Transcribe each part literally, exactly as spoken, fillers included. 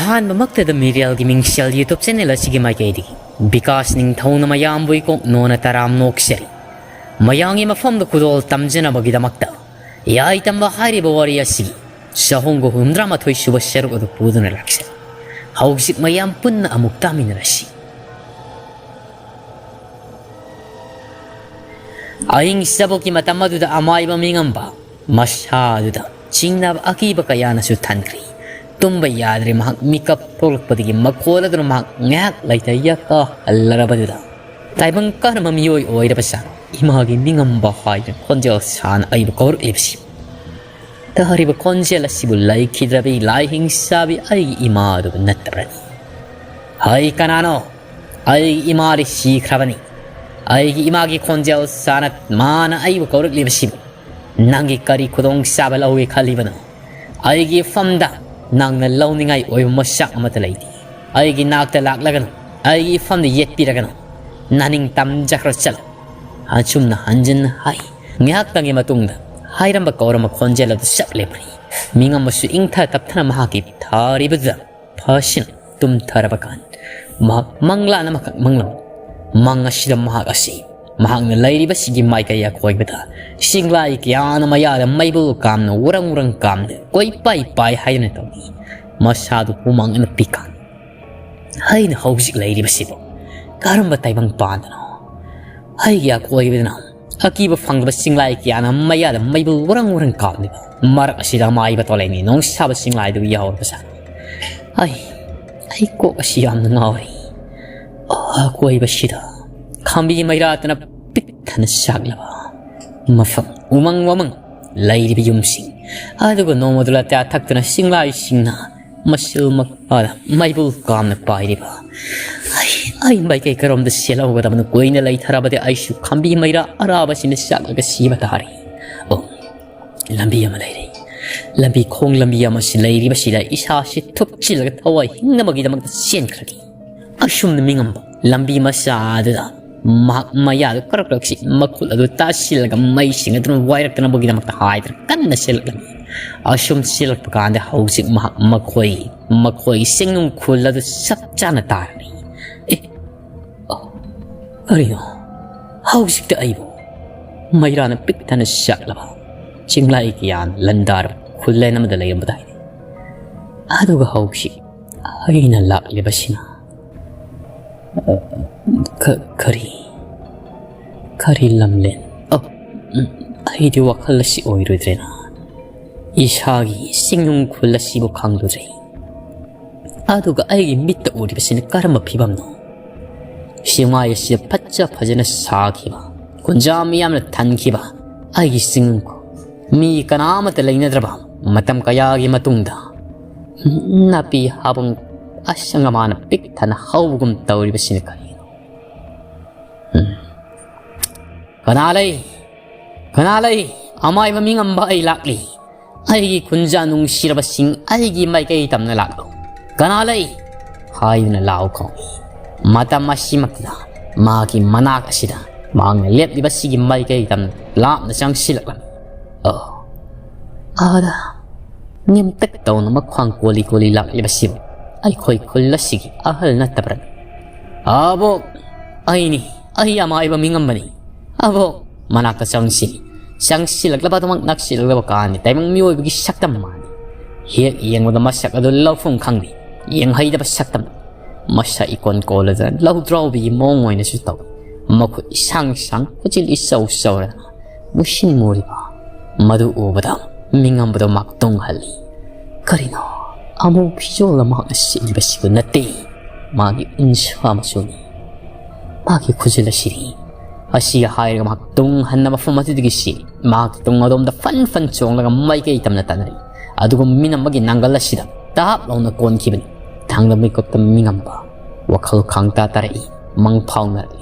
ꯑꯍꯥꯟꯕꯃꯛꯇꯗ ꯃꯤꯔꯦꯜꯒꯤ ꯃꯤꯡꯁꯦꯜ YouTube channel ꯑꯁꯤꯒꯤ ꯃꯥꯏꯀꯩꯗꯒꯤ ꯕꯤꯀꯥꯁ ꯅꯤꯡꯊꯧꯅ ꯃꯌꯥꯝꯕꯨ ꯏꯀꯣꯛ ꯅꯣꯟꯅ ꯇꯔꯥꯝ ꯅꯣꯛꯆꯔꯤ꯫ ꯃꯌꯥꯝꯒꯤ ꯃꯐꯝꯗ ꯈꯨꯗꯣꯜ ꯇꯝꯖꯅꯕꯒꯤꯗꯃꯛꯇ ꯌꯥꯏ ꯇꯝꯕ ꯍꯥꯏꯔꯤꯕ ꯋꯥꯔꯤ ꯑꯁꯤꯒꯤ ꯆꯍꯨꯝꯒ ꯍꯨꯝꯗ꯭ꯔꯥ ꯃꯥꯊꯣꯏ ꯁꯨꯕ ꯁꯔꯨꯛ ꯑꯗꯨ ꯄꯨꯗꯨꯅ ꯂꯥꯛꯆꯔꯤ꯫ ꯍꯧꯖꯤꯛ ꯃꯌꯥꯝ ꯄꯨꯟꯅ ꯑꯃꯨꯛ ꯇꯥꯃꯤꯟꯅꯔꯁꯤ꯫ ꯑꯍꯤꯡ ꯆꯕꯣꯛꯀꯤ ꯃꯇꯝ ꯑꯗꯨꯗ ꯑꯃꯥꯏꯕ ꯃꯤꯉꯝꯕ ꯃꯁꯥ ꯑꯗꯨꯗ ꯆꯤꯡꯅꯕ ꯑꯀꯤꯕ ꯀꯌꯥꯅꯁꯨ ꯊꯟꯈ꯭ꯔꯤ꯫ ꯇꯨꯝꯕ ꯌꯥꯗ꯭ꯔꯦ꯫ ꯃꯍꯥꯛ ꯃꯤꯀꯞ ꯊꯣꯛꯂꯛꯄꯗꯒꯤ ꯃꯈꯣꯜ ꯑꯗꯨꯅ ꯃꯍꯥꯛ ꯉꯥꯏꯍꯥꯛ ꯂꯩꯇ ꯌꯥꯀꯥ ꯍꯜꯂꯔꯕꯗꯨꯗ ꯇꯥꯏꯕꯪ ꯀꯔꯝꯕ ꯃꯤꯑꯣꯏ ꯑꯣꯏꯔꯕ ꯖꯥꯠꯅꯣ? ꯏꯃꯥꯒꯤ ꯃꯤꯉꯝꯕ ꯍꯥꯏꯗꯨꯅ ꯈꯣꯟꯖꯦꯜ ꯁꯥꯅ ꯑꯩꯕꯨ ꯀꯧꯔꯛꯂꯤꯕꯁꯤ꯫ ꯇꯥꯔꯤꯕ ꯈꯣꯟꯖꯦꯜ ꯑꯁꯤꯕꯨ ꯂꯩꯈꯤꯗ꯭ꯔꯕꯤ ꯂꯥꯏꯍꯤꯡ ꯆꯥꯕꯤ ꯑꯩꯒꯤ ꯏꯃꯥ ꯑꯗꯨꯕꯨ ꯅꯠꯇꯕ꯭ꯔꯅꯤ? ꯍꯩ, ꯀꯅꯥꯅꯣ? ꯑꯩꯒꯤ ꯏꯃꯥꯗꯤ ꯁꯤꯈ꯭ꯔꯕꯅꯤ꯫ ꯑꯩꯒꯤ ꯏꯃꯥꯒꯤ ꯈꯣꯟꯖꯦꯜ ꯁꯥꯅ ꯃꯥꯅ ꯑꯩꯕꯨ ꯀꯧꯔꯛꯂꯤꯕꯁꯤꯕꯨ ꯅꯪꯒꯤ ꯀꯔꯤ ꯈꯨꯗꯣꯡꯆꯥꯕ ꯂꯧꯒꯦ ꯈꯜꯂꯤꯕꯅꯣ? ꯑꯩꯒꯤ ꯏꯐꯝꯗ ꯅꯪꯅ ꯂꯧꯅꯤꯡꯉꯥꯏ ꯑꯣꯏꯕ ꯃꯆꯥꯛ ꯑꯃꯠꯇ ꯂꯩꯇꯦ꯫ ꯑꯩꯒꯤ ꯅꯥꯛꯇ ꯂꯥꯛꯂꯒꯅꯨ, ꯑꯩꯒꯤ ꯏꯐꯝꯗ ꯌꯦꯠꯄꯤꯔꯒꯅꯨ, ꯅꯅꯤꯡ ꯇꯝꯖꯈ꯭ꯔ ꯆꯠꯂꯨ꯫ ꯑꯁꯨꯝꯅ ꯍꯟꯖꯤꯟ ꯍꯥꯏ꯫ ꯉꯥꯏꯍꯥꯛꯇꯪꯒꯤ ꯃꯇꯨꯡꯗ ꯍꯥꯏꯔꯝꯕ ꯀꯧꯔꯝꯕ ꯈꯣꯟꯖꯦꯜ ꯑꯗꯨ ꯆꯞ ꯂꯦꯞꯈ꯭ꯔꯦ꯫ ꯃꯤꯉꯝꯕꯁꯨ ꯏꯪꯊ ꯇꯞꯊꯅ ꯃꯍꯥꯛꯀꯤ ꯊꯥꯔꯤꯕꯗꯨꯗ ꯐꯥꯁꯤꯟ ꯇꯨꯝꯊꯔꯕ ꯀꯥꯟ ꯃꯍꯥꯛ ꯃꯪꯂꯥꯟ ꯑꯃꯈꯛ ꯃꯪꯂꯝꯃꯤ꯫ ꯃꯪ ꯑꯁꯤꯗ ꯃꯍꯥꯛ ꯑꯁꯤ ꯃꯍꯥꯛꯅ ꯂꯩꯔꯤꯕꯁꯤꯒꯤ ꯃꯥꯏꯀꯩ ꯑꯀꯣꯏꯕꯗ ꯁꯤꯡꯂꯥꯏ ꯀꯌꯥꯅ ꯃꯌꯥꯗ ꯃꯩꯕꯨꯜ ꯀꯥꯝꯅ ꯎꯔꯪ ꯎꯔꯪ ꯀꯥꯝꯅ ꯀꯣꯏꯄꯥꯏ ꯄꯥꯏ ꯍꯥꯏꯗꯨꯅ ꯇꯧꯏ꯫ ꯃꯁꯥꯗꯨ ꯍꯨꯃꯥꯡ ꯑꯅꯞꯄꯤ ꯀꯥꯡꯏ꯫ ꯑꯩꯅ ꯍꯧꯖꯤꯛ ꯂꯩꯔꯤꯕꯁꯤꯕꯨ ꯀꯔꯝꯕ ꯇꯥꯏꯕꯪ ꯄꯥꯟꯗꯅꯣ? ꯑꯩꯒꯤ ꯑꯀꯣꯏꯕꯗꯅ ꯑꯀꯤꯕ ꯐꯪꯂꯕ ꯆꯤꯡꯂꯥꯏ ꯀꯌꯥꯅ ꯃꯌꯥꯗ ꯃꯩꯕꯨꯜ ꯎꯔꯪ ꯎꯔꯪ ꯀꯥꯝꯂꯤꯕ ꯃꯔꯛ ꯑꯁꯤꯗ ꯑꯃꯥꯏꯕ ꯇꯣꯂꯩꯅꯤ ꯅꯣꯡꯁꯥꯕ ꯆꯤꯡꯂꯥꯏꯗꯨ ꯌꯥꯎꯔꯕ ꯖꯥꯠꯅꯤ꯫ ꯑꯩ, ꯑꯩ ꯀꯣꯛ ꯑꯁꯤ ꯌꯥꯝꯅ ꯉꯥꯎꯔꯤ꯫ ꯑꯀꯣꯏꯕꯁꯤꯗ ꯈꯥꯝꯕꯤ ꯃꯩꯔꯥꯠꯇꯅ ꯄꯤꯛ ꯊꯟꯅ ꯁꯥꯠꯂꯕ ꯃꯐꯝ, ꯎꯃꯪ ꯋꯥꯃꯪ ꯂꯩꯔꯤꯕ ꯌꯨꯝꯁꯤꯡ, ꯑꯗꯨꯒ ꯅꯣꯡꯃꯗꯨ ꯂꯇꯥ ꯊꯛꯇꯨꯅ ꯆꯤꯡꯂꯥꯏꯁꯤꯡꯅ ꯃꯁꯤꯜ ꯃꯈꯥꯗ ꯃꯩꯕꯨꯜ ꯀꯥꯝꯅ ꯄꯥꯏꯔꯤꯕ꯫ ꯑꯩ, ꯑꯩ ꯃꯥꯏꯀꯩ ꯀꯔꯣꯝꯗ ꯆꯦꯜꯍꯧꯒꯗꯕꯅꯣ? ꯀꯨꯏꯅ ꯂꯩꯊꯔꯕꯗꯤ ꯑꯩꯁꯨ ꯈꯥꯝꯕꯤ ꯃꯩꯔꯥ ꯑꯔꯥꯕꯁꯤꯡꯗ ꯆꯥꯛꯂꯒ ꯁꯤꯕ ꯇꯥꯔꯦ꯫ ꯑꯣ, ꯂꯝꯕꯤ ꯑꯃ ꯂꯩꯔꯦ꯫ ꯂꯝꯕꯤ, ꯈꯣꯡ ꯂꯝꯕꯤ ꯑꯃꯁꯤ ꯂꯩꯔꯤꯕꯁꯤꯗ ꯏꯁꯥꯁꯤ ꯊꯨꯞꯆꯤꯜꯂꯒ ꯊꯋꯥꯏ ꯍꯤꯡꯅꯕꯒꯤꯗꯃꯛꯇ ꯆꯦꯟꯈ꯭ꯔꯒꯦ꯫ ꯑꯁꯨꯝꯅ ꯃꯤꯉꯝꯕ ꯂꯝꯕꯤ ꯃꯆꯥ ꯑꯗꯨꯗ ꯃꯍꯥꯛ ꯃꯌꯥꯗꯨ ꯀꯔꯛ ꯀꯔꯛꯁꯤ ꯃꯈꯨꯠ ꯑꯗꯨ ꯇꯥꯁꯤꯜꯂꯒ ꯃꯩ ꯁꯤꯡꯅꯗꯨꯅ ꯋꯥꯏꯔꯛꯇꯅꯕꯒꯤꯗꯃꯛꯇ ꯍꯥꯏꯗꯅ ꯀꯟꯅ ꯆꯦꯜꯂꯛꯂꯝꯃꯤ꯫ ꯑꯁꯨꯝ ꯆꯦꯜꯂꯛꯄ ꯀꯥꯟꯗ ꯍꯧꯖꯤꯛ ꯃꯍꯥꯛ ꯃꯈꯣꯏ, ꯃꯈꯣꯏ ꯆꯤꯡꯅꯨꯡ ꯈꯨꯜ ꯑꯗꯨ ꯆꯞ ꯆꯥꯅ ꯇꯥꯔꯅꯤ꯫ ꯑꯦ, ꯑꯣ, ꯀꯔꯤꯅꯣ? ꯍꯧꯖꯤꯛꯇ ꯑꯩꯕꯨ ꯃꯩꯔꯥꯅ ꯄꯤꯛ ꯊꯟꯅ ꯆꯥꯛꯂꯕ ꯆꯤꯡꯂꯥꯏ ꯀꯌꯥꯅ ꯂꯟꯗꯥꯔꯕ ꯈꯨꯜꯂꯦꯟ ꯑꯃꯗ ꯂꯩꯔꯝꯕꯗꯥꯏꯅꯦ꯫ ꯑꯗꯨꯒ ꯍꯧꯖꯤꯛ ꯑꯩꯅ ꯂꯥꯛꯂꯤꯕꯁꯤꯅ, ꯑ, ꯀ-, ꯀꯔꯤ, ꯀꯔꯤ ꯂꯝꯂꯦꯟ? ꯑ, ꯎꯝ, ꯑꯩꯗꯤ ꯋꯥꯈꯜ ꯑꯁꯤ ꯑꯣꯏꯔꯣꯏꯗ꯭ꯔꯦꯅ ꯏꯁꯥꯒꯤ ꯆꯤꯡꯅꯨꯡ ꯈꯨꯜ ꯑꯁꯤꯕꯨ ꯈꯪꯂꯨꯗ꯭ꯔꯦ꯫ ꯑꯗꯨꯒ ꯑꯩꯒꯤ ꯃꯤꯠꯇ ꯎꯔꯤꯕꯁꯤꯅ ꯀꯔꯝꯕ ꯐꯤꯕꯝꯅꯣ? ꯁꯤꯃꯥꯏ ꯑꯁꯤꯗ ꯐꯠꯖ ꯐꯖꯅ ꯁꯥꯈꯤꯕ, ꯀꯨꯟꯖꯥ ꯃꯤꯌꯥꯝꯅ ꯊꯟꯈꯤꯕ ꯑꯩꯒꯤ ꯆꯤꯡꯅꯨꯡ ꯈꯨꯜ, ꯃꯤ ꯀꯅꯥ ꯑꯃꯠꯇ ꯂꯩꯅꯗ꯭ꯔꯕ ꯃꯇꯝ ꯀꯌꯥꯒꯤ ꯃꯇꯨꯡꯗ ꯅꯥꯄꯤ ꯍꯥꯕꯨꯡ ꯑꯁꯪ ꯑꯃꯥꯅ ꯄꯤꯛ ꯊꯟꯅ ꯍꯧꯕꯒꯨꯝ ꯇꯧꯔꯤꯕꯁꯤꯅ ꯀꯔꯤꯅꯣ? ꯎꯝ꯫ "ꯀꯅꯥ ꯂꯩ? ꯀꯅꯥ ꯂꯩ? ꯑꯃꯥꯏꯕ ꯃꯤꯉꯝꯕ ꯑꯩ ꯂꯥꯛꯂꯤ꯫ ꯑꯩꯒꯤ ꯈꯨꯟꯖꯥ ꯅꯨꯡꯁꯤꯔꯕꯁꯤꯡ, ꯑꯩꯒꯤ ꯃꯥꯏꯀꯩ ꯇꯝꯅ ꯂꯥꯛꯂꯣ꯫ ꯀꯅꯥ ꯂꯩ?" ꯍꯥꯏꯗꯨꯅ ꯂꯥꯎ ꯈꯣꯡꯏ꯫ ꯃꯇꯝ ꯑꯁꯤꯃꯛꯇꯗ ꯃꯥꯒꯤ ꯃꯅꯥꯛ ꯑꯁꯤꯗ ꯃꯍꯥꯛꯅ ꯂꯦꯞꯂꯤꯕꯁꯤꯒꯤ ꯃꯥꯏꯀꯩ ꯇꯝꯅ ꯂꯥꯞꯅ ꯆꯪꯁꯤꯜꯂꯛꯂꯝꯃꯤ꯫ ꯑꯣ, ꯑꯥꯗ ꯅꯦꯝꯇꯛ ꯇꯧꯅ ꯃꯈ꯭ꯋꯥꯡ ꯀꯣꯜꯂꯤ ꯀꯣꯜꯂꯤ ꯂꯥꯛꯂꯤꯕꯁꯤꯕꯨ ꯑꯩꯈꯣꯏ ꯈꯨꯜ ꯑꯁꯤꯒꯤ ꯑꯍꯜ ꯅꯠꯇꯕ꯭ꯔꯥ? "ꯑꯕꯣꯛ, ꯑꯩꯅꯤ, ꯑꯩ ꯑꯃꯥꯏꯕ ꯃꯤꯉꯝꯕꯅꯤ꯫ ꯑꯕꯣꯛ, ꯃꯅꯥꯛꯇ ꯆꯪꯁꯤ꯫" ꯆꯪꯁꯤꯜꯂꯛꯂꯕ ꯑꯗꯨꯃꯛ ꯅꯛꯁꯤꯜꯂꯛꯂꯕ ꯀꯥꯟꯗ ꯇꯥꯏꯕꯪ ꯃꯤꯑꯣꯏꯕꯒꯤ ꯁꯛꯇꯝ ꯃꯥꯜꯂꯤ꯫ ꯍꯦꯛ ꯌꯦꯡꯕꯗ ꯃꯁꯛ ꯑꯗꯨ ꯂꯧꯐꯝ ꯈꯪꯗꯦ, ꯌꯦꯡꯍꯩꯗꯕ ꯁꯛꯇꯝ꯫ ꯃꯁꯛ ꯏꯀꯣꯟ ꯀꯣꯜꯂꯗꯅ ꯂꯧꯗ꯭ꯔꯥꯎꯕꯤꯒꯤ ꯃꯑꯣꯡ ꯑꯣꯏꯅꯁꯨ ꯇꯧꯏ꯫ ꯃꯈꯨꯠ ꯏꯁꯥꯡ ꯁꯥꯡ, ꯈꯨꯖꯤꯜ ꯏꯆꯧ ꯆꯧꯔꯗꯅ ꯃꯨꯁꯤꯟ ꯃꯨꯔꯤꯕ ꯃꯗꯨ ꯎꯕꯗ ꯃꯤꯉꯝꯕꯗꯣ ꯃꯥꯛ ꯇꯣꯡꯍꯜꯂꯤ꯫ ꯀꯔꯤꯅꯣ? ꯑꯃꯨꯛ ꯐꯤꯖꯣꯜ ꯑꯃ ꯁꯦꯠꯂꯤꯕꯁꯤꯕꯨ ꯅꯠꯇꯦ, ꯃꯥꯒꯤ ꯎꯟꯁꯥ ꯃꯆꯨꯅꯤ꯫ ꯃꯥꯒꯤ ꯈꯨꯖꯤꯜ ꯑꯁꯤꯗꯤ, ꯑꯁꯤ ꯍꯥꯏꯔꯒ ꯃꯍꯥꯛ ꯇꯨꯡ ꯍꯟꯅ ꯃꯐꯝ ꯑꯗꯨꯗꯒꯤ ꯆꯦꯜꯂꯤ꯫ ꯃꯍꯥꯛꯀꯤ ꯇꯨꯡ ꯑꯗꯣꯝꯗ ꯐꯟ ꯐꯟ ꯆꯣꯡꯂꯒ ꯃꯥꯏꯀꯩ ꯇꯝꯅ ꯇꯥꯟꯅꯔꯤ꯫ ꯑꯗꯨꯒ ꯃꯤꯅꯝꯕꯒꯤ ꯅꯥꯡꯒꯜ ꯑꯁꯤꯗ ꯇꯥꯞ ꯂꯥꯎꯅ ꯀꯣꯟꯈꯤꯕꯅꯤ꯫ ꯊꯥꯡꯗ ꯃꯤꯀꯨꯞꯇ ꯃꯤꯉꯝꯕ ꯋꯥꯈꯜ ꯈꯥꯡꯇꯥ ꯇꯥꯔꯛꯏ, ꯃꯪ ꯐꯥꯎꯅꯔꯛꯏ꯫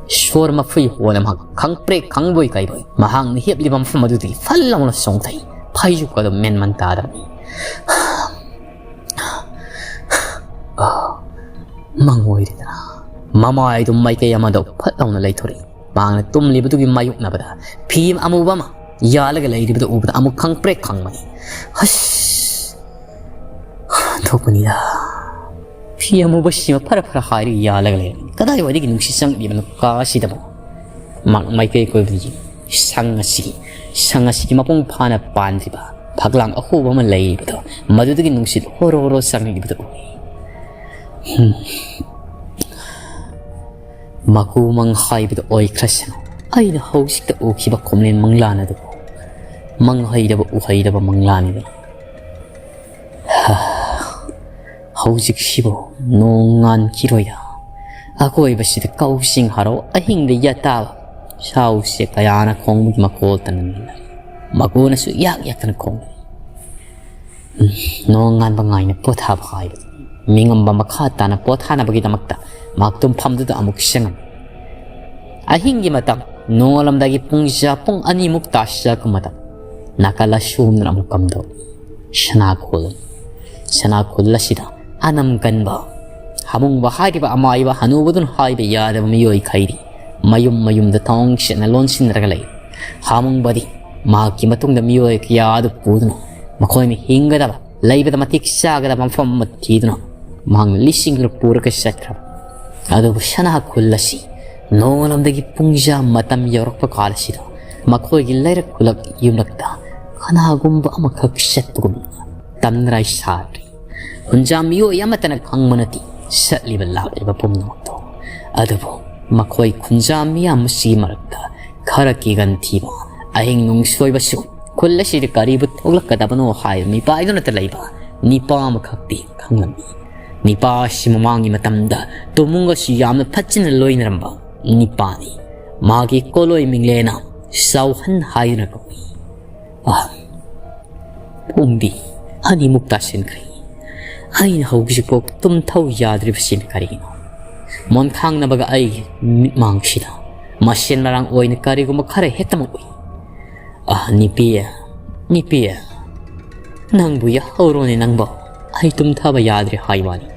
ꯁꯣꯔ ꯃꯐꯨꯏ ꯍꯣꯟꯅ ꯃꯍꯥꯛ ꯈꯪꯄ꯭ꯔꯦꯛ ꯈꯪꯕꯣꯏ ꯀꯩꯕꯣꯏ ꯃꯍꯥꯛꯅ ꯍꯤꯞꯂꯤꯕ ꯃꯐꯝ ꯑꯗꯨꯗꯒꯤ ꯐꯜ ꯂꯥꯎꯅ ꯆꯣꯡꯊꯩ꯫ ꯐꯩꯖꯨꯞ ꯑꯗꯨ ꯃꯦꯟꯃꯟ ꯇꯥꯗꯕꯅꯤ꯫ ꯑꯥ, ꯃꯪ ꯑꯣꯏꯔꯤꯗꯅ꯫ ꯃꯃꯥꯏꯗꯨ ꯃꯥꯏꯀꯩ ꯑꯃꯗ ꯐꯠ ꯂꯥꯎꯅ ꯂꯩꯊꯣꯔꯛꯏ꯫ ꯃꯍꯥꯛꯅ ꯇꯨꯝꯂꯤꯕꯗꯨꯒꯤ ꯃꯥꯌꯣꯛꯅꯕꯗ ꯐꯤ ꯑꯃꯨꯕ ꯑꯃ ꯌꯥꯜꯂꯒ ꯂꯩꯔꯤꯕꯗꯨ ꯎꯕꯗ ꯑꯃꯨꯛ ꯈꯪꯄ꯭ꯔꯦꯛ ꯈꯪꯕꯅꯤ꯫ ꯍꯁ! ꯊꯣꯛꯄꯅꯤꯗ꯫ ꯐꯤ ꯑꯃꯨꯕꯁꯤꯃ ꯐꯔ ꯐꯔ ꯍꯥꯏꯔꯒ ꯌꯥꯜꯂꯒ ꯂꯩꯔꯝꯃꯤ꯫ ꯀꯗꯥꯏꯋꯥꯏꯗꯒꯤ ꯅꯨꯡꯁꯤꯠ ꯆꯪꯂꯤꯕꯅꯣ ꯀꯥ ꯑꯁꯤꯗꯕꯨ? ꯃꯍꯥꯛ ꯃꯥꯏꯀꯩ ꯀꯣꯏꯕꯗ ꯌꯦꯡꯉꯤ꯫ ꯁꯪ ꯑꯁꯤꯒꯤ, ꯁꯪ ꯑꯁꯤꯒꯤ ꯃꯄꯨꯡ ꯐꯥꯅ ꯄꯥꯟꯗ꯭ꯔꯤꯕ ꯐꯛꯂꯥꯡ ꯑꯍꯣꯕ ꯑꯃ ꯂꯩꯔꯤꯕꯗꯣ, ꯃꯗꯨꯗꯒꯤ ꯅꯨꯡꯁꯤꯠ ꯍꯣꯔꯣ ꯍꯣꯔꯣ ꯆꯪꯂꯤꯕꯗꯨ ꯎꯏ꯫ ꯍꯝ꯫ ꯃꯀꯨ ꯃꯪ ꯍꯥꯏꯕꯗꯨ ꯑꯣꯏꯈ꯭ꯔꯁꯅꯨ꯫ ꯑꯩꯅ ꯍꯧꯖꯤꯛꯇ ꯎꯈꯤꯕ ꯈꯣꯝꯂꯦꯟ ꯃꯪꯂꯥꯟ ꯑꯗꯨꯕꯨ ꯃꯪ ꯍꯩꯗꯕ ꯎꯍꯩꯗꯕ ꯃꯪꯂꯥꯟꯅꯤꯗꯅ꯫ ꯍꯧꯖꯤꯛꯁꯤꯕꯨ ꯅꯣꯡ ꯉꯥꯟꯈꯤꯔꯣꯏꯗ꯫ ꯑꯀꯣꯏꯕꯁꯤꯗ ꯀꯧꯁꯤꯡ ꯍꯔꯥꯎ ꯑꯍꯤꯡꯗ ꯌꯥꯇꯥꯕ ꯁꯥ ꯎꯆꯦꯛ ꯀꯌꯥꯅ ꯈꯣꯡꯕꯒꯤ ꯃꯈꯣꯜꯇꯅ ꯅꯤꯜꯂꯔꯤ꯫ ꯃꯀꯨꯅꯁꯨ ꯌꯥꯛ ꯌꯥꯛꯇꯅ ꯈꯣꯡꯂꯤ꯫ ꯎꯝ, ꯅꯣꯡ ꯉꯥꯟꯕ ꯉꯥꯏꯅ ꯄꯣꯊꯥꯕ ꯍꯥꯏꯕꯗꯨ ꯃꯤꯉꯝꯕ ꯃꯈꯥ ꯇꯥꯅ ꯄꯣꯊꯥꯅꯕꯒꯤꯗꯃꯛꯇ ꯃꯍꯥꯛ ꯇꯨꯝꯐꯝꯗꯨꯗ ꯑꯃꯨꯛ ꯆꯪꯉꯝꯃꯤ꯫ ꯑꯍꯤꯡꯒꯤ ꯃꯇꯝ ꯅꯣꯡꯉꯥꯜꯂꯝꯗꯥꯏꯒꯤ ꯄꯨꯡ ꯖꯥ ꯄꯨꯡ ꯑꯅꯤꯃꯨꯛ ꯇꯥꯁꯤꯜꯂꯛꯄ ꯃꯇꯝ ꯅꯥꯀꯜ ꯑꯁꯣꯝꯗꯅ ꯑꯃꯨꯛ ꯀꯝꯗꯧꯏ꯫ ꯁꯅꯥꯈꯣꯜ꯫ ꯁꯅꯥꯈꯣꯜ ꯑꯁꯤꯗ ꯑꯅꯝ ꯀꯟꯕ ꯍꯥꯃꯨꯡꯕ ꯍꯥꯏꯔꯤꯕ ꯑꯃꯥꯏꯕ ꯍꯅꯨꯕꯗꯨꯅ ꯍꯥꯏꯕ ꯌꯥꯗꯕ ꯃꯤꯑꯣꯏ ꯈꯩꯗꯤ ꯃꯌꯨꯝ ꯃꯌꯨꯝꯗ ꯊꯣꯡ ꯁꯦꯡꯅ ꯂꯣꯟꯁꯤꯟꯅꯔꯒ ꯂꯩ꯫ ꯍꯥꯃꯨꯡꯕꯗꯤ ꯃꯍꯥꯛꯀꯤ ꯃꯇꯨꯡꯗ ꯃꯤꯑꯣꯏ ꯀꯌꯥ ꯑꯗꯨ ꯄꯨꯗꯨꯅ ꯃꯈꯣꯏꯅ ꯍꯤꯡꯒꯗꯕ, ꯂꯩꯕꯗ ꯃꯇꯤꯛ ꯆꯥꯒꯗꯕ ꯃꯐꯝ ꯑꯃ ꯊꯤꯗꯨꯅ ꯃꯍꯥꯛꯅ ꯂꯤꯁꯤꯡꯗꯨꯅ ꯄꯨꯔꯒ ꯆꯠꯈ꯭ꯔꯕ꯫ ꯑꯗꯨꯕꯨ ꯁꯅꯥꯈꯣꯜ ꯑꯁꯤ ꯅꯣꯡꯉꯥꯜꯂꯝꯗꯥꯏꯒꯤ ꯄꯨꯡꯖꯥ ꯃꯇꯝ ꯌꯧꯔꯛꯄ ꯀꯥꯟ ꯑꯁꯤꯗ ꯃꯈꯣꯏꯒꯤ ꯂꯩꯔꯛ ꯈꯨꯂꯛ ꯌꯨꯝꯂꯛꯇ ꯀꯅꯥꯒꯨꯝꯕ ꯑꯃꯈꯛ ꯆꯠꯄꯒꯨꯝ ꯇꯝꯅꯔꯥꯏ ꯁꯥꯗ꯭ꯔꯤ꯫ ꯈꯨꯟꯖꯥ ꯃꯤꯑꯣꯏ ꯑꯃꯠꯇꯅ ꯈꯪꯕ ꯅꯠꯇꯦ ꯆꯠꯂꯤꯕ ꯂꯥꯛꯂꯤꯕ ꯄꯨꯝꯅꯃꯛꯇꯣ꯫ ꯑꯗꯨꯕꯨ ꯃꯈꯣꯏ ꯈꯨꯟꯖꯥ ꯃꯤꯌꯥꯝ ꯑꯁꯤꯒꯤ ꯃꯔꯛꯇ ꯈꯔ ꯀꯤꯒꯟ ꯊꯤꯕ, ꯑꯍꯤꯡ ꯅꯨꯡꯁꯣꯏꯕꯁꯨ ꯈꯨꯜ ꯑꯁꯤꯗ ꯀꯔꯤꯕꯨ ꯊꯣꯛꯂꯛꯀꯗꯕꯅꯣ ꯍꯥꯏꯕ ꯃꯤꯄꯥꯏꯗꯨꯅꯇ ꯂꯩꯕ ꯅꯤꯄꯥ ꯑꯃꯈꯛꯇꯤ ꯈꯪꯂꯝꯃꯤ꯫ ꯅꯤꯄꯥ ꯑꯁꯤ ꯃꯃꯥꯡꯒꯤ ꯃꯇꯝꯗ ꯇꯨꯃꯨꯡ ꯑꯁꯤ ꯌꯥꯝꯅ ꯐꯠꯆꯤꯟꯅ ꯂꯣꯏꯅꯔꯝꯕ ꯅꯤꯄꯥꯅꯤ꯫ ꯃꯥꯒꯤ ꯀꯣꯂꯣꯏ ꯃꯤꯡꯂꯦꯅ ꯆꯥꯎꯍꯟ ꯍꯥꯏꯗꯨꯅ ꯀꯧꯏ꯫ ꯑꯍ, ꯄꯨꯡꯗꯤ ꯑꯅꯤꯃꯨꯛ ꯇꯥꯁꯤꯟꯈ꯭ꯔꯦ꯫ ꯑꯩꯅ ꯍꯧꯖꯤꯛꯐꯥꯎ ꯇꯨꯝꯊꯧ ꯌꯥꯗ꯭ꯔꯤꯕꯁꯤꯅ ꯀꯔꯤꯒꯤꯅꯣ? ꯃꯣꯟꯈꯥꯡꯅꯕꯒ ꯑꯩꯒꯤ ꯃꯤꯠꯃꯥꯡꯁꯤꯗ ꯃꯁꯦꯟ ꯃꯔꯥꯡ ꯑꯣꯏꯅ ꯀꯔꯤꯒꯨꯝꯕ ꯈꯔ ꯍꯦꯛꯇꯃꯛ ꯎꯏ꯫ ꯑꯍ, ꯅꯤꯄꯤ, ꯅꯤꯄꯤ, ꯅꯪꯕꯨ ꯌꯥꯍꯧꯔꯣꯅꯦ ꯅꯪꯕꯣ꯫ ꯑꯩ ꯇꯨꯝꯊꯕ ꯌꯥꯗ꯭ꯔꯦ ꯍꯥꯏ ꯋꯥꯅꯤ꯫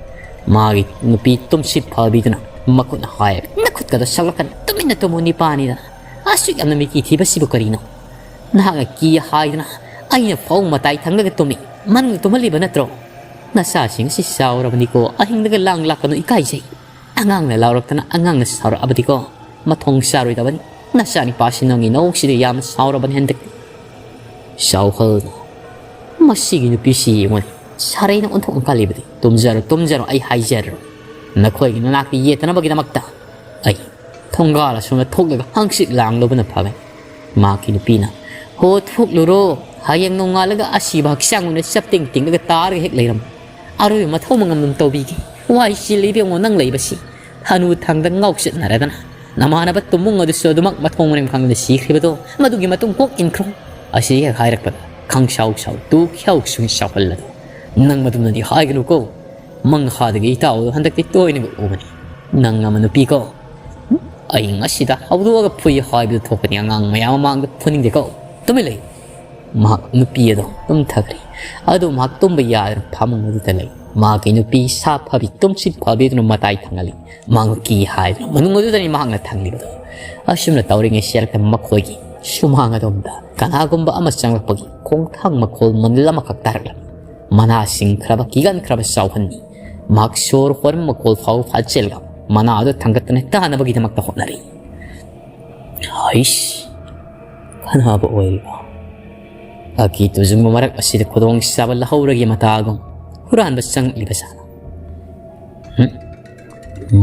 ꯃꯥꯒꯤ ꯅꯨꯄꯤ ꯇꯨꯝꯁꯤꯠ ꯐꯥꯕꯤꯗꯨꯅ ꯃꯈꯨꯠꯅ ꯍꯥꯏ, "ꯅꯈꯨꯠꯀꯗꯣ ꯁꯛꯂꯛꯀꯅꯨ, ꯇꯨꯃꯤꯟꯅ ꯇꯨꯝꯃꯨ ꯅꯤꯄꯥꯅꯤꯗ꯫ ꯑꯁꯨꯛ ꯌꯥꯝꯅ ꯃꯤꯀꯤ ꯊꯤꯕꯁꯤꯕꯨ ꯀꯔꯤꯅꯣ? ꯅꯍꯥꯛꯅ ꯀꯤ ꯍꯥꯏꯗꯨꯅ ꯑꯩꯅ ꯐꯥꯎ ꯃꯇꯥꯏ ꯊꯪꯂꯒ ꯇꯨꯝꯃꯤ, ꯃꯅꯨꯡꯗ ꯇꯨꯝꯍꯜꯂꯤꯕ ꯅꯠꯇ꯭ꯔꯣ? ꯅꯆꯥꯁꯤꯡ ꯑꯁꯤ ꯆꯥꯎꯔꯕꯅꯤꯀꯣ, ꯑꯍꯤꯡꯗꯒ ꯂꯥꯡ ꯂꯥꯛꯀꯅꯨ, ꯏꯀꯥꯏꯖꯩ꯫ ꯑꯉꯥꯡꯅ ꯂꯥꯎꯔꯛꯇꯅ ꯑꯉꯥꯡꯅ ꯁꯥꯎꯔꯛꯑꯕꯗꯤꯀꯣ, ꯃꯊꯣꯡ ꯆꯥꯔꯣꯏꯗꯕꯅꯤ꯫ ꯅꯆꯥꯅꯤꯄꯥꯁꯤ ꯅꯪꯒꯤ ꯅꯧꯁꯤꯗ ꯌꯥꯝꯅ ꯁꯥꯎꯔꯕꯅꯤ ꯍꯟꯗꯛꯇꯤ꯫" ꯆꯥꯎꯍꯜꯅ, "ꯃꯁꯤꯒꯤ ꯅꯨꯄꯤꯁꯤ ꯌꯦꯡꯉꯨꯅꯦ, ꯁꯥꯔꯩꯅ ꯑꯣꯟꯊꯣꯛꯅ ꯀꯜꯂꯤꯕꯗꯤ꯫ ꯇꯨꯝꯖꯔꯣ, ꯇꯨꯝꯖꯔꯣ, ꯑꯩ ꯍꯥꯏꯖꯔꯣ꯫ ꯅꯈꯣꯏꯒꯤ ꯅꯅꯥꯛꯇ ꯌꯦꯠꯇꯅꯕꯒꯤꯗꯃꯛꯇ ꯑꯩ ꯊꯣꯡꯒꯥꯜ ꯑꯁꯣꯝꯗ ꯊꯣꯛꯂꯒ ꯍꯪꯆꯤꯠ ꯂꯥꯡꯂꯨꯕꯅ ꯐꯒꯅꯤ꯫" ꯃꯍꯥꯛꯀꯤ ꯅꯨꯄꯤꯅ, "ꯍꯣ, ꯊꯣꯛꯂꯨꯔꯣ꯫ ꯍꯌꯦꯡ ꯅꯣꯡꯉꯥꯜꯂꯒ ꯑꯁꯤꯕ ꯍꯛꯆꯥꯡꯗꯨꯅ ꯆꯞꯇꯤꯡ ꯇꯤꯡꯂꯒ ꯇꯥꯔꯒ ꯍꯦꯛ ꯂꯩꯔꯝꯃꯨ꯫ ꯑꯔꯣꯏꯕ ꯃꯊꯧ ꯃꯉꯝ ꯑꯗꯨꯝ ꯇꯧꯕꯤꯒꯦ꯫ ꯋꯥꯏ ꯆꯤꯜꯂꯤꯕ ꯌꯦꯡꯉꯣ ꯅꯪ ꯂꯩꯕꯁꯤ꯫ ꯍꯅꯨ ꯊꯪꯗ ꯉꯥꯎꯆꯠꯅꯔꯗꯅ ꯅꯃꯥꯟꯅꯕ ꯇꯨꯝꯃꯨꯡ ꯑꯗꯨꯁꯨ ꯑꯗꯨꯃꯛ ꯃꯊꯣꯡ ꯃꯔꯝ ꯈꯪꯗꯅ ꯁꯤꯈ꯭ꯔꯤꯕꯗꯣ ꯃꯗꯨꯒꯤ ꯃꯇꯨꯡ ꯀꯣꯛ ꯏꯟꯈ꯭ꯔꯣ꯫" ꯑꯁꯤ ꯍꯦꯛ ꯍꯥꯏꯔꯛꯄꯗ ꯈꯪꯁꯥꯎ ꯁꯥꯎ ꯇꯨ ꯈ꯭ꯌꯥꯎ ꯁꯨꯡ ꯁꯥꯎꯍꯜꯂꯗꯨ, "ꯅꯪ ꯃꯗꯨꯃꯗꯤ ꯍꯥꯏꯒꯅꯨꯀꯣ꯫ ꯃꯪꯈꯥꯗꯒꯤ ꯏꯇꯥꯎꯗꯣ ꯍꯟꯗꯛꯇꯤ ꯇꯣꯏꯅꯒ ꯎꯕꯅꯤ꯫ ꯅꯪ ꯑꯃ ꯅꯨꯄꯤꯀꯣ꯫ ꯑꯩ ꯉꯁꯤꯗ ꯍꯧꯗꯣꯛꯑꯒ ꯐꯨꯏ ꯍꯥꯏꯕꯗꯨ ꯊꯣꯛꯄꯅꯤ, ꯑꯉꯥꯡ ꯃꯌꯥꯝ ꯃꯃꯥꯡꯗ ꯐꯨꯅꯤꯡꯗꯦꯀꯣ꯫ ꯇꯨꯃꯤꯟ ꯂꯩ꯫" ꯃꯍꯥꯛ ꯅꯨꯄꯤ ꯑꯗꯣ ꯇꯨꯝꯊꯈ꯭ꯔꯦ꯫ ꯑꯗꯨ ꯃꯍꯥꯛ ꯇꯨꯝꯕ ꯌꯥꯗꯅ ꯐꯃꯨꯡ ꯑꯗꯨꯗ ꯂꯩ꯫ ꯃꯍꯥꯛꯀꯤ ꯅꯨꯄꯤ ꯁꯥ ꯐꯕꯤ ꯇꯨꯝꯁꯤꯠ ꯐꯕꯤꯗꯨꯅ ꯃꯇꯥꯏ ꯊꯪꯍꯜꯂꯤ꯫ ꯃꯍꯥꯛꯅ ꯀꯤ ꯍꯥꯏꯗꯨꯅ ꯃꯅꯨꯡ ꯑꯗꯨꯗꯅꯤ ꯃꯍꯥꯛꯅ ꯊꯪꯂꯤꯕꯗꯣ꯫ ꯑꯁꯨꯝꯅ ꯇꯧꯔꯤꯉꯩ ꯆꯦꯜꯂꯛꯇ ꯃꯈꯣꯏꯒꯤ ꯁꯨꯃꯥꯡ ꯑꯗꯣꯝꯗ ꯀꯅꯥꯒꯨꯝꯕ ꯑꯃ ꯆꯪꯂꯛꯄꯒꯤ ꯈꯣꯡꯊꯥꯡ ꯃꯈꯣꯜ ꯃꯅꯤꯜ ꯑꯃꯈꯛ ꯇꯥꯔꯛꯂꯝꯃꯤ꯫ ꯃꯅꯥ ꯁꯤꯡꯈ꯭ꯔꯕ ꯀꯤꯒꯟꯈ꯭ꯔꯕ ꯆꯥꯎꯍꯟꯅꯤ꯫ ꯃꯍꯥꯛ ꯁꯣꯔ ꯍꯣꯔꯕ ꯃꯈꯣꯜ ꯐꯥꯎ ꯐꯥꯖꯤꯜꯂꯒ ꯃꯅꯥ ꯑꯗꯨ ꯊꯥꯡꯒꯠꯇꯨꯅ ꯇꯥꯅꯕꯒꯤꯗꯃꯛꯇ ꯍꯣꯠꯅꯔꯤ꯫ ꯍꯩꯁ! ꯀꯅꯥꯕꯨ ꯑꯣꯏꯔꯤꯕ? ꯑꯀꯤ ꯇꯨꯖꯨꯡꯕ ꯃꯔꯛ ꯑꯁꯤꯗ ꯈꯨꯗꯣꯡ ꯆꯥꯕ ꯂꯧꯍꯧꯔꯒꯦ ꯃꯇꯥꯒꯨꯝ ꯍꯨꯔꯥꯟꯕ ꯆꯪꯂꯤꯕ ꯖꯥꯠꯂ? ꯍꯨꯝ?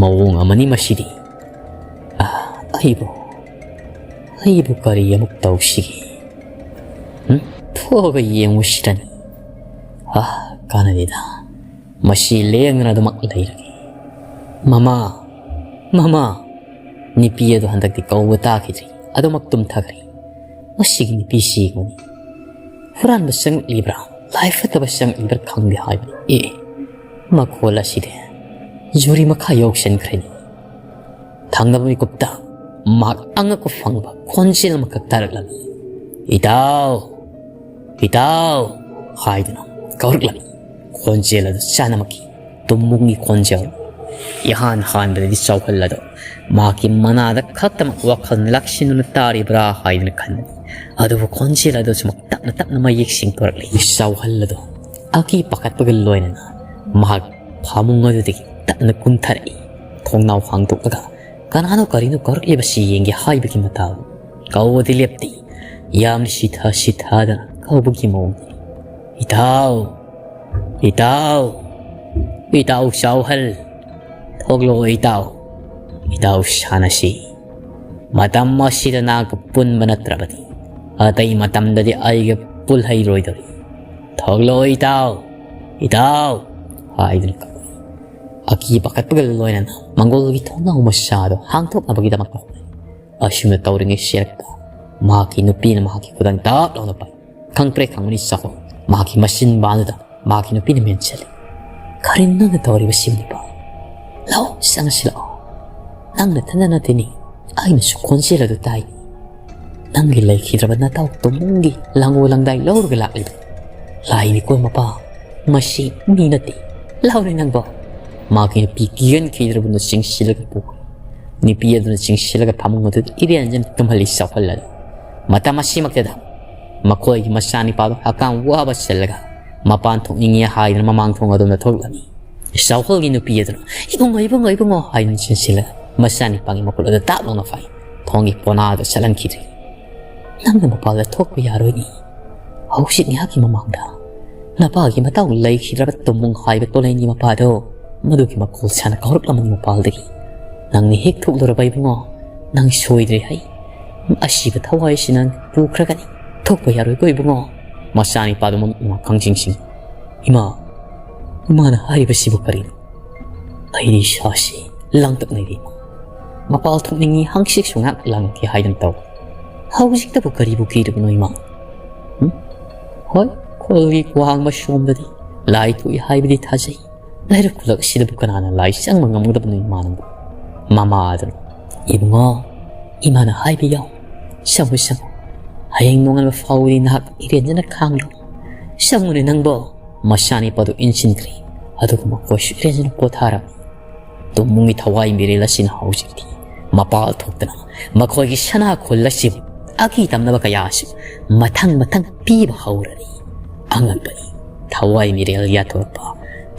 ꯃꯑꯣꯡ ꯑꯃꯅꯤ ꯃꯁꯤꯗꯤ꯫ ꯑꯥ, ꯑꯩꯕꯨ, ꯑꯩꯕꯨ ꯀꯔꯤ ꯑꯃꯨꯛ ꯇꯧꯁꯤꯒꯦ? ꯍꯨꯝ? ꯊꯣꯛꯑꯒ ꯌꯦꯡꯉꯨꯁꯤꯔꯅꯤ꯫ ꯑꯥ, ꯀꯥꯟꯅꯗꯦꯗ꯫ ꯃꯁꯤ ꯂꯦꯡꯗꯅ ꯑꯗꯨꯃꯛ ꯂꯩꯔꯒꯦ꯫ "ꯃꯃꯥ! ꯃꯃꯥ!" ꯅꯨꯄꯤ ꯑꯗꯨ ꯍꯟꯗꯛꯇꯤ ꯀꯧꯕ ꯇꯥꯈꯤꯗ꯭ꯔꯦ꯫ ꯑꯗꯨꯃꯛ ꯇꯨꯝꯊꯈ꯭ꯔꯦ꯫ ꯃꯁꯤꯒꯤ ꯅꯨꯄꯤꯁꯤ ꯌꯦꯡꯉꯨꯅꯦ꯫ ꯍꯨꯔꯥꯟꯕ ꯆꯪꯂꯛꯂꯤꯕ꯭ꯔꯥ, ꯂꯥꯏ ꯐꯠꯇꯕ ꯆꯪꯂꯛꯂꯤꯕ꯭ꯔꯥ ꯈꯪꯗꯦ ꯍꯥꯏꯕꯅꯤ꯫ ꯑꯦ, ꯃꯈꯣꯜ ꯑꯁꯤꯗꯤ ꯌꯨꯔꯤ ꯃꯈꯥ ꯌꯧꯁꯤꯟꯈ꯭ꯔꯦꯅꯦ꯫ ꯊꯪꯅꯕ ꯃꯤꯀꯨꯞꯇ ꯃꯍꯥꯛ ꯑꯉꯛꯄ ꯐꯪꯕ ꯈꯣꯟꯖꯦꯜ ꯑꯃꯈꯛ ꯇꯥꯔꯛꯂꯝꯃꯤ꯫ "ꯏꯇꯥꯎ! ꯏꯇꯥꯎ!" ꯍꯥꯏꯗꯨꯅ ꯀꯧꯔꯛꯂꯝꯃꯤ꯫ ꯈꯣꯟꯖꯦꯜ ꯑꯗꯨ ꯆꯥꯅꯃꯛꯀꯤ ꯇꯨꯝꯃꯨꯡꯒꯤ ꯈꯣꯟꯖꯦꯜ꯫ ꯏꯍꯥꯟ ꯍꯥꯟꯕꯗꯗꯤ ꯆꯥꯎꯍꯜ ꯑꯗꯣ ꯃꯍꯥꯛꯀꯤ ꯃꯅꯥꯗ ꯈꯛꯇꯃꯛ ꯋꯥꯈꯜ ꯂꯥꯛꯁꯤꯟꯗꯨꯅ ꯇꯥꯔꯤꯕ꯭ꯔꯥ ꯍꯥꯏꯗꯨꯅ ꯈꯟꯕꯅꯤ꯫ ꯑꯗꯨꯕꯨ ꯈꯣꯟꯖꯦꯜ ꯑꯗꯨꯁꯨꯃꯛ ꯇꯞꯅ ꯇꯞꯅ ꯃꯌꯦꯛ ꯁꯦꯡꯗꯣꯔꯛꯂꯤ꯫ ꯆꯥꯎꯍꯜ ꯑꯗꯣ ꯑꯀꯤ ꯄꯥꯈꯠꯄꯒ ꯂꯣꯏꯅꯅ ꯃꯍꯥꯛ ꯐꯃꯨꯡ ꯑꯗꯨꯗꯒꯤ ꯇꯞꯅ ꯀꯨꯝꯊꯔꯛꯏ꯫ ꯊꯣꯡꯅꯥꯎ ꯍꯥꯡꯗꯣꯛꯂꯒ ꯀꯅꯥꯅꯣ ꯀꯔꯤꯅꯣ ꯀꯧꯔꯛꯂꯤꯕꯁꯤ ꯌꯦꯡꯒꯦ ꯍꯥꯏꯕꯒꯤ ꯃꯇꯥꯒꯨꯝ ꯀꯧꯕꯗꯤ ꯂꯦꯞꯇꯦ꯫ ꯌꯥꯝꯅ ꯁꯤꯊ ꯁꯤꯊꯗꯅ ꯀꯧꯕꯒꯤ ꯃꯑꯣꯡꯅꯤ꯫ "ꯏꯇꯥꯎ! ꯏꯇꯥꯎ! ꯏꯇꯥꯎ ꯆꯥꯎꯍꯜ! ꯊꯣꯛꯂꯛꯑꯣ ꯏꯇꯥꯎ! ꯏꯇꯥꯎ ꯁꯥꯟꯅꯁꯤ꯫ ꯃꯇꯝ ꯑꯁꯤꯗ ꯅꯍꯥꯛꯀ ꯄꯨꯟꯕ ꯅꯠꯇ꯭ꯔꯕꯗꯤ ꯑꯇꯩ ꯃꯇꯝꯗꯗꯤ ꯑꯩꯒ ꯄꯨꯜꯍꯩꯔꯣꯏꯗꯧꯔꯤ꯫ ꯊꯣꯛꯂꯛꯑꯣ ꯏꯇꯥꯎ! ꯏꯇꯥꯎ!" ꯍꯥꯏꯗꯨꯅ ꯀꯧꯏ꯫ ꯑꯀꯤ ꯄꯥꯈꯠꯄꯒ ꯂꯣꯏꯅꯅ ꯃꯪꯒꯣꯜꯒꯤ ꯊꯣꯡꯅꯥꯎ ꯃꯆꯥꯗꯣ ꯍꯥꯡꯗꯣꯛꯅꯕꯒꯤꯗꯃꯛꯇ ꯍꯣꯠꯅꯩ꯫ ꯑꯁꯨꯝꯅ ꯇꯧꯔꯤꯉꯩ ꯁꯦꯔꯛꯇ ꯃꯍꯥꯛꯀꯤ ꯅꯨꯄꯤꯅ ꯃꯍꯥꯛꯀꯤ ꯈꯨꯗꯥꯡ ꯇꯥꯞ ꯂꯥꯎꯅ ꯄꯥꯏ꯫ ꯈꯪꯄ꯭ꯔꯦꯛ ꯈꯪꯕꯅꯤ ꯆꯥꯍꯣ꯫ ꯃꯍꯥꯛꯀꯤ ꯃꯆꯤꯟꯕꯥꯟꯗꯨꯗ ꯃꯍꯥꯛꯀꯤ ꯅꯨꯄꯤꯅ ꯃꯦꯟꯁꯤꯜꯂꯤ꯫ "ꯀꯔꯤꯅꯣ ꯅꯪꯅ ꯇꯧꯔꯤꯕꯁꯤꯕꯨ ꯅꯨꯄꯥ? ꯂꯥꯛꯑꯣ, ꯆꯪꯉꯁꯤ ꯂꯥꯛꯑꯣ꯫ ꯅꯪ ꯅꯊꯟꯗ ꯅꯠꯇꯦꯅꯤ, ꯑꯩꯅꯁꯨ ꯈꯣꯟꯖꯦꯜ ꯑꯗꯨ ꯇꯥꯏ꯫ ꯅꯪꯒꯤ ꯂꯩꯈꯤꯗ꯭ꯔꯕ ꯅꯇꯥꯎ ꯇꯣꯝꯕꯨꯡꯒꯤ ꯂꯥꯡꯒꯣ ꯂꯥꯡꯗꯥꯏ ꯂꯧꯔꯒ ꯂꯥꯛꯂꯤꯕ ꯂꯥꯏꯅꯤꯀꯣ ꯃꯄꯥ꯫ ꯃꯁꯤ ꯃꯤ ꯅꯠꯇꯦ꯫ ꯂꯥꯎꯔꯦ ꯅꯪꯕꯣ!" ꯃꯍꯥꯛꯀꯤ ꯅꯨꯄꯤ ꯀꯤꯍꯟꯈꯤꯗ꯭ꯔꯕꯅ ꯆꯤꯡꯁꯤꯜꯂꯒ ꯄꯨꯈ꯭ꯔꯦ꯫ ꯅꯨꯄꯤ ꯑꯗꯨꯅ ꯆꯤꯡꯁꯤꯜꯂꯒ ꯐꯃꯨꯡ ꯑꯗꯨꯗ ꯏꯔꯦꯟꯖꯅ ꯇꯨꯝꯍꯜꯂꯤ ꯆꯥꯎꯍꯜ ꯑꯗꯣ꯫ ꯃꯇꯝ ꯑꯁꯤꯃꯛꯇꯗ ꯃꯈꯣꯏꯒꯤ ꯃꯆꯥꯅꯤꯄꯥꯗꯣ ꯍꯛꯀꯥꯝ ꯋꯥꯕ ꯆꯜꯂꯒ ꯃꯄꯥꯟ ꯊꯣꯛꯅꯤꯡꯉꯤ ꯍꯥꯏꯗꯨꯅ ꯃꯃꯥꯡ ꯊꯣꯡ ꯑꯗꯣꯝꯗ ꯊꯣꯛꯂꯛꯂꯝꯃꯤ꯫ ꯆꯥꯎꯍꯜꯒꯤ ꯅꯨꯄꯤ ꯑꯗꯨꯅ "ꯏꯕꯨꯡꯉꯣ, ꯏꯕꯨꯡꯉꯣ, ꯏꯕꯨꯡꯉꯣ" ꯍꯥꯏꯗꯨꯅ ꯆꯦꯟꯁꯤꯜꯂꯒ ꯃꯆꯥꯅꯤꯄꯥꯒꯤ ꯃꯈꯨꯠ ꯑꯗꯨ ꯇꯥꯞ ꯂꯥꯎꯅ ꯐꯥꯏ꯫ ꯊꯣꯡꯒꯤ ꯄꯣꯅꯥ ꯑꯗꯨ ꯆꯠꯍꯟꯈꯤꯗ꯭ꯔꯦ꯫ "ꯅꯪꯅ ꯃꯄꯥꯟꯗ ꯊꯣꯛꯄ ꯌꯥꯔꯣꯏꯅꯦ꯫ ꯍꯧꯖꯤꯛ ꯉꯥꯏꯍꯥꯛꯀꯤ ꯃꯃꯥꯡꯗ ꯅꯄꯥꯒꯤ ꯃꯇꯥꯎ ꯂꯩꯈꯤꯗ꯭ꯔꯕ ꯇꯣꯝꯕꯨꯡ ꯍꯥꯏꯕ ꯇꯣꯂꯩꯅꯤ ꯃꯄꯥꯗꯣ, ꯃꯗꯨꯒꯤ ꯃꯈꯣꯜ ꯁꯥꯅ ꯀꯧꯔꯛꯂꯝꯕꯅꯤ ꯃꯄꯥꯜꯗꯒꯤ꯫ ꯅꯪꯅ ꯍꯦꯛ ꯊꯣꯛꯂꯨꯔꯕ ꯏꯕꯨꯡꯉꯣ, ꯅꯪ ꯁꯣꯏꯗ꯭ꯔꯦ ꯍꯥꯏ꯫ ꯑꯁꯤꯕ ꯊꯋꯥꯏꯁꯤ ꯅꯪ ꯄꯨꯈ꯭ꯔꯒꯅꯤ꯫ ꯊꯣꯛꯄ ꯌꯥꯔꯣꯏꯀꯣ ꯏꯕꯨꯡꯉꯣ꯫" ꯃꯆꯥꯅꯤꯄꯥꯗꯨ ꯃꯃꯤꯠ ꯃꯃꯥ ꯈꯪꯁꯤꯡ ꯁꯤꯡ꯫ "ꯏꯃꯥ, ꯏꯃꯥꯅ ꯍꯥꯏꯔꯤꯕꯁꯤꯕꯨ ꯀꯔꯤꯅꯣ? ꯑꯩꯗꯤ ꯏꯁꯥꯁꯤ ꯂꯥꯡꯇꯛꯅꯩꯔꯦ ꯏꯃꯥ꯫ ꯃꯄꯥꯜ ꯊꯣꯛꯅꯤꯡꯉꯤ, ꯍꯪꯆꯤꯠꯁꯨ ꯉꯥꯏꯍꯥꯛ ꯂꯥꯡꯉꯛꯀꯦ ꯍꯥꯏꯗꯨꯅ ꯇꯧ꯫ ꯍꯧꯖꯤꯛꯇꯕꯨ ꯀꯔꯤꯕꯨ ꯀꯤꯔꯤꯕꯅꯣ ꯏꯃꯥ? ꯎꯝ? ꯍꯣꯏ, ꯈꯨꯜꯒꯤ ꯋꯥꯡꯃ ꯁꯣꯝꯗꯗꯤ ꯂꯥꯏ ꯊꯣꯛꯏ ꯍꯥꯏꯕꯗꯤ ꯊꯥꯖꯩ꯫ ꯂꯩꯔꯛ ꯈꯨꯜꯂꯛ ꯑꯁꯤꯗꯕꯨ ꯀꯅꯥꯅ ꯂꯥꯏ ꯆꯪꯕ ꯉꯝꯒꯗꯕꯅꯣ ꯏꯃꯥꯅꯕꯨ?" ꯃꯃꯥ ꯑꯗꯨꯅ, "ꯏꯕꯨꯡꯉꯣ, ꯏꯃꯥꯅ ꯍꯥꯏꯕ ꯌꯥꯎ꯫ ꯆꯪꯉꯨ, ꯆꯪꯉꯨ꯫ ꯍꯌꯦꯡ ꯅꯣꯡꯉꯥꯟꯕ ꯐꯥꯎꯕꯗꯤ ꯅꯍꯥꯛ ꯏꯔꯦꯟꯖꯅ ꯈꯥꯡꯂꯨ꯫ ꯆꯪꯉꯨꯅꯦ ꯅꯪꯕꯣ꯫" ꯃꯆꯥꯅꯤꯄꯥꯗꯨ ꯏꯟꯁꯤꯟꯈ꯭ꯔꯦ꯫ ꯑꯗꯨꯒ ꯃꯈꯣꯏꯁꯨ ꯏꯔꯦꯟꯖꯅ ꯄꯣꯊꯥꯔꯝꯃꯤ꯫ ꯇꯨꯝꯃꯨꯡꯒꯤ ꯊꯋꯥꯏ ꯃꯤꯔꯦꯜ ꯑꯁꯤꯅ ꯍꯧꯖꯤꯛꯇꯤ ꯃꯄꯥꯜ ꯊꯣꯛꯇꯨꯅ ꯃꯈꯣꯏꯒꯤ ꯁꯅꯥ ꯈꯨꯜ ꯑꯁꯤꯕꯨ ꯑꯀꯤ ꯇꯝꯅꯕ ꯀꯌꯥꯁꯨ ꯃꯊꯪ ꯃꯊꯪ ꯄꯤꯕ ꯍꯧꯔꯅꯤ꯫ ꯑꯉꯛꯄꯅꯤ꯫ ꯊꯋꯥꯏ ꯃꯤꯔꯦꯜ ꯌꯥꯊꯣꯔꯛꯄ,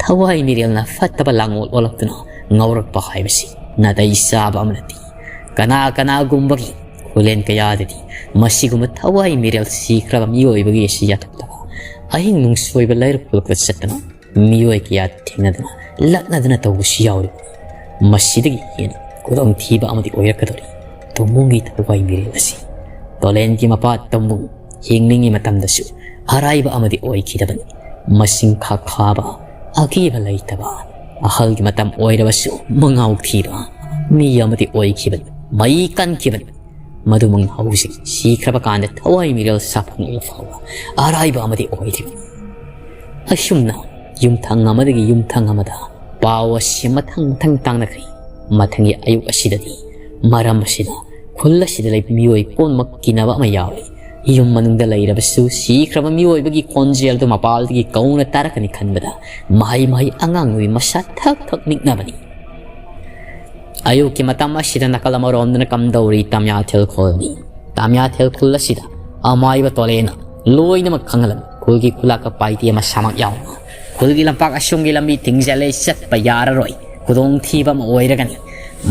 ꯊꯋꯥꯏ ꯃꯤꯔꯦꯜꯅ ꯐꯠꯇꯕ ꯂꯥꯡꯑꯣꯜ ꯑꯣꯜꯂꯛꯇꯨꯅ ꯉꯧꯔꯛꯄ ꯍꯥꯏꯕꯁꯤ ꯅꯥꯇꯩ ꯆꯥꯕ ꯑꯃ ꯅꯠꯇꯦ꯫ ꯀꯅꯥ ꯀꯅꯥꯒꯨꯝꯕꯒꯤ ꯈꯨꯂꯦꯟ ꯀꯌꯥꯗꯗꯤ ꯃꯁꯤꯒꯨꯝꯕ ꯊꯋꯥꯏ ꯃꯤꯔꯦꯜ ꯁꯤꯈ꯭ꯔꯕ ꯃꯤꯑꯣꯏꯕꯒꯤ ꯑꯁꯤ ꯌꯥꯊꯣꯛꯇꯕ ꯑꯍꯤꯡ ꯅꯨꯡꯁꯣꯏꯕ ꯂꯩꯔꯛ ꯈꯨꯂꯛꯇ ꯆꯠꯇꯨꯅ ꯃꯤꯑꯣꯏ ꯀꯌꯥ ꯊꯦꯡꯅꯗꯨꯅ ꯂꯛꯅꯗꯨꯅ ꯇꯧꯕꯁꯨ ꯌꯥꯎꯔꯤꯕꯅꯤ꯫ ꯃꯁꯤꯗꯒꯤ ꯍꯦꯟꯅ ꯈꯨꯗꯣꯡꯊꯤꯕ ꯑꯃꯗꯤ ꯑꯣꯏꯔꯛꯀꯗꯧꯔꯤ ꯇꯨꯝꯃꯨꯡꯒꯤ ꯊꯋꯥꯏ ꯃꯤꯔꯦꯜ ꯑꯁꯤ꯫ ꯇꯣꯂꯦꯟꯒꯤ ꯃꯄꯥ ꯇꯨꯝꯃꯨꯡ ꯍꯤꯡꯂꯤꯉꯩ ꯃꯇꯝꯗꯁꯨ ꯑꯔꯥꯏꯕ ꯑꯃꯗꯤ ꯑꯣꯏꯈꯤꯗꯕꯅꯤ꯫ ꯃꯁꯤꯡ ꯈꯥ ꯈꯥꯕ, ꯑꯀꯤꯕ ꯂꯩꯇꯕ, ꯑꯍꯜꯒꯤ ꯃꯇꯝ ꯑꯣꯏꯔꯕꯁꯨ ꯃꯉꯥꯎ ꯊꯤꯕ ꯃꯤ ꯑꯃꯗꯤ ꯑꯣꯏꯈꯤꯕꯅꯤ꯫ ꯃꯩ ꯀꯟꯈꯤꯕꯅꯤ꯫ ꯃꯗꯨꯃꯛꯅ ꯍꯧꯖꯤꯛ ꯁꯤꯈ꯭ꯔꯕ ꯀꯥꯟꯗ ꯊꯋꯥꯏ ꯃꯤꯔꯦꯜ ꯁꯥꯐꯣꯡꯂꯛꯂ ꯐꯥꯎꯕ ꯑꯔꯥꯏꯕ ꯑꯃꯗꯤ ꯑꯣꯏꯗ꯭ꯔꯤꯕꯅꯤ꯫ ꯑꯁꯨꯝꯅ ꯌꯨꯝꯊꯪ ꯑꯃꯗꯒꯤ ꯌꯨꯝꯊꯪ ꯑꯃꯗ ꯄꯥꯎ ꯑꯁꯤ ꯃꯊꯪ ꯃꯊꯪ ꯇꯥꯡꯅꯈ꯭ꯔꯦ꯫ ꯃꯊꯪꯒꯤ ꯑꯌꯨꯛ ꯑꯁꯤꯗꯗꯤ ꯃꯔꯝ ꯑꯁꯤꯗ ꯈꯨꯜ ꯑꯁꯤꯗ ꯂꯩꯕ ꯃꯤꯑꯣꯏ ꯄꯨꯝꯅꯃꯛ ꯀꯤꯅꯕ ꯑꯃ ꯌꯥꯎꯔꯦ꯫ ꯌꯨꯝ ꯃꯅꯨꯡꯗ ꯂꯩꯔꯕꯁꯨ ꯁꯤꯈ꯭ꯔꯕ ꯃꯤꯑꯣꯏꯕꯒꯤ ꯈꯣꯟꯖꯦꯜꯗꯨ ꯃꯄꯥꯜꯗꯒꯤ ꯀꯧꯅ ꯇꯥꯔꯛꯀꯅꯤ ꯈꯟꯕꯗ ꯃꯍꯩ ꯃꯍꯩ ꯑꯉꯥꯡ ꯅꯨꯄꯤ ꯃꯁꯥ ꯊꯛ ꯊꯛ ꯅꯤꯛꯅꯕꯅꯤ꯫ ꯑꯌꯨꯛꯀꯤ ꯃꯇꯝ ꯑꯁꯤꯗ ꯅꯥꯀꯜ ꯑꯃꯔꯣꯝꯗꯅ ꯀꯝꯗꯧꯔꯤ ꯇꯥꯃꯤꯌꯥꯊꯦꯜ ꯈꯨꯜꯅꯤ꯫ ꯇꯥꯃꯤꯌꯥꯊꯦꯜ ꯈꯨꯜ ꯑꯁꯤꯗ ꯑꯃꯥꯏꯕ ꯇꯣꯂꯦꯅ ꯂꯣꯏꯅꯃꯛ ꯈꯪꯍꯜꯂꯝꯃꯤ꯫ ꯈꯨꯜꯒꯤ ꯈꯨꯂꯥꯛꯀ ꯄꯥꯏꯇꯦ ꯃꯁꯥꯃꯛ ꯌꯥꯎꯅ ꯈꯨꯜꯒꯤ ꯂꯝꯄꯥꯛ ꯑꯁꯣꯝꯒꯤ ꯂꯝꯕꯤ ꯊꯤꯡꯖꯤꯜꯂꯦ, ꯆꯠꯄ ꯌꯥꯔꯔꯣꯏ, ꯈꯨꯗꯣꯡꯊꯤꯕ ꯑꯃ ꯑꯣꯏꯔꯒꯅꯤ꯫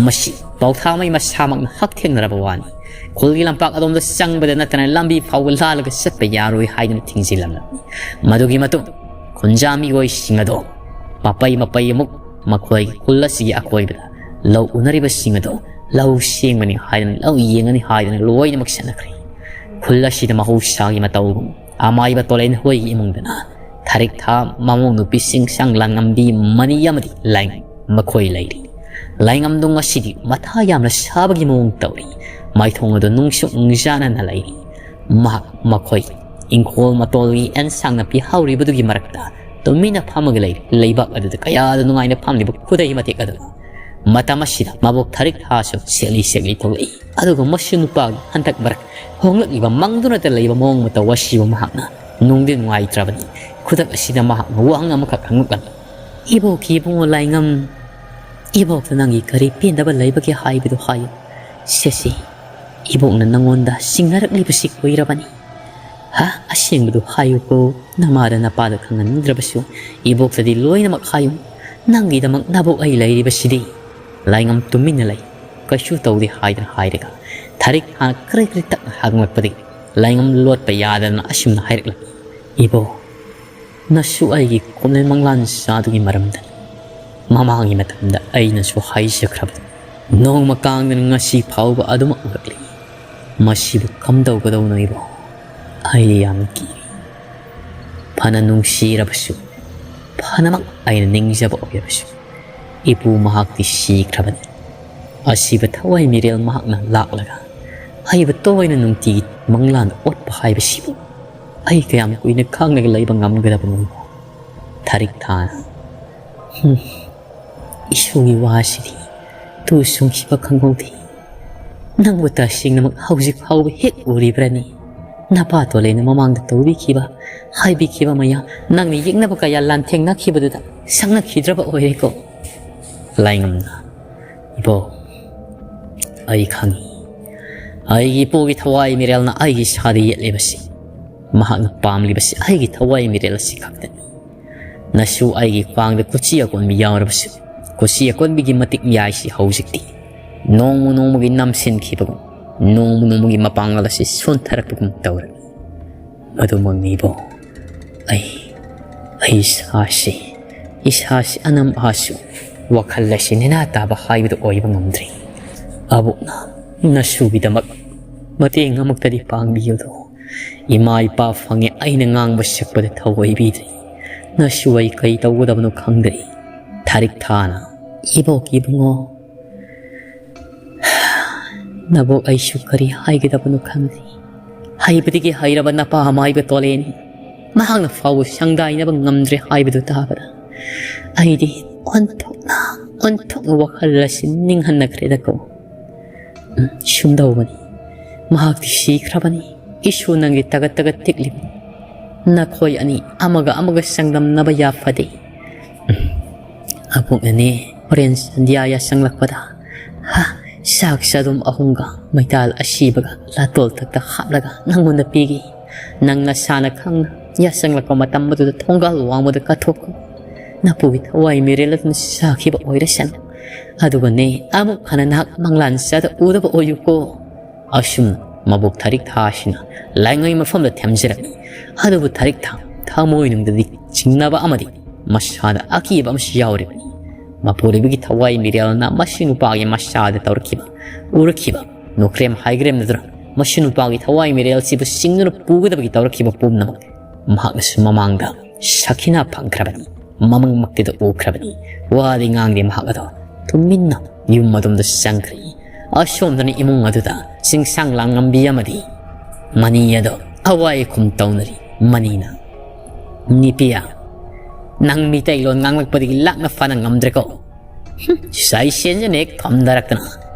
ꯃꯁꯤ ꯄꯥꯎꯊꯥꯃꯩ ꯃꯁꯥꯃꯛꯅ ꯍꯛꯊꯦꯡꯅꯔꯕ ꯋꯥꯅꯤ꯫ ꯈꯨꯜꯒꯤ ꯂꯝꯄꯥꯛ ꯑꯗꯣꯝꯗ ꯆꯪꯕꯗ ꯅꯠꯇꯅ ꯂꯝꯕꯤ ꯐꯥꯎꯕ ꯂꯥꯜꯂꯒ ꯆꯠꯄ ꯌꯥꯔꯣꯏ ꯍꯥꯏꯗꯨꯅ ꯊꯤꯡꯖꯤꯜꯂꯝꯂꯝꯃꯤ꯫ ꯃꯗꯨꯒꯤ ꯃꯇꯨꯡ ꯈꯨꯟꯖꯥ ꯃꯤꯑꯣꯏꯁꯤꯡ ꯑꯗꯣ ꯃꯄꯩ ꯃꯄꯩ ꯑꯃꯨꯛ ꯃꯈꯣꯏꯒꯤ ꯈꯨꯜ ꯑꯁꯤꯒꯤ ꯑꯀꯣꯏꯕꯗ ꯂꯧ ꯎꯅꯔꯤꯕꯁꯤꯡ ꯑꯗꯣ ꯂꯧ ꯁꯦꯡꯕꯅꯤ ꯍꯥꯏꯗꯅ, ꯂꯧ ꯌꯦꯡꯒꯅꯤ ꯍꯥꯏꯗꯅ ꯂꯣꯏꯅꯃꯛ ꯆꯠꯅꯈ꯭ꯔꯦ꯫ ꯈꯨꯜ ꯑꯁꯤꯗ ꯃꯍꯧꯁꯥꯒꯤ ꯃꯇꯧꯒꯨꯝ ꯑꯃꯥꯏꯕ ꯇꯣꯂꯦꯟ ꯍꯣꯏꯒꯤ ꯏꯃꯨꯡꯗꯅ ꯊꯔꯤꯛ ꯊꯥ ꯃꯃꯧ ꯅꯨꯄꯤꯁꯤꯡ ꯁꯪ ꯂꯥꯡꯉꯝꯕꯤ ꯃꯅꯤ ꯑꯃꯗꯤ ꯂꯥꯏꯉꯝ ꯃꯈꯣꯏ ꯂꯩꯔꯤ꯫ ꯂꯥꯏꯉꯝꯗꯣ ꯉꯁꯤꯗꯤ ꯃꯊꯥ ꯌꯥꯝꯅ ꯁꯥꯕꯒꯤ ꯃꯑꯣꯡ ꯇꯧꯔꯤ꯫ ꯃꯥꯏꯊꯣꯡ ꯑꯗꯨ ꯅꯨꯡꯁꯨꯛ ꯅꯨꯡꯖꯥꯅꯅ ꯂꯩꯔꯤ꯫ ꯃꯍꯥꯛ ꯃꯈꯣꯏ ꯏꯪꯈꯣꯜ ꯃꯇꯣꯜꯒꯤ ꯑꯦꯟꯁꯥꯡ ꯅꯥꯄꯤ ꯍꯧꯔꯤꯕꯗꯨꯒꯤ ꯃꯔꯛꯇ ꯇꯨꯃꯤꯟꯅ ꯐꯝꯃꯒ ꯂꯩꯔꯤ꯫ ꯂꯩꯕꯥꯛ ꯑꯗꯨꯗ ꯀꯌꯥꯗ ꯅꯨꯡꯉꯥꯏꯅ ꯐꯝꯂꯤꯕ ꯈꯨꯗꯩ ꯃꯇꯦꯛ ꯑꯗꯨ꯫ ꯃꯇꯝ ꯑꯁꯤꯗ ꯃꯕꯣꯛ ꯊꯔꯤꯛ ꯊꯥꯁꯨ ꯁꯦꯛꯂꯤ ꯁꯦꯛꯂꯤ ꯊꯣꯛꯂꯛꯏ꯫ ꯑꯗꯨꯒ ꯃꯁꯨ ꯅꯨꯄꯥꯒꯤ ꯍꯟꯗꯛ ꯃꯔꯛ ꯍꯣꯡꯂꯛꯂꯤꯕ ꯃꯪꯗꯨꯅꯇ ꯂꯩꯕ ꯃꯑꯣꯡ ꯃꯇꯧ ꯑꯁꯤꯕꯨ ꯃꯍꯥꯛꯅ ꯅꯨꯡꯗꯤ ꯅꯨꯡꯉꯥꯏꯇ꯭ꯔꯕꯅꯤ꯫ ꯈꯨꯗꯛ ꯑꯁꯤꯗ ꯃꯍꯥꯛꯅ ꯋꯥꯍꯪ ꯑꯃꯈꯛ ꯍꯪꯂꯛꯂꯝꯃꯤ꯫ "ꯏꯕꯣꯛꯀꯤ ꯏꯕꯨꯡꯉꯣ ꯂꯥꯏꯉꯝ, "ꯏꯕꯣꯛꯇ ꯅꯪꯒꯤ ꯀꯔꯤ ꯄꯦꯟꯗꯕ ꯂꯩꯕꯒꯦ ꯍꯥꯏꯕꯗꯨ ꯍꯥꯏꯌꯨ꯫ ꯁꯦꯁꯦ, ꯏꯕꯣꯛꯅ ꯅꯪꯉꯣꯟꯗ ꯁꯤꯡꯅꯔꯛꯂꯤꯕꯁꯤ ꯀꯨꯏꯔꯕꯅꯤ꯫ ꯍꯥ, ꯑꯁꯦꯡꯕꯗꯨ ꯍꯥꯏꯌꯨꯀꯣ꯫ ꯅꯃꯥꯗ ꯅꯄꯥꯗ ꯈꯪꯍꯟꯅꯤꯡꯗ꯭ꯔꯕꯁꯨ ꯏꯕꯣꯛꯇꯗꯤ ꯂꯣꯏꯅꯃꯛ ꯍꯥꯏꯌꯨ꯫ ꯅꯪꯒꯤꯗꯃꯛ ꯅꯕꯣꯛ ꯑꯩ ꯂꯩꯔꯤꯕꯁꯤꯗꯤ꯫" ꯂꯥꯏꯉꯝ ꯇꯨꯃꯤꯟꯅ ꯂꯩ꯫ ꯀꯩꯁꯨ ꯇꯧꯗꯦ ꯍꯥꯏꯗꯅ ꯍꯥꯏꯔꯒ ꯊꯥꯔꯤꯛ ꯊꯥꯅ ꯀ꯭ꯔꯤꯛ ꯀ꯭ꯔꯤꯛ ꯇꯛꯅ ꯍꯥꯡꯂꯛꯄꯗꯒꯤ ꯂꯥꯏꯉꯝ ꯂꯣꯠꯄ ꯌꯥꯗꯗꯅ ꯑꯁꯨꯝꯅ ꯍꯥꯏꯔꯛꯂꯝꯃꯤ, "ꯏꯕꯣ, ꯅꯁꯨ ꯑꯩꯒꯤ ꯈꯣꯝꯂꯦꯟ ꯃꯪꯂꯥꯟ ꯆꯥꯗꯨꯒꯤ ꯃꯔꯝꯗꯅꯤ꯫ ꯃꯃꯥꯡꯒꯤ ꯃꯇꯝꯗ ꯑꯩꯅꯁꯨ ꯍꯥꯏꯖꯈ꯭ꯔꯕꯅꯤ꯫ ꯅꯣꯡꯃ ꯀꯥꯡꯗꯅ ꯉꯁꯤ ꯐꯥꯎꯕ ꯑꯗꯨꯃꯛ ꯎꯔꯛꯂꯤ꯫ ꯃꯁꯤꯕꯨ ꯀꯝꯗꯧꯒꯗꯧꯅꯣ ꯏꯕꯣ? ꯑꯩ ꯌꯥꯝ ꯀꯤꯔꯤ꯫ ꯐꯅ ꯅꯨꯡꯁꯤꯔꯕꯁꯨ, ꯐꯅꯃꯛ ꯑꯩꯅ ꯅꯤꯡꯖꯕ ꯑꯣꯏꯔꯕꯁꯨ, ꯏꯄꯨ ꯃꯍꯥꯛꯇꯤ ꯁꯤꯈ꯭ꯔꯕꯅꯤ꯫ ꯑꯁꯤꯕ ꯊꯋꯥꯏ ꯃꯤꯔꯦꯜ ꯃꯍꯥꯛꯅ ꯂꯥꯛꯂꯒ ꯑꯩꯕꯨ ꯇꯣꯏꯅ ꯅꯨꯡꯇꯤꯒꯤ ꯃꯪꯂꯥꯟꯗ ꯑꯣꯠꯄ ꯍꯥꯏꯕꯁꯤꯕꯨ ꯑꯩ ꯀꯌꯥꯝ ꯀꯨꯏꯅ ꯈꯥꯡꯂꯒ ꯂꯩꯕ ꯉꯝꯒꯗꯕꯅꯣ?" ꯊꯥꯔꯤꯛ ꯊꯥꯅ, "ꯍꯨꯝ, ꯏꯁꯨꯒꯤ ꯋꯥꯁꯤꯗꯤ ꯇꯨ ꯁꯨꯡꯈꯤꯕ ꯈꯪꯍꯧꯗꯦ꯫ ꯅꯪꯕꯨ ꯇꯁꯦꯡꯅꯃꯛ ꯍꯧꯖꯤꯛ ꯐꯥꯎꯕ ꯍꯦꯛ ꯎꯔꯤꯕ꯭ꯔꯅꯤ? ꯅꯄꯥ ꯇꯣꯂꯦꯅ ꯃꯃꯥꯡꯗ ꯇꯧꯕꯤꯈꯤꯕ, ꯍꯥꯏꯕꯤꯈꯤꯕ ꯃꯌꯥꯝ, ꯅꯪꯅ ꯌꯦꯛꯅꯕ ꯀꯌꯥ ꯂꯥꯟꯊꯦꯡꯅꯈꯤꯕꯗꯨꯗ ꯁꯪꯅꯈꯤꯗ꯭ꯔꯕ ꯑꯣꯏꯔꯦꯀꯣ?" ꯂꯥꯏꯉꯝꯅ, "ꯏꯕꯣ, ꯑꯩ ꯈꯪꯏ꯫ ꯑꯩꯒꯤ ꯏꯄꯨꯒꯤ ꯊꯋꯥꯏ ꯃꯤꯔꯦꯜꯅ ꯑꯩꯒꯤ ꯏꯁꯥꯗ ꯌꯦꯠꯂꯤꯕꯁꯤ꯫ ꯃꯍꯥꯛꯅ ꯄꯥꯝꯂꯤꯕꯁꯤ ꯑꯩꯒꯤ ꯊꯋꯥꯏ ꯃꯤꯔꯦꯜ ꯑꯁꯤ ꯈꯛꯇꯅꯤ꯫ ꯅꯁꯨ ꯑꯩꯒꯤ ꯈ꯭ꯋꯥꯡꯗ ꯀꯨꯆꯤ ꯑꯀꯣꯟꯕꯤ ꯌꯥꯎꯔꯕꯁꯨ, ꯀꯨꯆꯤ ꯑꯀꯣꯟꯕꯤꯒꯤ ꯃꯇꯤꯛ ꯃꯌꯥꯏꯁꯤ ꯍꯧꯖꯤꯛꯇꯤ ꯅꯣꯡꯃ ꯅꯣꯡꯃꯒꯤ ꯅꯝꯁꯤꯟꯈꯤꯕꯒꯨꯝ, ꯅꯣꯡꯃ ꯅꯣꯡꯃꯒꯤ ꯃꯄꯥꯡꯒꯜ ꯑꯁꯤ ꯁꯣꯟꯊꯔꯛꯄꯒꯨꯝ ꯇꯧꯔꯦ꯫ ꯃꯗꯨꯃꯛꯅꯤꯕꯣ, ꯑꯩ, ꯑꯩ ꯏꯁꯥꯁꯤ, ꯏꯁꯥꯁꯤ ꯑꯅꯝ ꯑꯍꯥꯁꯨ ꯋꯥꯈꯜ ꯑꯁꯤ ꯅꯦꯅꯥ ꯇꯥꯕ ꯍꯥꯏꯕꯗꯨ ꯑꯣꯏꯕ ꯉꯝꯗ꯭ꯔꯤ꯫ ꯑꯕꯣꯛꯅ ꯅꯁꯨꯒꯤꯗꯃꯛ ꯃꯇꯦꯡ ꯑꯃꯨꯛꯇꯗꯤ ꯄꯥꯡꯕꯤꯌꯨꯗꯣ꯫ ꯏꯃꯥ ꯏꯄꯥ ꯐꯪꯉꯦ ꯑꯩꯅ ꯉꯥꯡꯕ ꯁꯛꯄꯗ ꯊꯧꯑꯣꯏꯕꯤꯗ꯭ꯔꯤ꯫ ꯅꯁꯨ ꯑꯩ ꯀꯩ ꯇꯧꯒꯗꯕꯅꯣ ꯈꯪꯗ꯭ꯔꯤ꯫" ꯊꯥꯔꯤꯛ ꯊꯥꯅ, "ꯏꯕꯣꯛ ꯏꯕꯨꯡꯉꯣ, ꯅꯕꯣꯛ ꯑꯩꯁꯨ ꯀꯔꯤ ꯍꯥꯏꯒꯗꯕꯅꯣ ꯈꯪꯗꯦ꯫ ꯍꯩꯕꯗꯒꯤ ꯍꯩꯔꯕ ꯅꯄꯥ ꯑꯃꯥꯏꯕ ꯇꯣꯂꯦꯅꯤ꯫ ꯃꯍꯥꯛꯅ ꯐꯥꯎꯕ ꯁꯪꯗꯥꯏꯅꯕ ꯉꯝꯗ꯭ꯔꯦ ꯍꯥꯏꯕꯗꯨ ꯇꯥꯕꯗ ꯑꯩꯗꯤ ꯑꯣꯟꯊꯣꯛꯅ, ꯑꯣꯟꯊꯣꯛꯅ ꯋꯥꯈꯜ ꯑꯁꯤ ꯅꯤꯡꯍꯟꯅꯈ꯭ꯔꯦꯗꯀꯣ꯫ ꯎꯝ, ꯁꯨꯝꯗꯧꯕꯅꯤ꯫ ꯃꯍꯥꯛꯇꯤ ꯁꯤꯈ꯭ꯔꯕꯅꯤ꯫ ꯏꯁꯨ ꯅꯪꯗꯤ ꯇꯒꯠ ꯇꯒꯠ ꯇꯦꯛꯂꯤꯕꯅꯤ꯫ ꯅꯈꯣꯏ ꯑꯅꯤ ꯑꯃꯒ ꯑꯃꯒ ꯆꯥꯡꯗꯝꯅꯕ ꯌꯥꯐꯗꯦ꯫ ꯎꯝ, ꯑꯕꯣꯛꯅꯅꯦ, ꯍꯣꯔꯦꯟ ꯁꯟꯙ꯭ꯌꯥ ꯌꯥꯆꯪꯂꯛꯄꯗ, ꯍꯥ, ꯆꯥꯛ ꯆꯗꯨꯝ ꯑꯍꯨꯝꯒ ꯃꯩꯇꯥꯜ ꯑꯁꯤꯕꯒ ꯂꯥꯇꯣꯜ ꯊꯛꯇ ꯍꯥꯞꯂꯒ ꯅꯪꯉꯣꯟꯗ ꯄꯤꯒꯦ꯫ ꯅꯪ ꯅꯁꯥꯅ ꯈꯪꯅ ꯌꯥꯆꯪꯂꯛꯄ ꯃꯇꯝ ꯑꯗꯨꯗ ꯊꯣꯡꯒꯥꯜ ꯋꯥꯡꯃꯗ ꯀꯠꯊꯣꯛꯈꯣ꯫ ꯅꯄꯨꯒꯤ ꯊꯋꯥꯏ ꯃꯤꯔꯦꯜ ꯑꯗꯨꯅ ꯁꯥꯈꯤꯕ ꯑꯣꯏꯔꯁꯅꯨ꯫ ꯑꯗꯨꯒꯅꯦ, ꯑꯃꯨꯛ ꯍꯟꯅ ꯅꯍꯥꯛ ꯃꯪꯂꯥꯟ ꯆꯥꯗ ꯎꯗꯕ ꯑꯣꯏꯌꯨꯀꯣ꯫ ꯑꯁꯨꯝꯅ ꯃꯕꯣꯛ ꯊꯔꯤꯛ ꯊꯥ ꯑꯁꯤꯅ ꯂꯥꯏꯉꯩ ꯃꯐꯝꯗ ꯊꯦꯝꯖꯔꯝꯃꯤ꯫ ꯑꯗꯨꯕꯨ ꯊꯔꯤꯛ ꯊꯥ ꯊꯃꯣꯏꯅꯨꯡꯗꯗꯤ ꯆꯤꯡꯅꯕ ꯑꯃꯗꯤ ꯃꯁꯥꯗ ꯑꯀꯤꯕ ꯑꯃꯁꯨ ꯌꯥꯎꯔꯤꯕꯅꯤ꯫ ꯃꯄꯨꯔꯣꯏꯕꯒꯤ ꯊꯋꯥꯏ ꯃꯤꯔꯦꯜꯅ ꯃꯁꯤ ꯅꯨꯄꯥꯒꯤ ꯃꯁꯥꯗ ꯇꯧꯔꯛꯈꯤꯕ, ꯎꯔꯛꯈꯤꯕ, ꯅꯣꯛꯈ꯭ꯔꯦꯝ ꯍꯥꯏꯒ꯭ꯔꯦꯝꯅꯗꯨꯅ ꯃꯁꯤ ꯅꯨꯄꯥꯒꯤ ꯊꯋꯥꯏ ꯃꯤꯔꯦꯜꯁꯤꯕꯨ ꯆꯤꯡꯗꯨꯅ ꯄꯨꯒꯗꯕꯒꯤ ꯇꯧꯔꯛꯈꯤꯕ ꯄꯨꯝꯅꯃꯛ ꯃꯍꯥꯛꯅꯁꯨ ꯃꯃꯥꯡꯗ ꯁꯈꯤꯅꯥ ꯐꯪꯈ꯭ꯔꯕꯅꯤ, ꯃꯃꯪꯃꯛꯇꯤꯗ ꯎꯈ꯭ꯔꯕꯅꯤ꯫ ꯋꯥꯗꯤ ꯉꯥꯡꯗꯦ ꯃꯍꯥꯛ ꯑꯗꯣ꯫ ꯇꯨꯃꯤꯟꯅ ꯌꯨꯝ ꯑꯗꯣꯝꯗ ꯆꯪꯈ꯭ꯔꯦ꯫ ꯑꯁꯣꯝꯗꯅ ꯏꯃꯨꯡ ꯑꯗꯨꯗ ꯆꯤꯡꯁꯥꯡ ꯂꯥꯡꯉꯝꯕꯤ ꯑꯃꯗꯤ ꯃꯅꯤ ꯑꯗꯣ ꯑꯋꯥꯏ ꯑꯈꯨꯝ ꯇꯧꯅꯔꯤ꯫ ꯃꯅꯤꯅ, "ꯅꯤꯄꯤꯌꯥ, ꯅꯪ ꯃꯤꯇꯩꯂꯣꯟ ꯉꯥꯡꯂꯛꯄꯗꯒꯤ ꯂꯥꯛꯅ ꯐꯅ ꯉꯝꯗ꯭ꯔꯦꯀꯣ꯫ ꯍꯨꯝ, ꯆꯥꯏꯁꯦꯟꯁꯤꯅ ꯍꯦꯛ ꯐꯝꯊꯔꯛꯇꯅ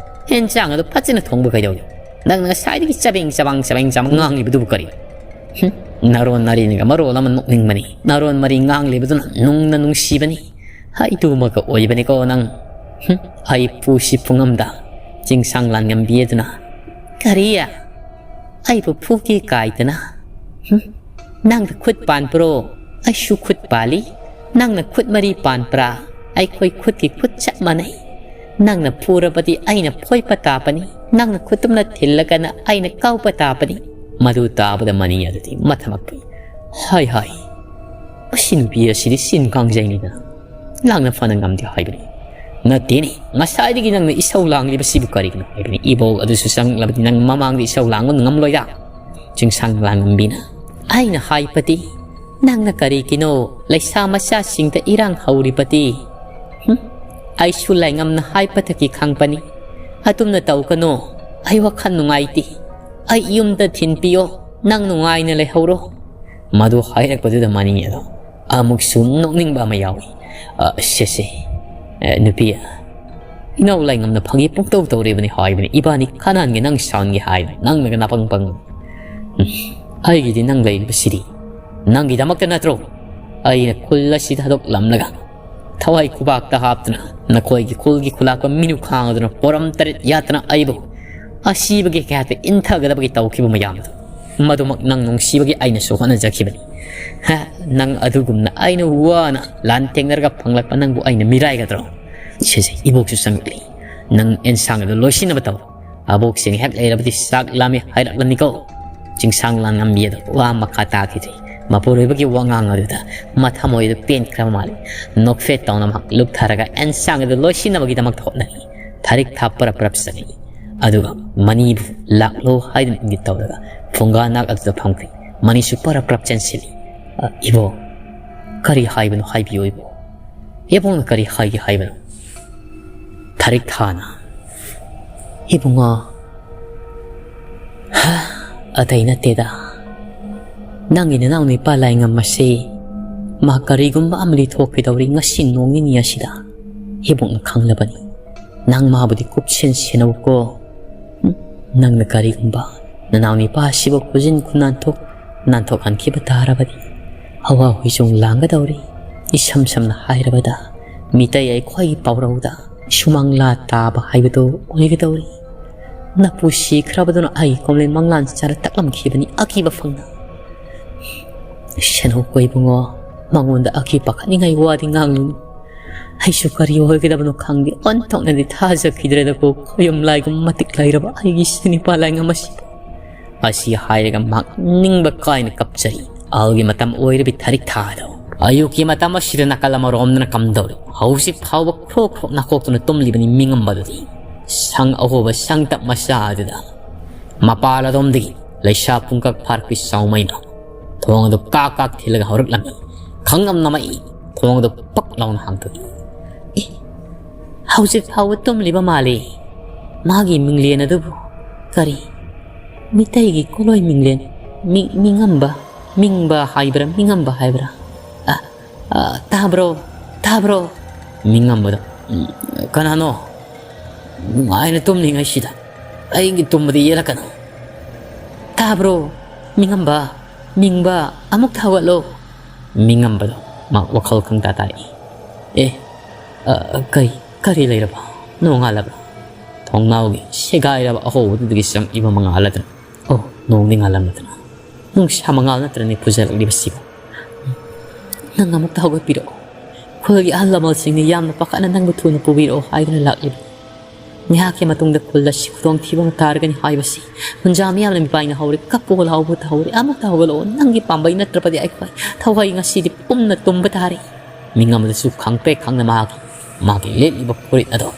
ꯍꯦꯟꯁꯥꯡ ꯑꯗꯨ ꯐꯖꯅ ꯊꯣꯡꯕ ꯀꯩꯗꯧꯏ? ꯅꯪꯅ ꯉꯁꯥꯏꯗꯒꯤ ꯆꯕꯦꯡ ꯆꯕꯥꯡ ꯆꯕꯦꯡ ꯆꯕꯥꯡ ꯉꯥꯡꯂꯤꯕꯗꯨꯕꯨ ꯀꯔꯤ? ꯍꯨꯝ, ꯅꯔꯣꯟ ꯅꯔꯤꯅꯒ ꯃꯔꯣꯜ ꯑꯃ ꯅꯣꯛꯅꯤꯡꯕꯅꯤ꯫ ꯅꯔꯣꯟ ꯃꯔꯤ ꯉꯥꯡꯂꯤꯕꯗꯨꯅ ꯅꯨꯡꯅ ꯅꯨꯡꯁꯤꯕꯅꯤ꯫ ꯍꯩꯇꯨꯃꯛꯀ ꯑꯣꯏꯕꯅꯤꯀꯣ ꯅꯪ꯫ ꯍꯨꯝ, ꯑꯩ ꯄꯨꯁꯤ ꯄꯨꯡꯉꯝꯗ ꯆꯤꯡꯁꯥꯡ ꯂꯥꯟꯉꯝꯕꯤ ꯑꯗꯨꯅ꯫ ꯀꯔꯤ? ꯑꯩꯕꯨ ꯐꯨꯒꯦ ꯀꯥꯏꯗꯅ? ꯍꯨꯝ, ꯅꯪꯅ ꯈꯨꯠ ꯄꯥꯟꯕ꯭ꯔꯣ? ꯑꯩꯁꯨ ꯈꯨꯠ ꯄꯥꯜꯂꯤ꯫ ꯅꯪꯅ ꯈꯨꯠ ꯃꯔꯤ ꯄꯥꯟꯕ꯭ꯔꯥ? ꯑꯩꯈꯣꯏ ꯈꯨꯠꯀꯤ ꯈꯨꯠ ꯆꯞ ꯃꯥꯟꯅꯩ꯫ ꯅꯪꯅ ꯐꯨꯔꯕꯗꯤ ꯑꯩꯅ ꯐꯣꯏꯕ ꯇꯥꯕꯅꯤ꯫ ꯅꯪꯅ ꯈꯨꯠꯇꯨꯝꯅ ꯊꯤꯜꯂꯒꯅ ꯑꯩꯅ ꯀꯥꯎꯕ ꯇꯥꯕꯅꯤ꯫ ꯃꯗꯨ ꯇꯥꯕꯗ ꯃꯅꯤ ꯑꯗꯨꯗꯤ ꯃꯊꯃꯛꯄꯨ, "ꯍꯥꯏ ꯍꯥꯏ, ꯃꯁꯤ ꯅꯨꯄꯤ ꯑꯁꯤꯗꯤ ꯆꯤꯟ ꯀꯥꯡꯖꯩꯅꯤꯗ꯫ ꯂꯥꯡꯅ ꯐꯅ ꯉꯝꯗꯦ ꯍꯥꯏꯕꯅꯤ꯫ ꯅꯠꯇꯦꯅꯦ, ꯉꯁꯥꯏꯗꯒꯤ ꯅꯪꯅ ꯏꯁꯧ ꯂꯥꯡꯂꯤꯕꯁꯤꯕꯨ ꯀꯔꯤꯒꯤꯅꯣ?" ꯍꯥꯏꯕꯅꯤ꯫ "ꯏꯕꯣꯛ ꯑꯗꯨꯁꯨ ꯆꯪꯂꯕꯗꯤ ꯅꯪ ꯃꯃꯥꯡꯗ ꯏꯁꯧ ꯂꯥꯡꯕ ꯉꯝꯂꯣꯏꯗ?" ꯆꯤꯡꯁꯥꯡ ꯂꯥꯡꯉꯝꯕꯤꯅ, "ꯑꯩꯅ ꯍꯥꯏꯕꯗꯤ, ꯅꯪꯅ ꯀꯔꯤꯒꯤꯅꯣ ꯂꯩꯁꯥ ꯃꯆꯥꯁꯤꯡꯗ ꯏꯔꯥꯡ ꯍꯧꯔꯤꯕꯗꯤ? ꯍꯨꯝ? ꯑꯩꯁꯨ ꯂꯥꯏꯉꯝꯅ ꯍꯥꯏꯕꯗꯒꯤ ꯈꯪꯕꯅꯤ꯫ ꯑꯗꯨꯝꯅ ꯇꯧꯒꯅꯨ꯫ ꯑꯩ ꯋꯥꯈꯜ ꯅꯨꯡꯉꯥꯏꯇꯦ꯫ ꯑꯩ ꯌꯨꯝꯗ ꯊꯤꯟꯕꯤꯌꯣ꯫ ꯅꯪ ꯅꯨꯡꯉꯥꯏꯅ ꯂꯩꯍꯧꯔꯣ꯫" ꯃꯗꯨ ꯍꯥꯏꯔꯛꯄꯗꯨꯗ ꯃꯅꯤ ꯑꯗꯣ ꯑꯃꯨꯛꯁꯨ ꯅꯣꯛꯅꯤꯡꯕ ꯑꯃ ꯌꯥꯎꯏ꯫ "ꯑ, ꯁꯦ, ꯁꯦ, ꯑ, ꯅꯨꯄꯤ, ꯏꯅꯥꯎ ꯂꯥꯏꯉꯝꯅ ꯐꯥꯒꯤ ꯄꯨꯡꯇꯧ ꯇꯧꯔꯤꯕꯅꯤ ꯍꯥꯏꯕꯅꯤ꯫ ꯏꯕꯥꯅꯤ ꯈꯟꯅꯍꯟꯒꯦ, ꯅꯪ ꯁꯥꯎꯍꯟꯒꯦ ꯍꯥꯏꯅ꯫ ꯅꯪꯅꯒ ꯅꯥꯄꯪ ꯄꯪ꯫ ꯎꯝ, ꯑꯩꯒꯤꯗꯤ ꯅꯪ ꯂꯩꯔꯤꯕꯁꯤꯗꯤ ꯅꯪꯒꯤꯗꯃꯛꯇ ꯅꯠꯇ꯭ꯔꯣ? ꯑꯩꯅ ꯈꯨꯜ ꯑꯁꯤ ꯊꯥꯗꯣꯛꯂꯝꯂꯒ ꯊꯋꯥꯏ ꯈꯨꯕꯥꯛꯇ ꯍꯥꯞꯇꯨꯅ ꯅꯈꯣꯏꯒꯤ ꯈꯨꯜꯒꯤ ꯈꯨꯂꯥꯛꯄ ꯃꯤꯅꯨ ꯈꯥꯡꯗꯨꯅ ꯄꯣꯔꯝ ꯇꯔꯦꯠ ꯌꯥꯠꯇꯅ ꯑꯩꯕꯨ ꯑꯁꯤꯕꯒꯤ ꯀꯌꯥꯠꯇ ꯏꯟꯊꯒꯗꯕꯒꯤ ꯇꯧꯈꯤꯕ ꯃꯌꯥꯝꯗꯨ, ꯃꯗꯨꯃꯛ ꯅꯪ ꯅꯨꯡꯁꯤꯕꯒꯤ ꯑꯩꯅꯁꯨ ꯍꯣꯠꯅꯖꯈꯤꯕꯅꯤ꯫ ꯍ, ꯅꯪ ꯑꯗꯨꯒꯨꯝꯅ ꯑꯩꯅ ꯋꯥꯅ ꯂꯥꯟ ꯊꯦꯡꯅꯔꯒ ꯐꯪꯂꯛꯄ ꯅꯪꯕꯨ ꯑꯩꯅ ꯃꯤꯔꯥꯏꯒꯗ꯭ꯔꯣ? ꯁꯦ ꯁꯦ, ꯏꯕꯣꯛꯁꯨ ꯆꯪꯂꯛꯂꯤ꯫ ꯅꯪ ꯑꯦꯟꯁꯥꯡ ꯑꯗꯨ ꯂꯣꯏꯁꯤꯟꯅꯕ ꯇꯧ꯫ ꯑꯕꯣꯛꯁꯤꯡ ꯍꯦꯛ ꯂꯩꯔꯕꯗꯤ ꯆꯥꯛ ꯂꯥꯝꯃꯤ ꯍꯥꯏꯔꯛꯂꯅꯤꯀꯣ꯫ ꯆꯤꯡꯁꯥꯡ ꯂꯥꯡꯉꯝꯕꯤ ꯑꯗꯨ ꯋꯥ ꯃꯈꯥ ꯇꯥꯈꯤꯗ꯭ꯔꯦ꯫ ꯃꯄꯨꯔꯣꯏꯕꯒꯤ ꯋꯥꯉꯥꯡ ꯑꯗꯨꯗ ꯃꯊꯃꯣꯏꯗꯨ ꯄꯦꯟꯈ꯭ꯔꯕ ꯃꯥꯜꯂꯤ꯫ ꯅꯣꯛꯐꯦꯠ ꯇꯧꯅ ꯃꯍꯥꯛ ꯂꯨꯞꯊꯔꯒ ꯑꯦꯟꯁꯥꯡ ꯑꯗꯨ ꯂꯣꯏꯁꯤꯟꯅꯕꯒꯤꯗꯃꯛ ꯍꯣꯠꯅꯔꯤ꯫ ꯊꯔꯤꯛ ꯊꯥ ꯄꯔꯞ ꯄꯔꯞ ꯆꯪꯉꯤ꯫ ꯑꯗꯨꯒ ꯃꯅꯤꯕꯨ ꯂꯥꯛꯂꯣ ꯍꯥꯏꯗꯨꯅ ꯏꯪꯒꯤꯠ ꯇꯧꯔꯒ ꯐꯨꯡꯒꯥ ꯅꯥꯛ ꯑꯗꯨꯗ ꯐꯝꯈ꯭ꯔꯦ꯫ ꯃꯅꯤꯁꯨ ꯄꯔꯞ ꯄꯔꯞ ꯆꯦꯟꯁꯤꯜꯂꯤ꯫ "ꯑ, ꯏꯕꯣ, ꯀꯔꯤ ꯍꯥꯏꯕꯅꯣ ꯍꯥꯏꯕꯤꯌꯨ ꯏꯕꯣ꯫ ꯏꯕꯣꯅ ꯀꯔꯤ ꯍꯥꯏꯒꯦ ꯍꯥꯏꯕꯅꯣ?" ꯊꯔꯤꯛ ꯊꯥꯅ, "ꯏꯕꯨꯡꯉꯣ, ꯍꯥ, ꯑꯇꯩ ꯅꯠꯇꯦꯗ꯫ ꯅꯪꯒꯤ ꯅꯅꯥꯎ ꯅꯨꯄꯥ ꯂꯥꯏꯉꯝ ꯑꯁꯤ ꯃꯥ ꯀꯔꯤꯒꯨꯝꯕ ꯑꯃꯗꯤ ꯊꯣꯛꯀꯗꯧꯔꯤ ꯉꯁꯤ ꯅꯣꯡ ꯅꯤꯅꯤ ꯑꯁꯤꯗ꯫ ꯏꯕꯣꯛꯅ ꯈꯪꯂꯕꯅꯤ꯫ ꯅꯪ ꯃꯥꯕꯨꯗꯤ ꯀꯨꯞꯁꯦꯟ ꯁꯦꯟꯅꯧꯀꯣ꯫ ꯎꯝ, ꯅꯪꯅ ꯀꯔꯤꯒꯨꯝꯕ ꯅꯅꯥꯎ ꯅꯨꯄꯥ ꯑꯁꯤꯕꯨ ꯈꯨꯖꯤꯟ ꯈꯨꯅꯥꯟꯊꯣꯛ ꯅꯥꯟꯊꯣꯛꯍꯟꯈꯤꯕ ꯇꯥꯔꯕꯗꯤ ꯍꯋꯥ ꯍꯨꯏꯁꯨꯡ ꯂꯥꯡꯒꯗꯧꯔꯤ꯫ ꯏꯁꯝ ꯁꯝꯅ ꯍꯥꯏꯔꯕꯗ ꯃꯤꯇꯩ ꯑꯩꯈꯣꯏꯒꯤ ꯄꯥꯎꯔꯧꯗ ꯁꯨꯃꯥꯡꯂꯥ ꯇꯥꯕ ꯍꯥꯏꯕꯗꯨ ꯑꯣꯏꯒꯗꯧꯔꯤ꯫ ꯅꯄꯨ ꯁꯤꯈ꯭ꯔꯕꯗꯨꯅ ꯑꯩꯒꯤ ꯀꯣꯝꯂꯦꯟ ꯃꯪꯂꯥꯟ ꯆꯥꯔ ꯇꯛꯂꯝꯈꯤꯕꯅꯤ ꯑꯀꯤꯕ ꯐꯪꯅ꯫ ꯁꯦꯟꯍꯧ ꯀꯣ ꯏꯕꯨꯡꯉꯣ, ꯃꯉꯣꯟꯗ ꯑꯀꯤ ꯄꯥꯈꯠꯅꯤꯡꯉꯥꯏ ꯋꯥꯗꯤ ꯉꯥꯡꯂꯨꯅꯨ꯫ ꯑꯩꯁꯨ ꯀꯔꯤ ꯑꯣꯏꯒꯗꯕꯅꯣ ꯈꯪꯗꯦ, ꯑꯣꯟꯊꯣꯛꯅꯗꯤ ꯊꯥꯖꯈꯤꯗ꯭ꯔꯦꯗꯀꯣ, ꯈꯣꯌꯨꯝ ꯂꯥꯏꯒꯨꯝ ꯃꯇꯤꯛ ꯂꯩꯔꯕ ꯑꯩꯒꯤ ꯏꯆꯥ ꯅꯤꯄꯥ ꯂꯥꯏꯉꯝ ꯑꯁꯤꯕꯨ꯫" ꯑꯁꯤ ꯍꯥꯏꯔꯒ ꯃꯍꯥꯛ ꯅꯤꯡꯕ ꯀꯥꯏꯅ ꯀꯞꯆꯔꯤ꯫ ꯑꯍꯜꯒꯤ ꯃꯇꯝ ꯑꯣꯏꯔꯕꯤ ꯊꯔꯤꯛ ꯊꯥꯗꯣ꯫ ꯑꯌꯨꯛꯀꯤ ꯃꯇꯝ ꯑꯁꯤꯗ ꯅꯥꯀꯜ ꯑꯃꯔꯣꯝꯗꯅ ꯀꯝꯗꯧꯔꯤ? ꯍꯧꯖꯤꯛ ꯐꯥꯎꯕ ꯈ꯭ꯔꯣꯛ ꯈ꯭ꯔꯣꯛ ꯅꯥꯈꯣꯛꯇꯨꯅ ꯇꯨꯝꯂꯤꯕꯅꯤ ꯃꯤꯉꯝꯕꯗꯨꯗꯤ꯫ ꯁꯪ ꯑꯍꯣꯕ ꯁꯪꯇꯞ ꯃꯆꯥ ꯑꯗꯨꯗ ꯃꯄꯥꯜ ꯑꯗꯣꯝꯗꯒꯤ ꯂꯩꯁꯥ ꯄꯨꯡꯀꯛ ꯐꯥꯔꯛꯄꯤ ꯆꯥꯎꯃꯩꯅ ꯊꯣꯡ ꯑꯗꯨ ꯀꯥꯛ ꯀꯥꯛ ꯊꯤꯜꯂꯒ ꯍꯧꯔꯛꯂꯝꯃꯤ꯫ ꯈꯪꯉꯝꯅꯃꯛ ꯊꯣꯡ ꯑꯗꯨ ꯄꯛ ꯂꯥꯎꯅ ꯍꯥꯡꯗꯣꯛꯏ꯫ "ꯑꯦ, ꯍꯧꯖꯤꯛ ꯐꯥꯎꯕ ꯇꯨꯝꯂꯤꯕ ꯃꯥꯜꯂꯤ꯫ ꯃꯥꯒꯤ ꯃꯤꯡꯂꯦꯟ ꯑꯗꯨꯕꯨ ꯀꯔꯤ? ꯃꯤꯇꯩꯒꯤ ꯀꯣꯂꯣꯏ ꯃꯤꯡꯂꯦꯟ, ꯃꯤ-, ꯃꯤꯉꯝꯕ, ꯃꯤꯡꯕ ꯍꯥꯏꯕ꯭ꯔꯥ, ꯃꯤꯉꯝꯕ ꯍꯥꯏꯕ꯭ꯔꯥ? ꯑ, ꯑ, ꯇꯥꯕ꯭ꯔꯣ? ꯇꯥꯕ꯭ꯔꯣ?" ꯃꯤꯉꯝꯕꯗ, "ꯎꯝ, ꯀꯅꯥꯅꯣ? ꯅꯨꯡꯉꯥꯏꯅ ꯇꯨꯝꯂꯤꯉꯩꯁꯤꯗ ꯑꯩꯒꯤ ꯇꯨꯝꯕꯗꯤ ꯌꯦꯠꯂꯛꯀꯅꯨ꯫ ꯇꯥꯕ꯭ꯔꯣ? ꯃꯤꯉꯝꯕ, ꯃꯤꯡꯕ, ꯑꯃꯨꯛ ꯊꯥꯒꯠꯂꯣ꯫" ꯃꯤꯉꯝꯕꯗꯣ ꯃꯥ ꯋꯥꯈꯜ ꯈꯪꯇꯥ ꯇꯥꯔꯛꯏ꯫ ꯑꯦ, ꯑ, ꯀꯩ, ꯀꯔꯤ ꯂꯩꯔꯕ? ꯅꯣꯡꯉꯥꯜꯂꯕ꯭ꯔꯥ? ꯊꯣꯡꯅꯥꯎꯒꯤ ꯁꯦꯒꯥꯏꯔꯕ ꯑꯍꯣꯕꯗꯨꯗꯒꯤ ꯆꯪꯉꯛꯏꯕ ꯃꯉꯥꯜ ꯑꯗꯨꯅ, ꯑꯣ, ꯅꯣꯡꯗꯤ ꯉꯥꯜꯂꯝꯂꯗꯅ, ꯅꯨꯡꯁꯥ ꯃꯉꯥꯜ ꯅꯠꯇ꯭ꯔꯅꯦ ꯐꯨꯖꯜꯂꯛꯂꯤꯕꯁꯤꯕꯨ? ꯅꯪ ꯑꯃꯨꯛꯇ ꯍꯧꯒꯠꯄꯤꯔꯛꯑꯣ꯫ ꯈꯨꯜꯒꯤ ꯑꯍꯜ ꯂꯃꯟꯁꯤꯡꯅ ꯌꯥꯝꯅ ꯄꯥꯈꯠꯅ ꯅꯪꯕꯨ ꯊꯨꯅ ꯄꯨꯕꯤꯔꯛꯑꯣ ꯍꯥꯏꯗꯨꯅ ꯂꯥꯛꯂꯤꯕꯅꯤ꯫ ꯉꯥꯏꯍꯥꯛꯀꯤ ꯃꯇꯨꯡꯗ ꯈꯨꯜ ꯑꯁꯤ ꯈꯨꯗꯣꯡꯊꯤꯕ ꯑꯃ ꯇꯥꯔꯒꯅꯤ ꯍꯥꯏꯕꯁꯤ ꯍꯨꯟꯖꯥ ꯃꯤꯌꯥꯝꯅ ꯃꯤꯄꯥꯏꯅ ꯍꯧꯔꯦ꯫ ꯀꯞꯄꯣ ꯂꯥꯎꯕ ꯇꯧꯔꯦ꯫ ꯑꯃꯨꯛꯇ ꯍꯧꯒꯠꯂꯛꯑꯣ꯫ ꯅꯪꯒꯤ ꯄꯥꯝꯕꯩ ꯅꯠꯇ꯭ꯔꯕꯗꯤ ꯑꯩꯈꯣꯏ ꯊꯋꯥꯏ ꯉꯁꯤꯗꯤ ꯄꯨꯝꯅ ꯇꯨꯝꯕ ꯇꯥꯔꯦ꯫ ꯃꯤꯉꯝ ꯑꯗꯨꯁꯨ ꯈꯪꯄ꯭ꯔꯦꯛ ꯈꯪꯅ ꯃꯍꯥꯛꯀꯤ, ꯃꯍꯥꯛꯀꯤ ꯂꯤꯠꯂꯤꯕ ꯐꯨꯔꯤꯠ ꯑꯗꯣ,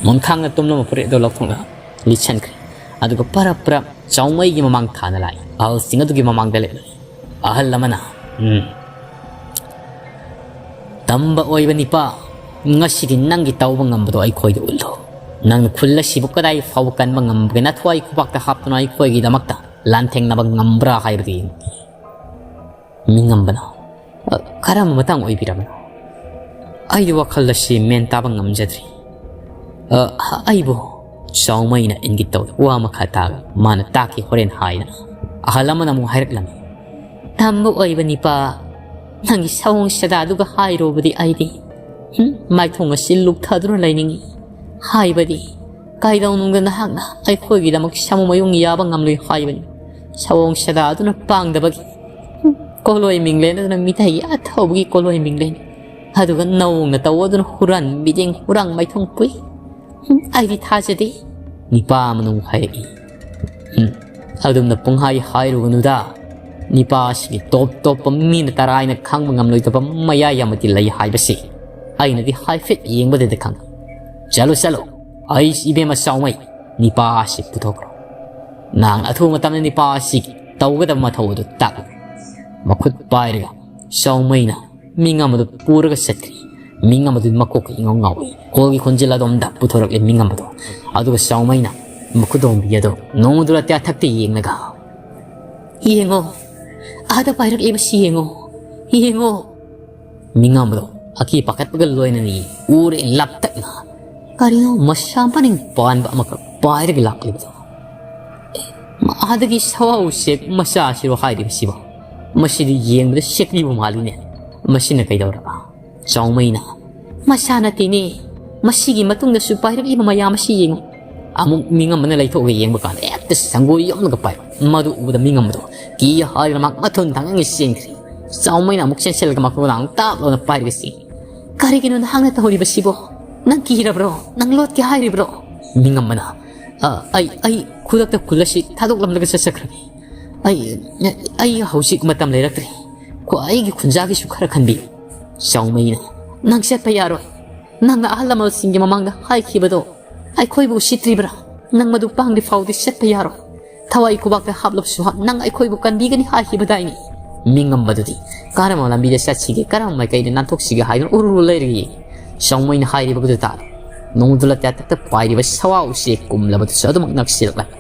ꯃꯣꯟꯈꯥꯡꯅ ꯇꯨꯝꯂꯝꯕ ꯐꯨꯔꯤꯠ ꯑꯗꯣ ꯂꯧꯊꯣꯛꯂꯒ ꯂꯤꯠꯁꯟꯈ꯭ꯔꯦ꯫ ꯑꯗꯨꯒ ꯄꯔꯞ ꯄꯔꯞ ꯆꯥꯎꯃꯩꯒꯤ ꯃꯃꯥꯡ ꯊꯥꯅ ꯂꯥꯛꯏ꯫ ꯑꯍꯜꯁꯤꯡ ꯑꯗꯨꯒꯤ ꯃꯃꯥꯡꯗ ꯂꯦꯞꯂꯦ꯫ ꯑꯍꯜ ꯑꯃꯅ, "ꯎꯝ, ꯇꯝꯕ ꯑꯣꯏꯕ ꯅꯤꯄꯥ, ꯉꯁꯤꯗꯤ ꯅꯪꯒꯤ ꯇꯧꯕ ꯉꯝꯕꯗꯣ ꯑꯩꯈꯣꯏꯗ ꯎꯠꯂꯣ꯫ ꯅꯪꯅ ꯈꯨꯜ ꯑꯁꯤꯕꯨ ꯀꯗꯥꯏ ꯐꯥꯎꯕ ꯀꯟꯕ ꯉꯝꯕꯒꯦ? ꯅꯊ꯭ꯋꯥꯏ ꯈꯨꯕꯥꯛꯇ ꯍꯥꯞꯇꯨꯅ ꯑꯩꯈꯣꯏꯒꯤꯗꯃꯛꯇ ꯂꯥꯟꯊꯦꯡꯅꯕ ꯉꯝꯕ꯭ꯔꯥ ꯍꯥꯏꯕꯗꯨ ꯌꯦꯡꯒꯦ꯫" ꯃꯤꯉꯝꯕꯅ, "ꯑ, ꯀꯔꯝꯕ ꯃꯇꯥꯡ ꯑꯣꯏꯕꯤꯔꯕꯅꯣ?" "ꯑꯩꯗꯤ ꯋꯥꯈꯜ ꯑꯁꯤ ꯃꯦꯟ ꯇꯥꯕ ꯉꯝꯖꯗ꯭ꯔꯤ꯫ ꯑ, ꯑꯩꯕꯨ ꯆꯥꯎꯃꯩꯅ ꯏꯪꯒꯤꯠ ꯇꯧꯏ꯫ ꯋꯥ ꯃꯈꯥ ꯇꯥꯒ ꯃꯥꯅ ꯇꯥꯛꯀꯦ ꯍꯣꯔꯦꯟ" ꯍꯥꯏꯅ ꯑꯍꯜ ꯑꯃꯅ ꯑꯃꯨꯛ ꯍꯥꯏꯔꯛꯂꯝꯃꯤ꯫ "ꯇꯝꯕ ꯑꯣꯏꯕ ꯅꯤꯄꯥ, ꯅꯪꯒꯤ ꯁꯑꯣꯡ ꯁꯗꯥꯗꯨꯒ ꯍꯥꯏꯔꯨꯕꯗꯤ ꯑꯩꯗꯤ, ꯍꯨꯝ, ꯃꯥꯏꯊꯣꯡ ꯑꯁꯤ ꯂꯨꯞꯊꯗꯨꯅ ꯂꯩꯅꯤꯡꯏ꯫ ꯍꯥꯏꯕꯗꯤ, ꯀꯩꯗꯧꯅꯨꯡꯗ ꯅꯍꯥꯛꯅ ꯑꯩꯈꯣꯏꯒꯤꯗꯃꯛ ꯁꯥꯃꯨ ꯃꯌꯨꯡ ꯌꯥꯕ ꯉꯝꯂꯣꯏ ꯍꯥꯏꯕꯅꯤ꯫ ꯁꯑꯣꯡ ꯁꯗꯥꯗꯨꯅ ꯄꯥꯡꯗꯕꯒꯤ, ꯍꯨꯝ, ꯀꯣꯂꯣꯏ ꯃꯤꯡꯂꯦꯟ ꯑꯗꯨꯅ ꯃꯤꯇꯩ ꯑꯊꯧꯕꯒꯤ ꯀꯣꯂꯣꯏ ꯃꯤꯡꯂꯦꯟ꯫ ꯑꯗꯨꯒ ꯅꯧꯅ ꯇꯧ ꯑꯗꯨꯅ ꯍꯨꯔꯥꯟ ꯃꯤꯠꯌꯦꯡ ꯍꯨꯔꯥꯡ ꯃꯥꯏꯊꯣꯡ ꯄꯨꯏ꯫ ꯍꯨꯝ, ꯑꯩꯗꯤ ꯊꯥꯖꯗꯦ꯫" ꯅꯤꯄꯥ ꯑꯃꯅ ꯑꯃꯨꯛ ꯍꯥꯏꯔꯛꯏ꯫ "ꯍꯨꯝ, ꯑꯗꯨꯝꯅ ꯄꯨꯡꯍꯥꯏ ꯍꯥꯏꯔꯨꯒꯅꯨꯗ꯫ ꯅꯤꯄꯥ ꯑꯁꯤꯒꯤ ꯇꯣꯞ ꯇꯣꯞꯄ ꯃꯤꯅ ꯇꯔꯥꯏꯅ ꯈꯪꯕ ꯉꯝꯂꯣꯏꯗꯕ ꯃꯌꯥꯏ ꯑꯃꯗꯤ ꯂꯩ ꯍꯥꯏꯕꯁꯤ ꯑꯩꯅꯗꯤ ꯍꯥꯏꯐꯦꯠ ꯌꯦꯡꯕꯗꯗꯤ ꯈꯪꯏ꯫ ꯆꯠꯂꯨ, ꯆꯠꯂꯨ, ꯑꯩ ꯏꯕꯦꯝꯃ ꯆꯥꯎꯃꯩ, ꯅꯤꯄꯥ ꯑꯁꯤ ꯄꯨꯊꯣꯛꯈ꯭ꯔꯣ꯫ ꯅꯍꯥꯛꯅ ꯑꯊꯨꯕ ꯃꯇꯝꯗ ꯅꯤꯄꯥ ꯑꯁꯤꯒꯤ ꯇꯧꯒꯗꯕ ꯃꯊꯧ ꯑꯗꯨ ꯇꯥꯛꯂꯨ꯫" ꯃꯈꯨꯠ ꯄꯥꯏꯔꯒ ꯆꯥꯎꯃꯩꯅ ꯃꯤꯉꯝ ꯑꯗꯨ ꯄꯨꯔꯒ ꯆꯠꯈ꯭ꯔꯦ꯫ ꯃꯤꯉꯝ ꯑꯗꯨ ꯃꯀꯣꯛꯀ ꯏꯉꯥꯎ ꯉꯥꯎꯏ꯫ ꯀꯣꯜꯒꯤ ꯈꯣꯟꯖꯦꯜ ꯑꯗꯣꯝꯗ ꯄꯨꯊꯣꯔꯛꯂꯦ ꯃꯤꯉꯝ ꯑꯗꯨ꯫ ꯑꯗꯨꯒ ꯆꯥꯎꯃꯩꯅ ꯃꯈꯨꯗꯣꯝꯕꯤ ꯑꯗꯨ ꯅꯣꯡꯃꯗꯨ ꯂꯥꯇ꯭ꯌꯥ ꯊꯛꯇ ꯌꯦꯡꯂꯒ, "ꯌꯦꯡꯉꯣ, ꯑꯥꯗ ꯄꯥꯏꯔꯛꯂꯤꯕꯁꯤ ꯌꯦꯡꯉꯣ, ꯌꯦꯡꯉꯣ꯫" ꯃꯤꯉꯝ ꯑꯗꯨ ꯑꯀꯤ ꯄꯥꯈꯠꯄꯒ ꯂꯣꯏꯅꯅ ꯎꯔꯦ ꯂꯞꯇꯛꯅ ꯀꯔꯤꯅꯣ ꯃꯁꯥ ꯃꯅꯤꯡ ꯄꯥꯟꯕ ꯑꯃꯈꯛ ꯄꯥꯏꯔꯒ ꯂꯥꯛꯂꯤꯕꯗꯣ꯫ ꯑꯦ, ꯑꯥꯗꯒꯤ ꯁꯋꯥ ꯎꯆꯦꯛ ꯃꯆꯥꯁꯤꯔꯣ ꯍꯥꯏꯔꯤꯕꯁꯤꯕꯣ? ꯃꯁꯤꯗꯤ ꯌꯦꯡꯕꯗ ꯁꯦꯛꯂꯤꯕ ꯃꯥꯜꯂꯤꯅꯦ꯫ ꯃꯁꯤꯅ ꯀꯩꯗꯧꯔꯕ? ꯆꯥꯎꯃꯩꯅ "ꯃꯁꯥ ꯅꯠꯇꯦꯅꯦ, ꯃꯁꯤꯒꯤ ꯃꯇꯨꯡꯗꯁꯨ ꯄꯥꯏꯔꯛꯂꯤꯕ ꯃꯌꯥꯝ ꯑꯁꯤ ꯌꯦꯡꯉꯨ꯫" ꯑꯃꯨꯛ ꯃꯤꯉꯝꯕꯅ ꯂꯩꯊꯣꯛꯂꯒ ꯌꯦꯡꯕ ꯀꯥꯟꯗ ꯍꯦꯛꯇ ꯁꯪꯒꯣꯏ ꯌꯣꯝꯂꯒ ꯄꯥꯏꯕ꯫ ꯃꯗꯨ ꯎꯕꯗ ꯃꯤꯉꯝꯕꯗꯣ ꯀꯤ ꯍꯥꯏꯗꯨꯅ ꯃꯍꯥꯛ ꯃꯊꯨꯟ ꯊꯥꯡꯒꯠꯂꯒ ꯆꯦꯟꯈ꯭ꯔꯦ꯫ ꯆꯥꯎꯃꯩꯅ ꯑꯃꯨꯛ ꯆꯦꯟꯁꯤꯜꯂꯒ ꯃꯈꯣꯏꯗ ꯑꯃꯨꯛ ꯇꯥꯞ ꯂꯥꯎꯅ ꯄꯥꯏꯔꯒ ꯆꯦꯟꯈꯤ꯫ "ꯀꯔꯤꯒꯤꯅꯣ ꯅꯍꯥꯛꯅ ꯇꯧꯔꯤꯕꯁꯤꯕꯣ? ꯅꯪ ꯀꯤꯔꯕ꯭ꯔꯣ? ꯅꯪ ꯂꯣꯠꯀꯦ ꯍꯥꯏꯔꯤꯕ꯭ꯔꯣ?" ꯃꯤꯉꯝꯕꯅ, "ꯑ, ꯑꯩ, ꯑꯩ ꯈꯨꯗꯛꯇ ꯈꯨꯜ ꯑꯁꯤ ꯊꯥꯗꯣꯛꯂꯝꯂꯒ ꯆꯠꯆꯈ꯭ꯔꯒꯦ꯫ ꯑꯩ, ꯑꯩ ꯍꯧꯖꯤꯛ ꯃꯇꯝ ꯂꯩꯔꯛꯇ꯭ꯔꯦ꯫ ꯈꯣ-, ꯑꯩꯒꯤ ꯈꯨꯟꯖꯥꯒꯤꯁꯨ ꯈꯔ ꯈꯟꯕꯤꯌꯨ꯫" ꯆꯥꯎꯃꯩꯅ, "ꯅꯪ ꯆꯠꯄ ꯌꯥꯔꯣꯏ꯫ ꯅꯪꯅ ꯑꯍꯜ ꯂꯃꯟꯁꯤꯡꯒꯤ ꯃꯃꯥꯡꯗ ꯍꯥꯏꯈꯤꯕꯗꯣ ꯑꯩꯈꯣꯏꯕꯨ ꯎꯁꯤꯠꯇ꯭ꯔꯤꯕ꯭ꯔꯥ? ꯅꯪ ꯃꯗꯨ ꯄꯥꯡꯗ꯭ꯔꯤ ꯐꯥꯎꯗꯤ ꯆꯠꯄ ꯌꯥꯔꯣꯏ꯫ ꯊꯋꯥꯏ ꯈꯨꯕꯥꯛꯇ ꯍꯥꯞꯂꯕꯁꯨ ꯍꯥꯞ, ꯅꯪ ꯑꯩꯈꯣꯏꯕꯨ ꯀꯟꯕꯤꯒꯅꯤ ꯍꯥꯏꯈꯤꯕꯗꯥꯏꯅꯦ?" ꯃꯤꯉꯝꯕꯗꯨꯗꯤ ꯀꯔꯝꯕ ꯂꯝꯕꯤꯗ ꯆꯠꯁꯤꯒꯦ, ꯀꯔꯝꯕ ꯃꯥꯏꯀꯩꯗ ꯅꯥꯟꯊꯣꯛꯁꯤꯒꯦ ꯍꯥꯏꯗꯨꯅ ꯎꯔꯨ ꯎꯔꯨ ꯂꯩꯔꯒ ꯌꯦꯡꯉꯤ꯫ ꯆꯥꯎꯃꯩꯅ ꯍꯥꯏꯔꯤꯕꯗꯨ ꯇꯥꯔꯦ꯫ ꯅꯣꯡꯗꯨ ꯂꯇꯥꯇꯛꯇ ꯄꯥꯏꯔꯤꯕ ꯁꯋꯥ ꯎꯆꯦꯛ ꯀꯨꯝꯂꯕꯗꯨꯁꯨ ꯑꯗꯨꯃꯛ ꯅꯛꯁꯤꯜꯂꯛꯂꯝꯃꯤ꯫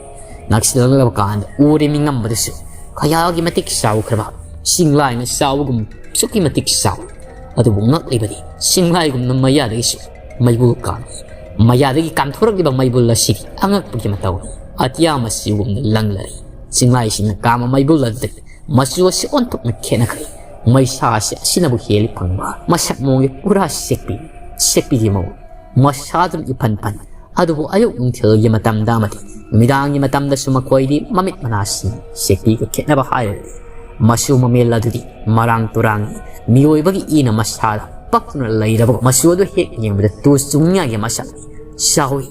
ꯅꯛꯁꯤꯜꯂꯛꯂꯕ ꯀꯥꯟꯗ ꯎꯔꯦ ꯃꯤꯉꯝꯕꯗꯨꯁꯨ ꯀꯌꯥꯒꯤ ꯃꯇꯤꯛ ꯆꯥꯎꯈ꯭ꯔꯕ, ꯆꯤꯡꯂꯥꯏꯅ ꯆꯥꯎꯕꯒꯨꯝ ꯑꯁꯨꯛꯀꯤ ꯃꯇꯤꯛ ꯆꯥꯎ꯫ ꯑꯗꯨꯕꯨ ꯉꯛꯂꯤꯕꯗꯤ ꯆꯤꯡꯂꯥꯏꯒꯨꯝꯅ ꯃꯌꯥꯗꯒꯤꯁꯨ ꯃꯩꯕꯨꯜ ꯀꯥꯝꯃꯤ꯫ ꯃꯌꯥꯗꯒꯤ ꯀꯥꯝꯊꯣꯔꯛꯂꯤꯕ ꯃꯩꯕꯨꯜ ꯑꯁꯤꯗꯤ ꯑꯉꯛꯄꯒꯤ ꯃꯇꯧꯅꯤ꯫ ꯑꯇꯤꯌꯥ ꯃꯆꯨꯒꯨꯝꯅ ꯂꯪꯂꯔꯤ꯫ ꯆꯤꯡꯂꯥꯏꯁꯤꯡꯅ ꯀꯥꯝꯕ ꯃꯩꯕꯨꯜ ꯑꯗꯨꯗꯒꯤ ꯃꯆꯨ ꯑꯁꯤ ꯑꯣꯟꯊꯣꯛꯅ ꯈꯦꯠꯅꯈ꯭ꯔꯦ꯫ ꯃꯩꯁꯥ ꯑꯁꯤ ꯑꯁꯤꯅꯕꯨ ꯍꯦꯜꯂꯤ ꯐꯪꯕ꯫ ꯃꯁꯛ ꯃꯑꯣꯡꯗꯤ ꯄꯨꯔꯥ ꯁꯦꯛꯄꯤ, ꯁꯦꯛꯄꯤꯒꯤ ꯃꯑꯣꯡ꯫ ꯃꯁꯥ ꯑꯗꯨꯝ ꯏꯐꯟ ꯐꯟ꯫ ꯑꯗꯨꯕꯨ ꯑꯌꯨꯛ ꯅꯨꯡꯊꯤꯜꯒꯤ ꯃꯇꯝꯗ ꯑꯃꯗꯤ ꯅꯨꯃꯤꯗꯥꯡꯒꯤ ꯃꯇꯝꯗꯁꯨ ꯃꯈꯣꯏꯗꯤ ꯃꯃꯤꯠ ꯃꯅꯥꯁꯤꯡ ꯁꯦꯛꯄꯤꯒ ꯈꯦꯠꯅꯕ ꯍꯥꯏꯔꯗꯤ ꯃꯆꯨ ꯃꯃꯦꯜ ꯑꯗꯨꯗꯤ ꯃꯔꯥꯡ ꯇꯨꯔꯥꯡꯉꯤ꯫ ꯃꯤꯑꯣꯏꯕꯒꯤ ꯏꯅ ꯃꯁꯥꯗ ꯄꯛꯇꯨꯅ ꯂꯩꯔꯕ ꯃꯆꯨ ꯑꯗꯨ ꯍꯦꯛ ꯌꯦꯡꯕꯗ ꯇꯨ ꯆꯨꯡꯅꯤꯡꯉꯥꯏꯒꯤ ꯃꯁꯛ ꯆꯥꯎꯏ꯫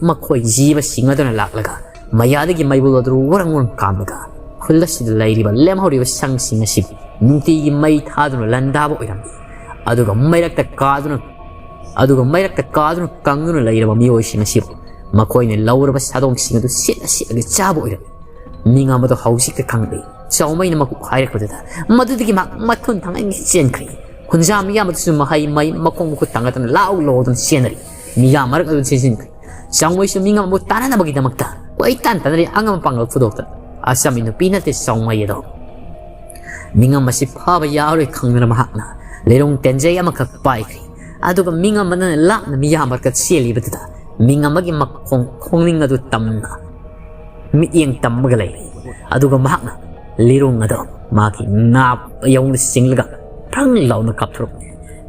ꯃꯈꯣꯏ ꯖꯤꯕꯁꯤꯡ ꯑꯗꯨꯅ ꯂꯥꯛꯂꯒ ꯃꯌꯥꯗꯒꯤ ꯃꯩꯕꯨꯜ ꯑꯗꯨ ꯋꯥꯔꯪ ꯋꯥꯔꯪ ꯀꯥꯝꯂꯒ ꯈꯨꯜ ꯑꯁꯤꯗ ꯂꯩꯔꯤꯕ ꯂꯦꯝꯍꯧꯔꯤꯕ ꯁꯪꯁꯤꯡ ꯑꯁꯤꯕꯨ ꯅꯨꯡꯇꯤꯒꯤ ꯃꯩ ꯊꯥꯗꯨꯅ ꯂꯥꯟꯗꯥꯕ ꯑꯣꯏꯔꯝꯃꯤ꯫ ꯑꯗꯨꯒ ꯃꯩꯔꯛꯇ ꯀꯥꯗꯨꯅ, ꯑꯗꯨꯒ ꯃꯩꯔꯛꯇ ꯀꯥꯗꯨꯅ ꯀꯪꯗꯨꯅ ꯂꯩꯔꯕ ꯃꯤꯑꯣꯏꯁꯤꯡ ꯑꯁꯤꯕꯨ ꯃꯈꯣꯏꯅ ꯂꯧꯔꯕ ꯁꯥꯗꯣꯡꯁꯤꯡ ꯑꯗꯨ ꯁꯦꯠꯂ ꯁꯦꯠꯂꯒ ꯆꯥꯕ ꯑꯣꯏꯔꯝꯃꯤ꯫ ꯃꯤꯉꯝꯕꯗꯣ ꯍꯧꯖꯤꯛꯇ ꯈꯪꯂꯦ꯫ ꯆꯥꯎꯃꯩꯅ ꯃꯀꯣꯛ ꯍꯥꯏꯔꯛꯄꯗꯨꯗ ꯃꯗꯨꯗꯒꯤ ꯃꯍꯥꯛ ꯃꯊꯨꯟ ꯊꯥꯡꯒꯠꯂꯒ ꯆꯦꯟꯈ꯭ꯔꯦ꯫ ꯈꯨꯟꯖꯥ ꯃꯤꯌꯥꯝ ꯑꯗꯨꯁꯨ ꯃꯍꯩ ꯃꯩ ꯃꯈꯣꯡ ꯃꯈꯨꯠ ꯊꯥꯡꯒꯠꯇꯅ ꯂꯥꯎ ꯂꯥꯎꯗꯨꯅ ꯆꯦꯟꯅꯔꯤ꯫ ꯃꯤꯌꯥꯝ ꯃꯔꯛ ꯑꯗꯨ ꯆꯦꯟꯁꯤꯟꯈ꯭ꯔꯦ꯫ ꯆꯥꯎꯃꯩꯁꯨ ꯃꯤꯉꯝꯕꯨ ꯇꯥꯟꯅꯅꯕꯒꯤꯗꯃꯛꯇ ꯀꯣꯏꯇꯥꯟ ꯇꯥꯟꯅꯔꯤ꯫ ꯑꯉꯝ ꯑꯄꯥꯡꯒꯜ ꯐꯨꯗꯣꯛꯇꯅ ꯑꯆꯝꯕꯤ ꯅꯨꯄꯤ ꯅꯠꯇꯦ ꯆꯥꯎꯃꯩ ꯑꯗꯣ꯫ ꯃꯤꯉꯝ ꯑꯁꯤ ꯐꯥꯕ ꯌꯥꯔꯣꯏ ꯈꯪꯗꯨꯅ ꯃꯍꯥꯛꯅ ꯂꯤꯔꯨꯡ ꯇꯦꯟꯖꯩ ꯑꯃꯈꯛ ꯄꯥꯏꯈ꯭ꯔꯦ꯫ ꯑꯗꯨꯒ ꯃꯤꯉꯝ ꯑꯗꯨꯅ ꯂꯥꯞꯅ ꯃꯤꯌꯥꯝ ꯃꯔꯛꯇ ꯆꯦꯜꯂꯤꯕꯗꯨꯗ ꯃꯤꯉꯝ ꯑꯃꯒꯤ ꯃꯈꯣꯡ ꯈꯣꯡꯅꯤꯡ ꯑꯗꯨ ꯇꯝꯅ ꯃꯤꯠꯌꯦꯡ ꯇꯝꯃꯒ ꯂꯩꯔꯤ꯫ ꯑꯗꯨꯒ ꯃꯍꯥꯛꯅ ꯂꯤꯔꯨꯡ ꯑꯗꯨ ꯃꯥꯒꯤ ꯅꯥꯞ ꯌꯧꯅ ꯆꯤꯡꯂꯒ ꯐ꯭ꯔꯪ ꯂꯥꯎꯅ ꯀꯥꯞꯊꯣꯔꯛꯄꯅꯤ꯫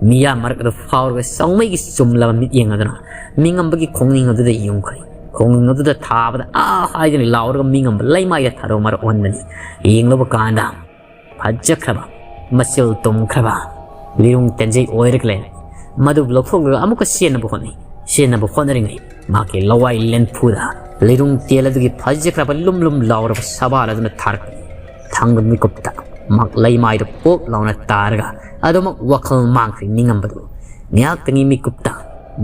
ꯃꯤꯌꯥꯝ ꯃꯔꯛ ꯑꯗꯨ ꯐꯥꯎꯔꯒ ꯆꯥꯎꯃꯩꯒꯤ ꯆꯨꯝꯂꯕ ꯃꯤꯠꯌꯦꯡ ꯑꯗꯨꯅ ꯃꯤꯉꯝꯕꯒꯤ ꯈꯣꯡꯅꯤꯡ ꯑꯗꯨꯗ ꯌꯨꯡꯈ꯭ꯔꯦ꯫ ꯈꯣꯡꯅꯤꯡ ꯑꯗꯨꯗ ꯊꯥꯕꯗ "ꯑꯥ" ꯍꯥꯏꯗꯨꯅ ꯂꯥꯎꯔꯒ ꯃꯤꯉꯝꯕ ꯂꯩꯃꯥꯏꯗ ꯊꯥꯗꯣꯛ ꯃꯔꯛ ꯑꯣꯟꯕꯅꯤ꯫ ꯌꯦꯡꯂꯨꯕ ꯀꯥꯟꯗ ꯐꯖꯈ꯭ꯔꯕ, ꯃꯆꯤꯜ ꯇꯨꯝꯈ꯭ꯔꯕ ꯂꯤꯔꯨꯡ ꯇꯦꯟꯖꯩ ꯑꯣꯏꯔꯒ ꯂꯩꯔꯦ꯫ ꯃꯗꯨꯕꯨ ꯂꯧꯊꯣꯛꯂꯒ ꯑꯃꯨꯛꯀ ꯆꯦꯟꯅꯕ ꯍꯣꯠꯅꯩ꯫ ꯆꯦꯟꯅꯕ ꯍꯣꯠꯅꯔꯤꯉꯩ ꯃꯍꯥꯛꯀꯤ ꯂꯋꯥꯏ ꯂꯦꯟꯐꯨꯗ ꯂꯤꯔꯨꯡ ꯇꯦꯜ ꯑꯗꯨꯒꯤ ꯐꯖꯈ꯭ꯔꯕ ꯂꯨꯝ ꯂꯨꯝ ꯂꯥꯎꯔꯕ ꯁꯕꯥꯜ ꯑꯗꯨꯅ ꯊꯥꯔꯛꯄꯅꯤ꯫ ꯊꯥꯡꯒ ꯃꯤꯀꯨꯞꯇ ꯃꯍꯥꯛ ꯂꯩꯃꯥꯏꯗ ꯄꯣꯛ ꯂꯥꯎꯅ ꯇꯥꯔꯒ ꯑꯗꯨꯃꯛ ꯋꯥꯈꯜ ꯃꯥꯡꯈ꯭ꯔꯦ ꯅꯤꯡꯉꯝꯕꯗꯨ꯫ ꯉꯥꯏꯍꯥꯛꯇꯪꯒꯤ ꯃꯤꯀꯨꯞꯇ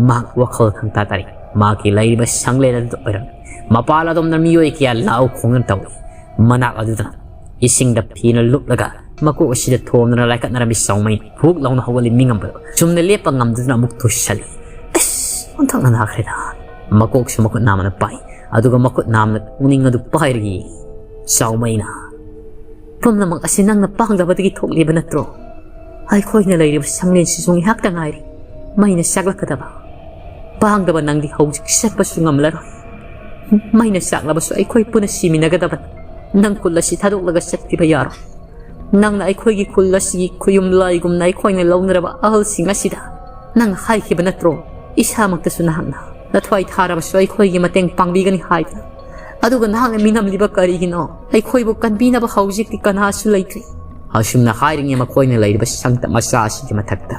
ꯃꯍꯥꯛ ꯋꯥꯈꯜ ꯈꯪꯇꯥ ꯇꯥꯔꯤ꯫ ꯃꯍꯥꯛꯀꯤ ꯂꯩꯔꯤꯕ ꯁꯪꯂꯦꯟ ꯑꯗꯨꯗ ꯑꯣꯏꯔꯝꯃꯤ꯫ ꯃꯄꯥꯟ ꯑꯗꯣꯝꯗ ꯃꯤꯑꯣꯏ ꯀꯌꯥ ꯂꯥꯎ ꯈꯣꯡꯗꯨꯅ ꯇꯧꯏ꯫ ꯃꯅꯥꯛ ꯑꯗꯨꯗ ꯏꯁꯤꯡꯗ ꯐꯤꯅ ꯂꯨꯞꯂꯒ ꯃꯀꯣꯛ ꯑꯁꯤꯗ ꯊꯣꯝꯗꯨꯅ ꯂꯥꯏꯀꯠꯅꯔꯝꯃꯤ ꯆꯥꯎꯃꯩ꯫ ꯐꯨꯛ ꯂꯥꯎꯅ ꯍꯧꯒꯠꯂꯤ ꯃꯤꯉꯝꯕꯗꯨ꯫ ꯆꯨꯝꯅ ꯂꯦꯞꯄ ꯉꯝꯗꯗꯨꯅ ꯑꯃꯨꯛ ꯇꯨꯁꯜꯂꯤ꯫ ꯑꯁ! ꯑꯣꯟꯊꯣꯛꯅ ꯅꯥꯈ꯭ꯔꯦꯗ꯫ ꯃꯀꯣꯛꯁꯨ ꯃꯈꯨꯠ ꯅꯥꯝꯃꯅ ꯄꯥꯏ꯫ ꯑꯗꯨꯒ ꯃꯈꯨꯠ ꯅꯥꯝꯃꯅ ꯄꯨꯛꯅꯤꯡ ꯑꯗꯨ ꯄꯥꯏꯔꯒ ꯌꯦꯡꯏ꯫ ꯆꯥꯎꯃꯩꯅ, "ꯄꯨꯝꯅꯃꯛ ꯑꯁꯤ ꯅꯪꯅ ꯄꯥꯡꯗꯕꯗꯒꯤ ꯊꯣꯛꯂꯤꯕ ꯅꯠꯇ꯭ꯔꯣ? ꯑꯩꯈꯣꯏꯅ ꯂꯩꯔꯤꯕ ꯁꯪꯂꯦꯟꯁꯤꯁꯨ ꯉꯥꯏꯍꯥꯛꯇ ꯉꯥꯏꯔꯤ ꯃꯩꯅ ꯆꯥꯛꯂꯛꯀꯗꯕ꯫ ꯄꯥꯡꯗꯕ ꯅꯪꯗꯤ ꯍꯧꯖꯤꯛ ꯆꯠꯄꯁꯨ ꯉꯝꯂꯔꯣꯏ꯫ ꯃꯩꯅ ꯆꯥꯛꯂꯕꯁꯨ ꯑꯩꯈꯣꯏ ꯄꯨꯟꯅ ꯁꯤꯃꯤꯟꯅꯒꯗꯕꯅꯤ꯫ ꯅꯪ ꯈꯨꯜ ꯑꯁꯤ ꯊꯥꯗꯣꯛꯂꯒ ꯆꯠꯈꯤꯕ ꯌꯥꯔꯣꯏ꯫ ꯅꯪꯅ ꯑꯩꯈꯣꯏꯒꯤ ꯈꯨꯜ ꯑꯁꯤꯒꯤ ꯈꯨꯌꯨꯝ ꯂꯥꯏꯒꯨꯝꯅ ꯑꯩꯈꯣꯏꯅ ꯂꯧꯅꯔꯕ ꯑꯍꯜꯁꯤꯡ ꯑꯁꯤꯗ ꯅꯪꯅ ꯍꯥꯏꯈꯤꯕ ꯅꯠꯇ꯭ꯔꯣ? ꯏꯁꯥꯃꯛꯇꯁꯨ ꯅꯍꯥꯛꯅ ꯅꯊ꯭ꯋꯥꯏ ꯊꯥꯔꯕꯁꯨ ꯑꯩꯈꯣꯏꯒꯤ ꯃꯇꯦꯡ ꯄꯥꯡꯕꯤꯒꯅꯤ ꯍꯥꯏꯗꯅ꯫ ꯑꯗꯨꯒ ꯅꯍꯥꯛꯅ ꯃꯤꯅꯝꯂꯤꯕ ꯀꯔꯤꯒꯤꯅꯣ? ꯑꯩꯈꯣꯏꯕꯨ ꯀꯟꯕꯤꯅꯕ ꯍꯧꯖꯤꯛꯇꯤ ꯀꯅꯥꯁꯨ ꯂꯩꯇ꯭ꯔꯤ꯫" ꯑꯁꯨꯝꯅ ꯍꯥꯏꯔꯤꯉꯩ ꯃꯈꯣꯏꯅ ꯂꯩꯔꯤꯕ ꯁꯪꯇꯞ ꯃꯆꯥ ꯑꯁꯤꯒꯤ ꯃꯊꯛꯇ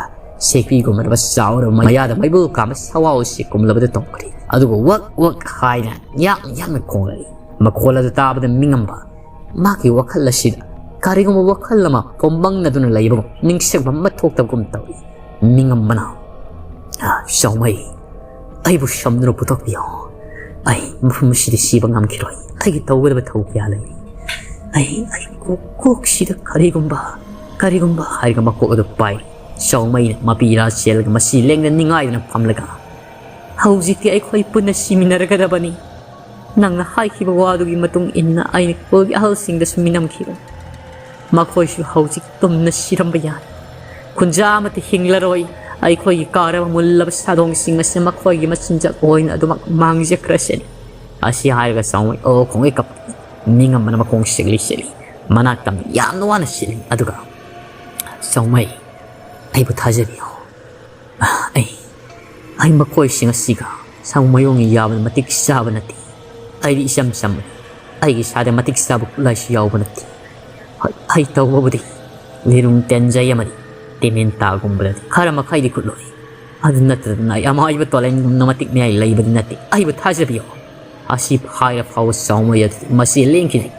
ꯁꯦꯛꯄꯤꯒꯨꯝꯂꯕ ꯆꯥꯎꯔꯕ ꯃꯌꯥꯗ ꯃꯩꯕꯨꯜ ꯀꯥꯝꯕ ꯁꯋꯥꯎ ꯑꯁꯤ ꯀꯨꯝꯂꯕꯗ ꯇꯣꯡꯈ꯭ꯔꯦ꯫ ꯑꯗꯨꯒ ꯋꯛ ꯋꯛ ꯍꯥꯏꯅ ꯌꯥꯡ ꯌꯥꯡꯅ ꯈꯣꯡꯂꯛꯏ꯫ ꯃꯈꯣꯜ ꯑꯗꯨ ꯇꯥꯕꯗ ꯃꯤꯉꯝꯕ ꯃꯍꯥꯛꯀꯤ ꯋꯥꯈꯜ ꯑꯁꯤꯗ ꯀꯔꯤꯒꯨꯝꯕ ꯋꯥꯈꯜ ꯑꯃ ꯄꯣꯝꯕꯪꯅꯗꯨꯅ ꯂꯩꯕꯒꯨꯝ, ꯅꯤꯡꯁꯤꯡꯕ ꯑꯃ ꯊꯣꯛꯇꯕꯒꯨꯝ ꯇꯧꯏ꯫ ꯃꯤꯉꯝꯕꯅ, "ꯑ, ꯆꯥꯎꯃꯩ, ꯑꯩꯕꯨ ꯁꯝꯗꯨꯅ ꯄꯨꯊꯣꯛꯄꯤꯌꯣ꯫ ꯑꯩ ꯃꯐꯝ ꯑꯁꯤꯗ ꯁꯤꯕ ꯉꯝꯈꯤꯔꯣꯏ꯫ ꯑꯩꯒꯤ ꯇꯧꯒꯗꯕ ꯊꯧ ꯀꯌꯥ ꯂꯩꯔꯤ꯫ ꯑꯩ, ꯑꯩ ꯀꯣꯛ-, ꯀꯣꯛꯁꯤꯗ ꯀꯔꯤꯒꯨꯝꯕ, ꯀꯔꯤꯒꯨꯝꯕ" ꯍꯥꯏꯔꯒ ꯃꯀꯣꯛ ꯑꯗꯨ ꯄꯥꯏ꯫ ꯆꯥꯎꯃꯩꯅ ꯃꯄꯤ ꯏꯔꯥ ꯆꯦꯜꯂꯒ ꯃꯁꯤ ꯂꯦꯡꯗꯅ ꯅꯤꯡꯉꯥꯏꯗꯅ ꯐꯝꯂꯒ, "ꯍꯧꯖꯤꯛꯇꯤ ꯑꯩꯈꯣꯏ ꯄꯨꯟꯅ ꯁꯤꯃꯤꯟꯅꯔꯒꯗꯕꯅꯤ꯫ ꯅꯪꯅ ꯍꯥꯏꯈꯤꯕ ꯋꯥꯗꯨꯒꯤ ꯃꯇꯨꯡ ꯏꯟꯅ ꯑꯩꯅ ꯈꯨꯜꯒꯤ ꯑꯍꯜꯁꯤꯡꯗꯁꯨ ꯃꯤꯅꯝꯈꯤꯕꯅꯤ꯫ ꯃꯈꯣꯏꯁꯨ ꯍꯧꯖꯤꯛ ꯇꯨꯝꯅ ꯁꯤꯔꯝꯕ ꯌꯥꯏ꯫ ꯈꯨꯟꯖꯥ ꯑꯃꯠꯇ ꯍꯤꯡꯂꯔꯣꯏ꯫ ꯑꯩꯈꯣꯏꯒꯤ ꯀꯥꯔꯕ ꯃꯨꯜꯂꯕ ꯁꯥꯗꯣꯡꯁꯤꯡ ꯑꯁꯤ ꯃꯈꯣꯏꯒꯤ ꯃꯆꯤꯟꯖꯥꯛ ꯑꯣꯏꯅ ꯑꯗꯨꯃꯛ ꯃꯥꯡꯖꯈ꯭ꯔꯁꯅꯤ꯫" ꯑꯁꯤ ꯍꯥꯏꯔꯒ ꯆꯥꯎꯃꯩ ꯑꯣ ꯈꯣꯡꯉꯩ ꯀꯞ꯫ ꯃꯤꯉꯝꯕꯅ ꯃꯈꯣꯡ ꯁꯤꯛꯂꯤ ꯁꯤꯛꯂꯤ꯫ ꯃꯅꯥꯛ ꯇꯝꯅ ꯌꯥꯝꯅ ꯋꯥꯅ ꯁꯤꯜꯂꯤ꯫ ꯑꯗꯨꯒ, "ꯆꯥꯎꯃꯩ, ꯑꯩꯕꯨ ꯊꯥꯖꯕꯤꯌꯨ꯫ ꯑꯩ ꯑꯩ ꯃꯈꯣꯏꯁꯤꯡ ꯑꯁꯤꯒ ꯁꯥꯃꯨ ꯃꯌꯣꯡ ꯌꯥꯕꯅ ꯃꯇꯤꯛ ꯆꯥꯕ ꯅꯠꯇꯦ꯫ ꯑꯩꯗꯤ ꯏꯆꯝ ꯆꯝꯕꯅꯤ꯫ ꯑꯩꯒꯤ ꯏꯁꯥꯗ ꯃꯇꯤꯛ ꯆꯥꯕ ꯈꯨꯠꯂꯥꯏꯁꯨ ꯌꯥꯎꯕ ꯅꯠꯇꯦ꯫ ꯍꯣꯏ, ꯑꯩ ꯇꯧꯕꯕꯨꯗꯤ ꯂꯤꯔꯨꯡ ꯇꯦꯟꯖꯩ ꯑꯃꯗꯤ ꯇꯤꯃꯦꯟꯇꯥꯒꯨꯝꯕꯗꯗꯤ ꯈꯔ ꯃꯈꯩꯗꯤ ꯈꯨꯠꯂꯣꯏ꯫ ꯑꯗꯨ ꯅꯠꯇꯗꯅ ꯑꯩ ꯑꯃꯥꯏꯕ ꯇꯣꯂꯦꯟꯒꯨꯝꯅ ꯃꯇꯤꯛ ꯃꯌꯥꯏ ꯂꯩꯕꯗꯤ ꯅꯠꯇꯦ꯫ ꯑꯩꯕꯨ ꯊꯥꯖꯕꯤꯌꯨ꯫ ꯑꯁꯤ ꯐꯥꯏꯔ ꯐꯥꯎꯕ ꯆꯥꯎꯃꯩ ꯑꯗꯨꯗꯤ ꯃꯁꯤ ꯂꯦꯡꯈꯤꯗꯦ꯫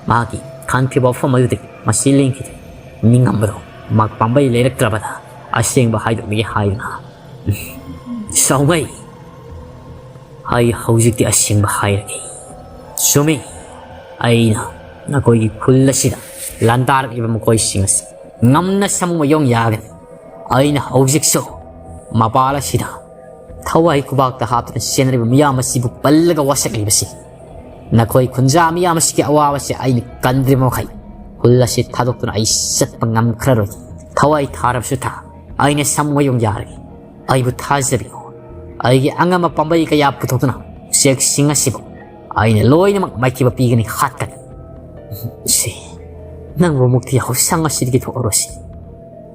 ꯃꯍꯥꯛꯀꯤ ꯈꯟꯈꯤꯕ ꯋꯥꯐꯝ ꯑꯗꯨꯗꯤ ꯃꯁꯤ ꯂꯦꯡꯈꯤꯗꯦ꯫ ꯅꯤꯡꯉꯝꯕꯗꯣ ꯃꯍꯥꯛ ꯄꯥꯝꯕꯩ ꯂꯩꯔꯛꯇ꯭ꯔꯕꯗ ꯑꯁꯦꯡꯕ ꯍꯥꯏꯗꯣꯛꯂꯒꯦ ꯍꯥꯏꯗꯨꯅ꯫ ꯆꯥꯎꯃꯩ, ꯑꯩ ꯍꯧꯖꯤꯛꯇꯤ ꯑꯁꯦꯡꯕ ꯍꯥꯏꯔꯒꯦ꯫ ꯆꯨꯝꯃꯤ, ꯑꯩꯅ ꯅꯈꯣꯏꯒꯤ ꯈꯨꯜ ꯑꯁꯤꯗ ꯂꯥꯟꯗꯥꯔꯛꯂꯤꯕ ꯃꯈꯣꯏꯁꯤꯡ ꯑꯁꯤ ꯉꯝꯅ ꯁꯥꯃꯨ ꯃꯌꯣꯡ ꯌꯥꯒꯅꯤ꯫ ꯑꯩꯅ ꯍꯧꯖꯤꯛꯁꯨ ꯃꯄꯥꯜ ꯑꯁꯤꯗ ꯊꯋꯥꯏ ꯈꯨꯕꯥꯛꯇ ꯍꯥꯞꯇꯨꯅ ꯆꯦꯟꯅꯔꯤꯕ ꯃꯤꯌꯥꯝ ꯑꯁꯤꯕꯨ ꯄꯜꯂꯒ ꯋꯥꯁꯛꯂꯤꯕꯁꯤ꯫ ꯅꯈꯣꯏ ꯈꯨꯟꯖꯥ ꯃꯤꯌꯥꯝ ꯑꯁꯤꯒꯤ ꯑꯋꯥꯕꯁꯦ ꯑꯩꯅ ꯀꯟꯗ꯭ꯔꯤꯕ ꯃꯈꯩ ꯈꯨꯜ ꯑꯁꯤ ꯊꯥꯗꯣꯛꯇꯨꯅ ꯑꯩ ꯆꯠꯄ ꯉꯝꯈ꯭ꯔꯔꯣꯏ꯫ ꯊꯋꯥꯏ ꯊꯥꯔꯕꯁꯨ ꯊꯥ, ꯑꯩꯅ ꯁꯥꯃꯨ ꯃꯌꯣꯡ ꯌꯥꯔꯒꯦ꯫ ꯑꯩꯕꯨ ꯊꯥꯖꯕꯤꯌꯨ꯫ ꯑꯩꯒꯤ ꯑꯉꯝꯕ ꯄꯥꯝꯕꯩ ꯀꯌꯥ ꯄꯨꯊꯣꯛꯇꯨꯅ ꯎꯆꯦꯛꯁꯤꯡ ꯑꯁꯤꯕꯨ ꯑꯩꯅ ꯂꯣꯏꯅꯃꯛ ꯃꯥꯏꯊꯤꯕ ꯄꯤꯒꯅꯤ, ꯍꯥꯠꯀꯅꯤ꯫ ꯁꯤ, ꯅꯪꯕꯨ ꯃꯨꯛꯇꯤ ꯍꯧꯁꯪ ꯑꯁꯤꯗꯒꯤ ꯊꯣꯛꯑꯔꯣꯏꯁꯤ꯫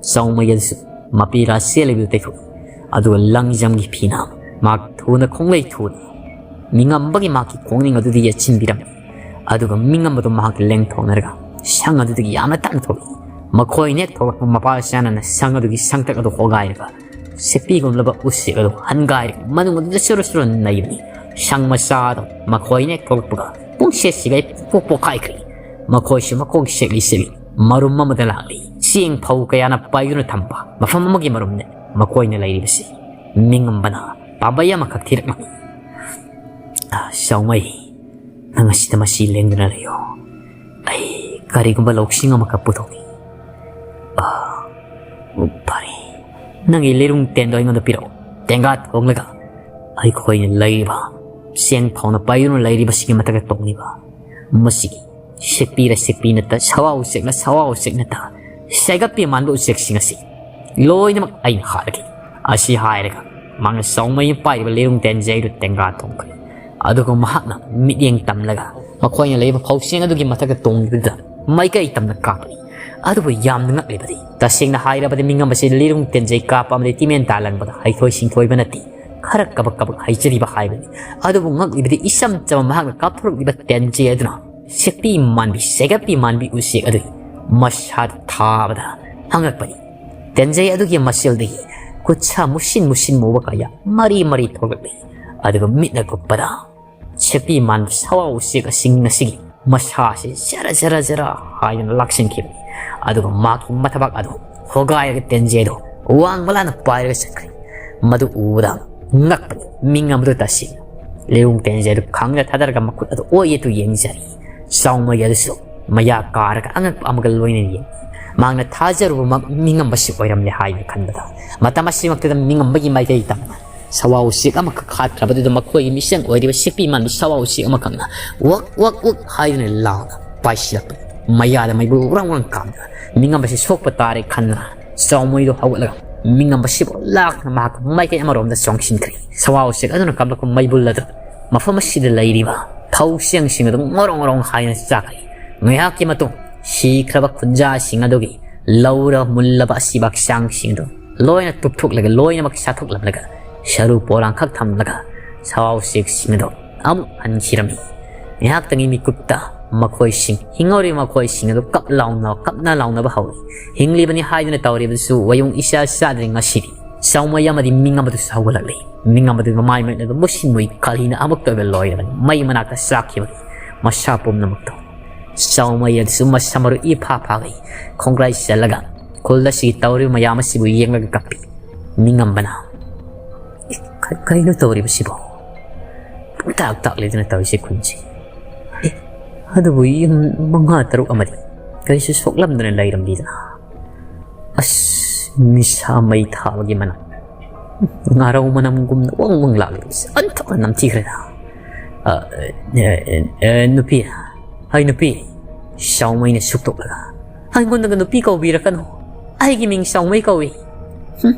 ꯆꯥꯎꯃꯩ ꯑꯗꯨꯁꯨ ꯃꯄꯤꯔꯥ ꯆꯦꯜꯂꯤꯕꯗꯨ ꯇꯩꯊꯣꯛꯏ꯫ ꯑꯗꯨꯒ ꯂꯪꯖꯝꯒꯤ ꯐꯤꯅ ꯃꯍꯥꯛ ꯊꯨꯅ ꯈꯣꯡꯂꯩ ꯊꯨꯅ ꯃꯤꯉꯝꯕꯒꯤ ꯃꯍꯥꯛꯀꯤ ꯈꯣꯡꯅꯤꯡ ꯑꯗꯨꯗ ꯌꯦꯠꯁꯤꯟꯕꯤꯔꯝꯃꯤ꯫ ꯑꯗꯨꯒ ꯃꯤꯉꯝꯕꯗꯣ ꯃꯍꯥꯛꯀꯤ ꯂꯦꯡꯊꯣꯛꯅꯔꯒ ꯁꯪ ꯑꯗꯨꯗꯒꯤ ꯌꯥꯝꯅ ꯇꯞꯅ ꯊꯣꯛꯂꯛꯏ꯫ ꯃꯈꯣꯏꯅ ꯍꯦꯛ ꯊꯣꯛꯂꯛꯄ ꯃꯄꯥ ꯆꯥꯅꯅ ꯁꯪ ꯑꯗꯨꯒꯤ ꯁꯪꯇꯛ ꯑꯗꯨ ꯍꯣꯒꯥꯏꯔꯒ ꯁꯦꯛꯄꯤꯒꯨꯝꯂꯕ ꯎꯆꯦꯛ ꯑꯗꯨ ꯍꯟꯒꯥꯏꯔꯒ ꯃꯅꯨꯡ ꯑꯗꯨꯗ ꯆꯨꯔꯨ ꯆꯨꯔꯨ ꯅꯩꯕꯅꯤ꯫ ꯁꯪ ꯃꯆꯥ ꯑꯗꯨ ꯃꯈꯣꯏꯅ ꯍꯦꯛ ꯊꯣꯛꯂꯛꯄꯒ ꯄꯨꯡꯁꯦꯠ ꯁꯤꯒꯩ ꯄꯣꯛ ꯄꯣꯛꯈꯥꯏꯈ꯭ꯔꯦ꯫ ꯃꯈꯣꯏꯁꯨ ꯃꯈꯣꯡ ꯁꯦꯛꯂꯤ ꯁꯦꯛꯂꯤ ꯃꯔꯨꯝ ꯑꯃꯗ ꯂꯥꯛꯂꯤ꯫ ꯆꯦꯡ ꯐꯧ ꯀꯌꯥꯅ ꯄꯥꯏꯗꯨꯅ ꯊꯝꯕ ꯃꯐꯝ ꯑꯃꯒꯤ ꯃꯔꯨꯝꯅꯤ ꯃꯈꯣꯏꯅ ꯂꯩꯔꯤꯕꯁꯤ꯫ ꯃꯤꯉꯝꯕꯅ ꯄꯥꯝꯕꯩ ꯑꯃꯈꯛ ꯊꯤꯔꯛꯂꯝꯃꯤ꯫ "ꯑ, ꯆꯥꯎꯃꯩ, ꯅꯪ ꯑꯁꯤꯗ ꯃꯁꯤ ꯂꯦꯡꯗꯨꯅ ꯂꯩꯌꯣ꯫ ꯑꯩ ꯀꯔꯤꯒꯨꯝꯕ ꯂꯧꯁꯤꯡ ꯑꯃꯈꯛ ꯄꯨꯊꯣꯛꯏ꯫ ꯑ, ꯐꯔꯦ, ꯅꯪꯒꯤ ꯂꯤꯔꯨꯡ ꯇꯦꯟꯗꯣ ꯑꯩꯉꯣꯟꯗ ꯄꯤꯔꯛꯑꯣ꯫ ꯇꯦꯡꯒꯥ ꯊꯣꯡꯂꯒ ꯑꯩꯈꯣꯏꯅ ꯂꯩꯔꯤꯕ ꯆꯦꯡ ꯐꯥꯎꯅ ꯄꯥꯏꯗꯨꯅ ꯂꯩꯔꯤꯕꯁꯤꯒꯤ ꯃꯊꯛꯇ ꯇꯣꯡꯂꯤꯕ ꯃꯁꯤꯒꯤ ꯁꯦꯛꯄꯤꯔ ꯁꯦꯛꯄꯤ ꯅꯠꯇ ꯁꯋꯥ ꯎꯆꯦꯛꯅ ꯁꯋꯥ ꯎꯆꯦꯛ ꯅꯠꯇ ꯁꯦꯒꯠꯄꯤ ꯃꯥꯟꯕ ꯎꯆꯦꯛꯁꯤꯡ ꯑꯁꯤ ꯂꯣꯏꯅꯃꯛ ꯑꯩꯅ ꯍꯥꯠꯂꯒꯦ꯫" ꯑꯁꯤ ꯍꯥꯏꯔꯒ ꯃꯥꯅ ꯆꯥꯎꯃꯩꯅ ꯄꯥꯏꯔꯤꯕ ꯂꯤꯔꯨꯡ ꯇꯦꯟꯖꯩꯗꯨ ꯇꯦꯡꯒꯥ ꯊꯣꯡꯈ꯭ꯔꯦ꯫ ꯑꯗꯨꯒ ꯃꯍꯥꯛꯅ ꯃꯤꯠꯌꯦꯡ ꯇꯝꯂꯒ ꯃꯈꯣꯏꯅ ꯂꯩꯕ ꯐꯧꯁꯦꯡ ꯑꯗꯨꯒꯤ ꯃꯊꯛꯇ ꯇꯣꯡꯂꯤꯕꯗꯨꯗ ꯃꯥꯏꯀꯩ ꯇꯝꯅ ꯀꯥꯞꯄꯅꯤ꯫ ꯑꯗꯨꯕꯨ ꯌꯥꯝꯅ ꯉꯛꯂꯤꯕꯗꯤ, ꯇꯁꯦꯡꯅ ꯍꯥꯏꯔꯕꯗꯤ ꯃꯤꯉꯝ ꯑꯁꯤ ꯂꯤꯔꯨꯡ ꯇꯦꯟꯖꯩ ꯀꯥꯞꯄ ꯑꯃꯗꯤ ꯇꯤꯃꯦꯟ ꯇꯥ ꯂꯪꯕꯗ ꯍꯩꯊꯣꯏ ꯁꯤꯡꯊꯣꯏꯕ ꯅꯠꯇꯦ, ꯈꯔ ꯀꯕꯛ ꯀꯕꯛ ꯍꯩꯖꯔꯤꯕ ꯍꯥꯏꯕꯅꯤ꯫ ꯑꯗꯨꯕꯨ ꯉꯛꯂꯤꯕꯗꯤ ꯏꯆꯝ ꯆꯝꯕ ꯃꯍꯥꯛꯅ ꯀꯥꯞꯊꯣꯔꯛꯂꯤꯕ ꯇꯦꯟꯖꯩ ꯑꯗꯨꯅ ꯁꯛꯇꯤ ꯃꯥꯟꯕꯤ, ꯁꯦꯒꯠꯄꯤ ꯃꯥꯟꯕꯤ ꯎꯆꯦꯛ ꯑꯗꯨꯒꯤ ꯃꯁꯥꯗ ꯊꯥꯕꯗ ꯑꯉꯛꯄꯅꯤ꯫ ꯇꯦꯟꯖꯩ ꯑꯗꯨꯒꯤ ꯃꯁꯦꯜꯗꯒꯤ ꯈꯨꯠꯁꯥ ꯃꯨꯁꯤꯟ ꯃꯨꯁꯤꯟ ꯃꯨꯕ ꯀꯌꯥ ꯃꯔꯤ ꯃꯔꯤ ꯊꯣꯛꯂꯛꯂꯤ꯫ ꯑꯗꯨꯒ ꯃꯤꯠꯅ ꯀꯨꯞꯄꯗ ꯁꯛꯇꯤ ꯃꯥꯟꯕ ꯁꯋꯥ ꯎꯆꯦꯛ ꯑꯁꯤꯡ ꯑꯁꯤꯒꯤ ꯃꯁꯥꯁꯤ ꯖꯔ ꯖꯔ ꯖꯔ ꯍꯥꯏꯗꯨꯅ ꯂꯥꯛꯁꯤꯟꯈꯤꯕꯅꯤ꯫ ꯑꯗꯨꯒ ꯃꯍꯥꯛꯀꯤ ꯃꯊꯕꯥꯛ ꯑꯗꯨ ꯍꯣꯒꯥꯏꯔꯒ ꯇꯦꯟꯖꯩ ꯑꯗꯨ ꯋꯥꯡꯃ ꯂꯥꯅ ꯄꯥꯏꯔꯒ ꯆꯠꯈ꯭ꯔꯦ꯫ ꯃꯗꯨ ꯎꯕꯗ ꯉꯛꯄꯅꯤ꯫ ꯃꯤꯉꯝ ꯑꯗꯨ ꯇꯁꯦꯡꯅ ꯂꯤꯔꯨꯡ ꯇꯦꯟꯖꯩ ꯑꯗꯨ ꯈꯪꯗ ꯊꯥꯗꯔꯒ ꯃꯈꯨꯠ ꯑꯗꯨ ꯑꯣꯏ ꯑꯗꯨ ꯌꯦꯡꯖꯔꯤ꯫ ꯆꯥꯎꯃꯩ ꯑꯗꯨꯁꯨ ꯃꯌꯥ ꯀꯥꯔꯒ ꯑꯉꯛꯄ ꯑꯃꯒ ꯂꯣꯏꯅꯅ ꯌꯦꯡꯏ꯫ ꯃꯍꯥꯛꯅ ꯊꯥꯖꯔꯨꯕꯃꯛ ꯃꯤꯉꯝꯕꯁꯤ ꯑꯣꯏꯔꯝꯂꯦ ꯍꯥꯏꯅ ꯈꯟꯕꯗ, ꯃꯇꯝ ꯑꯁꯤꯃꯛꯇꯗ ꯃꯤꯉꯝꯕꯒꯤ ꯃꯥꯏꯀꯩ ꯇꯝꯅ ꯁꯋꯥ ꯎꯆꯦꯛ ꯑꯃꯈꯛ ꯍꯥꯠꯈ꯭ꯔꯕꯗꯨꯗ ꯃꯈꯣꯏꯒꯤ ꯃꯤꯆꯪ ꯑꯣꯏꯔꯤꯕ ꯁꯤꯛꯄꯤ ꯃꯥꯟꯕꯤ ꯁꯋꯥ ꯎꯆꯦꯛ ꯑꯃꯈꯛꯅ ꯋꯛ ꯋꯛ ꯋꯛ ꯍꯥꯏꯗꯨꯅ ꯂꯥꯎꯅ ꯄꯥꯏꯁꯤꯜꯂꯛꯄꯅꯤ꯫ ꯃꯌꯥꯗ ꯃꯩꯕꯨꯜ ꯎꯔꯪ ꯎꯔꯪ ꯀꯥꯝꯗꯨꯅ ꯃꯤꯉꯝꯕꯁꯤ ꯁꯣꯛꯄ ꯇꯥꯔꯦ ꯈꯟꯗꯨꯅ ꯆꯥꯎꯃꯩꯗꯣ ꯍꯧꯒꯠꯂꯒ ꯃꯤꯉꯝꯕꯁꯤꯕꯨ ꯂꯥꯛꯅ ꯃꯍꯥꯛ ꯃꯥꯏꯀꯩ ꯑꯃꯔꯣꯝꯗ ꯆꯣꯡꯁꯤꯟꯈ꯭ꯔꯦ꯫ ꯁꯋꯥ ꯎꯆꯦꯛ ꯑꯗꯨꯅ ꯀꯥꯞꯂꯛꯄ ꯃꯩꯕꯨꯜ ꯑꯗꯨ ꯃꯐꯝ ꯑꯁꯤꯗ ꯂꯩꯔꯤꯕ ꯊꯧꯁꯦꯡꯁꯤꯡ ꯑꯗꯨ ꯉꯣꯔꯣꯡ ꯉꯣꯔꯣꯡ ꯍꯥꯏꯅ ꯆꯥꯈ꯭ꯔꯦ꯫ ꯉꯥꯏꯍꯥꯛꯀꯤ ꯃꯇꯨꯡ ꯁꯤꯈ꯭ꯔꯕ ꯈꯨꯟꯖꯥꯁꯤꯡ ꯑꯗꯨꯒꯤ ꯂꯧꯔ ꯃꯨꯜꯂꯕ ꯑꯁꯤꯕ ꯍꯛꯆꯥꯡꯁꯤꯡ ꯑꯗꯨ ꯂꯣꯏꯅ ꯇꯨꯞꯊꯣꯛꯂꯒ ꯂꯣꯏꯅꯃꯛ ꯆꯥꯊꯣꯛꯂꯝꯂꯒ ꯁꯔꯨ ꯄꯣꯂꯥꯡꯈꯛ ꯊꯝꯂꯒ ꯁꯋꯥ ꯎꯆꯦꯛꯁꯤꯡ ꯑꯗꯨ ꯑꯃꯨꯛ ꯍꯟꯈꯤꯔꯝꯃꯤ꯫ ꯉꯥꯏꯍꯥꯛꯇꯪꯒꯤ ꯃꯤꯀꯨꯞꯇ ꯃꯈꯣꯏꯁꯤꯡ, ꯍꯤꯡꯍꯧꯔꯤꯕ ꯃꯈꯣꯏꯁꯤꯡ ꯑꯗꯨ ꯀꯞ ꯂꯥꯎꯅ, ꯀꯞꯅ ꯂꯥꯎꯅꯕ ꯍꯧꯔꯤ꯫ ꯍꯤꯡꯂꯤꯕꯅꯤ ꯍꯥꯏꯗꯨꯅ ꯇꯧꯔꯤꯕꯗꯨꯁꯨ ꯋꯥꯌꯨꯡ ꯏꯆꯥ ꯆꯥꯗ꯭ꯔꯤ ꯉꯁꯤꯗꯤ꯫ ꯆꯥꯎꯃꯩ ꯑꯃꯗꯤ ꯃꯤꯡ ꯑꯃꯗꯨꯁꯨ ꯍꯧꯒꯠꯂꯛꯂꯤ꯫ ꯃꯤꯡ ꯑꯃꯗꯨ ꯃꯃꯥꯏ ꯃꯤꯠ ꯑꯗꯨ ꯃꯨꯁꯤꯟ ꯃꯨꯏ ꯀꯥꯂꯤꯅ ꯑꯃꯨꯛꯇ ꯑꯣꯏꯕ ꯂꯣꯏꯔꯕꯅꯤ꯫ ꯃꯩ ꯃꯅꯥꯛꯇ ꯆꯥꯛꯈꯤꯕꯒꯤ ꯃꯁꯥ ꯄꯨꯝꯅꯃꯛꯇꯣ꯫ ꯆꯥꯎꯃꯩ ꯑꯗꯨꯁꯨ ꯃꯁꯥ ꯃꯔꯨ ꯏꯐꯥ ꯐꯥꯒꯩ ꯈꯣꯡꯒ꯭ꯔꯥꯏ ꯆꯜꯂꯒ ꯈꯨꯜ ꯑꯁꯤꯒꯤ ꯇꯧꯔꯤꯕ ꯃꯌꯥꯝ ꯑꯁꯤꯕꯨ ꯌꯦꯡꯂꯒ ꯀꯞꯄꯤ꯫ ꯃꯤꯉꯝꯕꯅ "ꯑꯦ, ꯀ-, ꯀꯩꯅꯣ ꯇꯧꯔꯤꯕꯁꯤꯕꯣ? ꯄꯨꯡꯇꯥꯛ ꯇꯥꯛꯂꯤꯗꯅ ꯇꯧꯔꯤꯁꯦ ꯈꯨꯟꯁꯦ꯫ ꯑꯦ, ꯑꯗꯨꯕꯨ ꯌꯨꯝ ꯃꯉꯥ ꯇꯔꯨꯛ ꯑꯃꯗꯤ ꯀꯔꯤꯁꯨ ꯁꯣꯛꯂꯝꯗꯅ ꯂꯩꯔꯝꯂꯤꯗꯅ꯫ ꯑꯁ, ꯅꯤꯁꯥ ꯃꯩ ꯊꯥꯕꯒꯤ ꯃꯅꯝ, ꯉꯥꯔꯧ ꯃꯅꯝꯒꯨꯝꯅ ꯋꯪ ꯋꯪ ꯂꯥꯛꯂꯤꯕꯁꯦ ꯑꯣꯟꯊꯣꯛꯅ ꯅꯝꯊꯤꯈ꯭ꯔꯦꯗ꯫ ꯑ, ꯑ, ꯑ, ꯅꯨꯄꯤ, ꯍꯥꯏ ꯅꯨꯄꯤ", ꯆꯥꯎꯃꯩꯅ ꯁꯨꯛꯇꯣꯛꯂꯒ, "ꯑꯩꯉꯣꯟꯗꯒ ꯅꯨꯄꯤ ꯀꯧꯕꯤꯔꯛꯀꯅꯨ꯫ ꯑꯩꯒꯤ ꯃꯤꯡ ꯆꯥꯎꯃꯩ ꯀꯧꯏ꯫ ꯍꯨꯝ,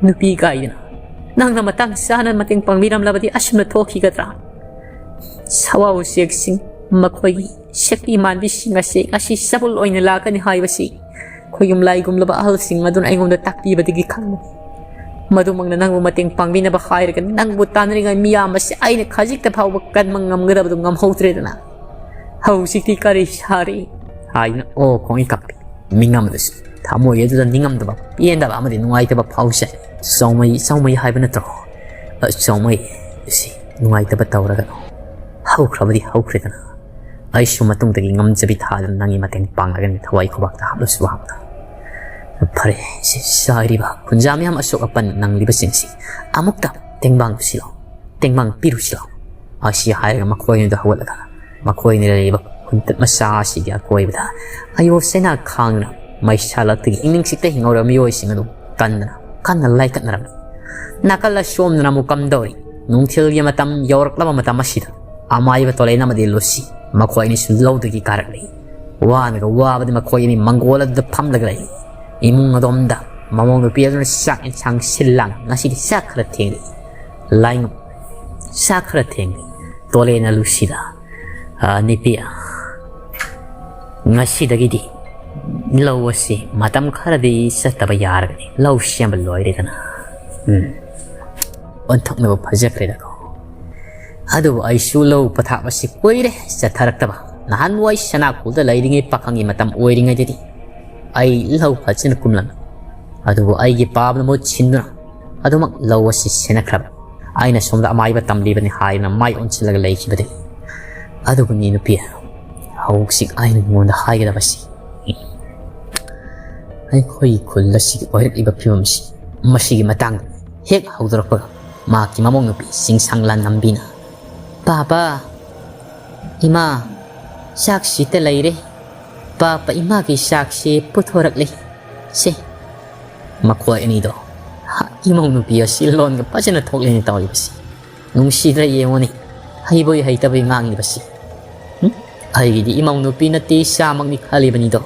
ꯅꯨꯄꯤ ꯀꯥꯏꯗꯅ꯫ ꯅꯪꯅ ꯃꯇꯥꯡ ꯆꯥꯅ ꯃꯇꯦꯡ ꯄꯥꯡꯕꯤꯔꯝꯂꯕꯗꯤ ꯑꯁꯨꯝꯅ ꯊꯣꯛꯈꯤꯒꯗ꯭ꯔꯥ? ꯁꯋꯥ ꯎꯆꯦꯛꯁꯤꯡ, ꯃꯈꯣꯏꯒꯤ ꯁꯛꯇꯤ ꯃꯥꯟꯕꯤꯁꯤꯡ ꯑꯁꯤ ꯉꯁꯤ ꯆꯕꯨꯜ ꯑꯣꯏꯅ ꯂꯥꯛꯀꯅꯤ ꯍꯥꯏꯕꯁꯤ ꯌꯨꯝꯂꯥꯏꯒꯨꯝꯂꯕ ꯑꯍꯜꯁꯤꯡ ꯑꯗꯨꯅ ꯑꯩꯉꯣꯟꯗ ꯇꯥꯛꯄꯤꯕꯗꯒꯤ ꯈꯪꯕꯅꯤ꯫ ꯃꯗꯨꯃꯛꯅ ꯅꯪꯕꯨ ꯃꯇꯦꯡ ꯄꯥꯡꯕꯤꯅꯕ ꯍꯥꯏꯔꯒ ꯅꯪꯕꯨ ꯇꯥꯟꯅꯔꯤꯉꯩ ꯃꯤꯌꯥꯝ ꯑꯁꯤ ꯑꯩꯅ ꯈꯖꯤꯛꯇ ꯐꯥꯎꯕ ꯀꯟꯕ ꯉꯝꯒꯗꯕꯗꯨ ꯉꯝꯍꯧꯗ꯭ꯔꯦꯗꯅ꯫ ꯍꯧꯖꯤꯛꯇꯤ ꯀꯔꯤ ꯁꯥꯔꯤ? ꯍꯥꯏꯗꯨꯅ ꯑꯣ ꯈꯣꯡꯉꯩ ꯀꯞꯄꯤ꯫ ꯃꯤꯉꯝꯗꯁꯨ ꯊꯃꯣꯏ ꯑꯗꯨꯗ ꯅꯤꯡꯉꯝꯗꯕ, ꯄꯦꯟꯗꯕ ꯑꯃꯗꯤ ꯅꯨꯡꯉꯥꯏꯇꯕ ꯐꯥꯎꯖꯩ꯫ ꯆꯥꯎꯃꯩ, ꯆꯥꯎꯃꯩ ꯍꯥꯏꯕ ꯅꯠꯇ꯭ꯔꯣ? ꯑ, ꯆꯥꯎꯃꯩ, ꯁꯤ ꯅꯨꯡꯉꯥꯏꯇꯕ ꯇꯧꯔꯒꯅꯨ꯫ ꯍꯧꯈ꯭ꯔꯕꯗꯤ ꯍꯧꯈ꯭ꯔꯦꯗꯅ꯫ ꯑꯩꯁꯨ ꯃꯇꯨꯡꯗꯒꯤ ꯉꯝꯖꯕꯤ ꯊꯥꯗꯨꯅ ꯅꯪꯒꯤ ꯃꯇꯦꯡ ꯄꯥꯡꯂꯒꯅꯤ, ꯊꯋꯥꯏ ꯈꯨꯕꯥꯛꯇ ꯍꯥꯞꯂꯁꯨ ꯍꯥꯞꯅ꯫ ꯐꯔꯦ, ꯁꯤ ꯆꯥꯏꯔꯤꯕ ꯈꯨꯟꯖꯥ ꯃꯤꯌꯥꯝ ꯑꯁꯣꯛ ꯑꯄꯟ ꯅꯪꯂꯤꯕꯁꯤꯡꯁꯤ ꯑꯃꯨꯛꯇ ꯇꯦꯡꯕꯥꯡ ꯄꯤꯔꯨꯁꯤꯔꯣ? ꯇꯦꯡꯕꯥꯡ ꯄꯤꯔꯨꯁꯤꯔꯣ? ꯑꯁꯤ ꯍꯥꯏꯔꯒ ꯃꯈꯣꯏ ꯑꯅꯤꯗꯨ ꯍꯧꯒꯠꯂꯒ ꯃꯈꯣꯏꯅ ꯂꯩꯔꯤꯕ ꯈꯨꯟꯇꯠ ꯃꯆꯥ ꯑꯁꯤꯒꯤ ꯑꯀꯣꯏꯕꯗ ꯑꯌꯣ ꯆꯩꯅꯥ ꯈꯥꯡꯗꯨꯅ ꯃꯩꯁꯥ ꯂꯛꯇꯒꯤ ꯏꯪꯅꯤꯡꯁꯤꯛꯇ ꯍꯤꯡꯍꯧꯔꯕ ꯃꯤꯑꯣꯏꯁꯤꯡ ꯑꯗꯨ ꯀꯟꯗꯅ ꯀꯟꯅ ꯂꯥꯏꯀꯠꯅꯔꯝꯃꯤ꯫ ꯅꯥꯀꯜ ꯑꯁꯣꯝꯗꯅ ꯑꯃꯨꯛ ꯀꯝꯗꯧꯔꯤ? ꯅꯨꯡꯊꯤꯜꯒꯤ ꯃꯇꯝ ꯌꯧꯔꯛꯂꯕ ꯃꯇꯝ ꯑꯁꯤꯗ ꯑꯃꯥꯏꯕ ꯇꯣꯂꯦꯟ ꯑꯃꯗꯤ ꯂꯨꯁꯤ ꯃꯈꯣꯏ ꯑꯅꯤꯁꯨ ꯂꯧꯗꯒꯤ ꯀꯥꯔꯛꯂꯤ꯫ ꯋꯥꯅꯒ ꯋꯥꯕꯗꯤ ꯃꯈꯣꯏ ꯑꯅꯤ ꯃꯪꯒꯣꯜ ꯑꯗꯨꯗ ꯐꯝꯂꯒ ꯂꯩ꯫ ꯏꯃꯨꯡ ꯑꯗꯣꯝꯗ ꯃꯃꯧ ꯅꯨꯄꯤ ꯑꯗꯨꯅ ꯆꯥꯛ ꯌꯦꯟꯁꯥꯡ ꯁꯤꯜ ꯂꯥꯡ, ꯉꯁꯤꯗꯤ ꯆꯥꯛ ꯈꯔ ꯊꯦꯡꯂꯤ꯫ ꯂꯥꯏꯉꯝ, ꯆꯥꯛ ꯈꯔ ꯊꯦꯡꯂꯤ꯫ ꯇꯣꯂꯦꯟꯅ ꯂꯨꯁꯤꯗ, "ꯑ, ꯅꯨꯄꯤ, ꯉꯁꯤꯗꯒꯤꯗꯤ ꯂꯧ ꯑꯁꯤ ꯃꯇꯝ ꯈꯔꯗꯤ ꯆꯠꯇꯕ ꯌꯥꯔꯒꯅꯤ꯫ ꯂꯧ ꯁꯦꯝꯕ ꯂꯣꯏꯔꯦꯗꯅ꯫ ꯎꯝ, ꯑꯣꯟꯊꯣꯛꯅꯕ ꯐꯖꯈ꯭ꯔꯦꯗꯀꯣ꯫ ꯑꯗꯨꯕꯨ ꯑꯩꯁꯨ ꯂꯧ ꯄꯊꯥꯞ ꯑꯁꯤ ꯀꯨꯏꯔꯦ ꯆꯠꯊꯔꯛꯇꯕ꯫ ꯅꯍꯥꯟꯋꯥꯏ ꯁꯅꯥꯈꯣꯜꯗ ꯂꯩꯔꯤꯉꯩ ꯄꯥꯈꯪꯒꯤ ꯃꯇꯝ ꯑꯣꯏꯔꯤꯉꯩꯗꯗꯤ ꯑꯩ ꯂꯧ ꯐꯖꯅ ꯀꯨꯝꯂꯝꯃꯤ꯫ ꯑꯗꯨꯕꯨ ꯑꯩꯒꯤ ꯄꯥꯞꯅ ꯃꯍꯨꯠ ꯁꯤꯟꯗꯨꯅ ꯑꯗꯨꯃꯛ ꯂꯧ ꯑꯁꯤ ꯁꯦꯟꯅꯈ꯭ꯔꯕ꯫ ꯑꯩꯅ ꯁꯣꯝꯗ ꯑꯃꯥꯏꯕ ꯇꯝꯂꯤꯕꯅꯤ ꯍꯥꯏꯗꯨꯅ ꯃꯥꯏ ꯑꯣꯟꯁꯤꯜꯂꯒ ꯂꯩꯈꯤꯕꯗꯒꯤ꯫ ꯑꯗꯨꯕꯨꯅꯤ ꯅꯨꯄꯤ, ꯍꯧꯖꯤꯛ ꯑꯩꯅ ꯅꯉꯣꯟꯗ ꯍꯥꯏꯒꯗꯕꯁꯤ꯫ ꯑꯩꯈꯣꯏꯒꯤ ꯈꯨꯜ ꯑꯁꯤꯒꯤ ꯑꯣꯏꯔꯛꯂꯤꯕ ꯐꯤꯕꯝꯁꯤ, ꯃꯁꯤꯒꯤ ꯃꯇꯥꯡꯗ ꯍꯦꯛ ꯍꯧꯗꯣꯔꯛꯄꯒ ꯃꯍꯥꯛꯀꯤ ꯃꯃꯧ ꯅꯨꯄꯤ ꯆꯤꯡꯁꯥꯡ ꯂꯥꯟꯉꯝꯕꯤꯅ, "ꯄꯥꯄꯥ, ꯏꯃꯥ, ꯆꯥꯛꯁꯤꯗ ꯂꯩꯔꯦ꯫ ꯄꯥꯄꯥ, ꯏꯃꯥꯒꯤ ꯆꯥꯛꯁꯤ ꯄꯨꯊꯣꯔꯛꯂꯤ꯫ ꯁꯦ꯫" ꯃꯈꯣꯏ ꯑꯅꯤꯗꯣ, ꯍ, ꯏꯃꯧ ꯅꯨꯄꯤ ꯑꯁꯤ ꯂꯣꯟꯒ ꯐꯖꯅ ꯊꯣꯛꯂꯦꯅꯦ ꯇꯧꯔꯤꯕꯁꯤ꯫ ꯅꯨꯡꯁꯤꯗ꯭ꯔꯥ ꯌꯦꯡꯉꯨꯅꯦ, ꯍꯩꯕꯣꯏ ꯍꯩꯇꯕꯣꯏ ꯉꯥꯡꯉꯤꯕꯁꯤ꯫ ꯍꯨꯝ? ꯑꯩꯒꯤꯗꯤ ꯏꯃꯧ ꯅꯨꯄꯤ ꯅꯠꯇꯦ, ꯏꯆꯥꯃꯛꯅꯤ ꯈꯜꯂꯤꯕꯅꯤꯗꯣ꯫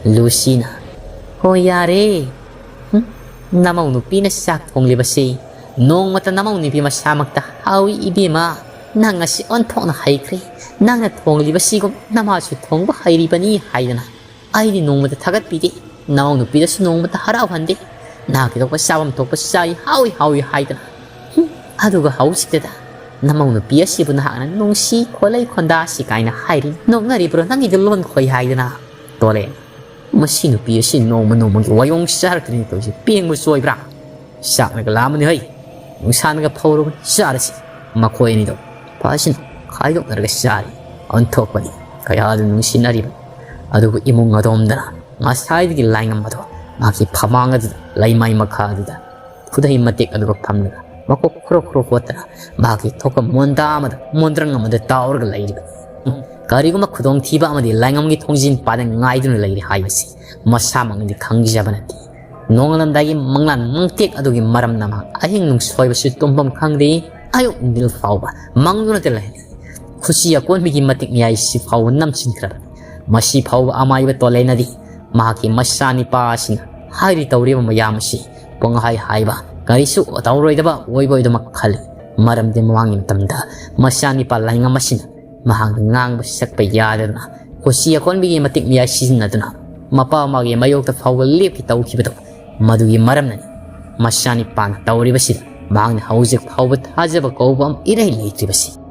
ꯂꯨꯁꯤꯅ, "ꯍꯣ ꯌꯥꯔꯦ꯫ ꯍꯨꯝ? ꯅꯃꯧ ꯅꯨꯄꯤꯅ ꯆꯥꯛ ꯊꯣꯡꯂꯤꯕꯁꯤ ꯅꯣꯡꯃꯇ ꯅꯃꯧ ꯅꯨꯄꯤ ꯃꯁꯥꯃꯛꯇ ꯍꯥꯎꯏ ꯏꯕꯦꯝꯃ꯫ ꯅꯪ ꯑꯁꯤ ꯑꯣꯟꯊꯣꯛꯅ ꯍꯩꯈ꯭ꯔꯦ꯫ ꯅꯪꯅ ꯊꯣꯡꯂꯤꯕꯁꯤꯒꯨꯝ ꯅꯃꯥꯁꯨ ꯊꯣꯡꯕ ꯍꯩꯔꯤꯕꯅꯤ" ꯍꯥꯏꯗꯅ ꯑꯩꯗꯤ ꯅꯣꯡꯃꯇ ꯊꯥꯒꯠꯄꯤꯗꯦ꯫ ꯅꯃꯧ ꯅꯨꯄꯤꯗꯁꯨ ꯅꯣꯡꯃꯇ ꯍꯔꯥꯎꯍꯟꯗꯦ꯫ ꯅꯍꯥꯛꯀꯤ ꯊꯣꯛꯄ ꯆꯥꯐꯝ ꯊꯣꯛꯄ ꯆꯥꯏ, ꯍꯥꯎꯏ ꯍꯥꯎꯏ ꯍꯥꯏꯗꯅ꯫ ꯍꯨꯝ, ꯑꯗꯨꯒ ꯍꯧꯖꯤꯛꯇꯗ ꯅꯃꯧ ꯅꯨꯄꯤ ꯑꯁꯤꯕꯨ ꯅꯍꯥꯛꯅ ꯅꯨꯡꯁꯤ ꯈꯣꯠꯂꯩ ꯈꯣꯟꯗꯥꯁꯤ ꯀꯥꯏꯅ ꯍꯥꯏꯔꯤ꯫ ꯅꯣꯛꯅꯔꯤꯕ꯭ꯔꯣ ꯅꯪꯒꯤꯗꯨ ꯂꯣꯟ ꯈꯣꯏ ꯍꯥꯏꯗꯅ? ꯇꯣꯂꯦ, ꯃꯁꯤ ꯅꯨꯄꯤ ꯑꯁꯤ ꯅꯣꯡꯃ ꯅꯣꯡꯃꯒꯤ ꯋꯥꯌꯣꯡ ꯆꯥꯔꯛꯇ꯭ꯔꯤꯅꯤ ꯇꯧꯔꯤꯁꯦ꯫ ꯄꯦꯡꯕꯁꯨ ꯑꯣꯏꯕ꯭ꯔꯥ? ꯆꯥꯛꯅꯒ ꯂꯥꯝꯃꯅꯤ ꯍꯩ꯫ ꯅꯨꯡꯁꯥꯅꯒ ꯐꯧꯔꯕꯅꯤ, ꯆꯥꯔꯁꯤ꯫ ꯃꯈꯣꯏ ꯑꯅꯤꯗꯣ ꯐꯖꯅ ꯈꯥꯏꯗꯣꯛꯅꯔꯒ ꯆꯥꯔꯤ꯫ ꯑꯣꯟꯊꯣꯛꯄꯅꯤ, ꯀꯌꯥꯗ ꯅꯨꯡꯁꯤꯅꯔꯤꯕ꯫ ꯑꯗꯨꯕꯨ ꯏꯃꯨꯡ ꯑꯗꯣꯝꯗꯅ ꯉꯁꯥꯏꯗꯒꯤ ꯂꯥꯏꯉꯝ ꯑꯗꯣ ꯃꯍꯥꯛꯀꯤ ꯐꯃꯥꯡ ꯑꯗꯨꯗ, ꯂꯩꯃꯥꯏ ꯃꯈꯥ ꯑꯗꯨꯗ ꯈꯨꯗꯩ ꯃꯇꯦꯛ ꯑꯗꯨꯒ ꯐꯝꯂꯒ ꯃꯀꯣꯛ ꯈ꯭ꯔꯣ ꯈ꯭ꯔꯣ ꯍꯣꯠꯇꯅ ꯃꯍꯥꯛꯀꯤ ꯊꯣꯛꯄ ꯃꯣꯟꯗꯥ ꯑꯃꯗ, ꯃꯣꯟꯗ꯭ꯔꯪ ꯑꯃꯗ ꯇꯥꯎꯔꯒ ꯂꯩꯔꯤꯕꯅꯤ꯫ ꯎꯝ, ꯀꯔꯤꯒꯨꯝꯕ ꯈꯨꯗꯣꯡꯊꯤꯕ ꯑꯃꯗꯤ ꯂꯥꯏꯉꯝꯒꯤ ꯊꯣꯡꯖꯤꯟ ꯄꯥꯗ ꯉꯥꯏꯗꯨꯅ ꯂꯩꯔꯤ ꯍꯥꯏꯕꯁꯤ ꯃꯁꯥꯃꯛꯅꯗꯤ ꯈꯪꯖꯕ ꯅꯠꯇꯦ꯫ ꯅꯣꯡꯉꯥꯜꯂꯝꯗꯥꯏꯒꯤ ꯃꯪꯂꯥꯟ ꯃꯪꯇꯦꯛ ꯑꯗꯨꯒꯤ ꯃꯔꯝꯅ ꯃꯍꯥꯛ ꯑꯍꯤꯡ ꯅꯨꯡꯁꯣꯏꯕꯁꯨ ꯇꯨꯝꯐꯝ ꯈꯪꯗꯦ꯫ ꯑꯌꯨꯛ ꯅꯨꯡꯊꯤꯜ ꯐꯥꯎꯕ ꯃꯪꯗꯨꯅꯇ ꯂꯩ꯫ ꯈꯨꯁꯤ ꯑꯀꯣꯟꯕꯤꯒꯤ ꯃꯇꯤꯛ ꯃꯌꯥꯏꯁꯤ ꯐꯥꯎꯕ ꯅꯝꯁꯤꯟꯈ꯭ꯔꯕꯅꯤ꯫ ꯃꯁꯤ ꯐꯥꯎꯕ ꯑꯃꯥꯏꯕ ꯇꯣꯂꯦꯅꯗꯤ ꯃꯍꯥꯛꯀꯤ ꯃꯆꯥꯅꯤꯄꯥ ꯑꯁꯤꯅ ꯍꯥꯏꯔꯤ ꯇꯧꯔꯤꯕ ꯃꯌꯥꯝ ꯑꯁꯤ ꯄꯨꯡꯍꯥꯏ ꯍꯥꯏꯕ ꯀꯔꯤꯁꯨ ꯇꯧꯔꯣꯏꯗꯕ ꯑꯣꯏꯕ ꯑꯣꯏꯗꯃꯛ ꯈꯜꯂꯤ꯫ ꯃꯔꯝꯗꯤ ꯃꯃꯥꯡꯒꯤ ꯃꯇꯝꯗ ꯃꯆꯥꯅꯤꯄꯥ ꯂꯥꯏꯉꯝ ꯑꯁꯤꯅ ꯃꯍꯥꯛꯅ ꯉꯥꯡꯕ ꯁꯛꯄ ꯌꯥꯗꯗꯨꯅ ꯈꯨꯁꯤ ꯑꯀꯣꯟꯕꯤꯒꯤ ꯃꯇꯤꯛ ꯃꯌꯥꯏ ꯁꯤꯖꯤꯟꯅꯗꯨꯅ ꯃꯄꯥ ꯃꯥꯒꯤ ꯃꯥꯌꯣꯛꯇ ꯐꯥꯎꯕ ꯂꯦꯞꯈꯤ ꯇꯧꯈꯤꯕꯗꯣ, ꯃꯗꯨꯒꯤ ꯃꯔꯝꯅꯅꯤ ꯃꯆꯥꯅꯤꯄꯥꯅ ꯇꯧꯔꯤꯕꯁꯤꯗ ꯃꯍꯥꯛꯅ ꯍꯧꯖꯤꯛ ꯐꯥꯎꯕ ꯊꯥꯖꯕ ꯀꯧꯕ ꯑꯃ ꯏꯔꯩ ꯂꯩꯇ꯭ꯔꯤꯕꯁꯤ꯫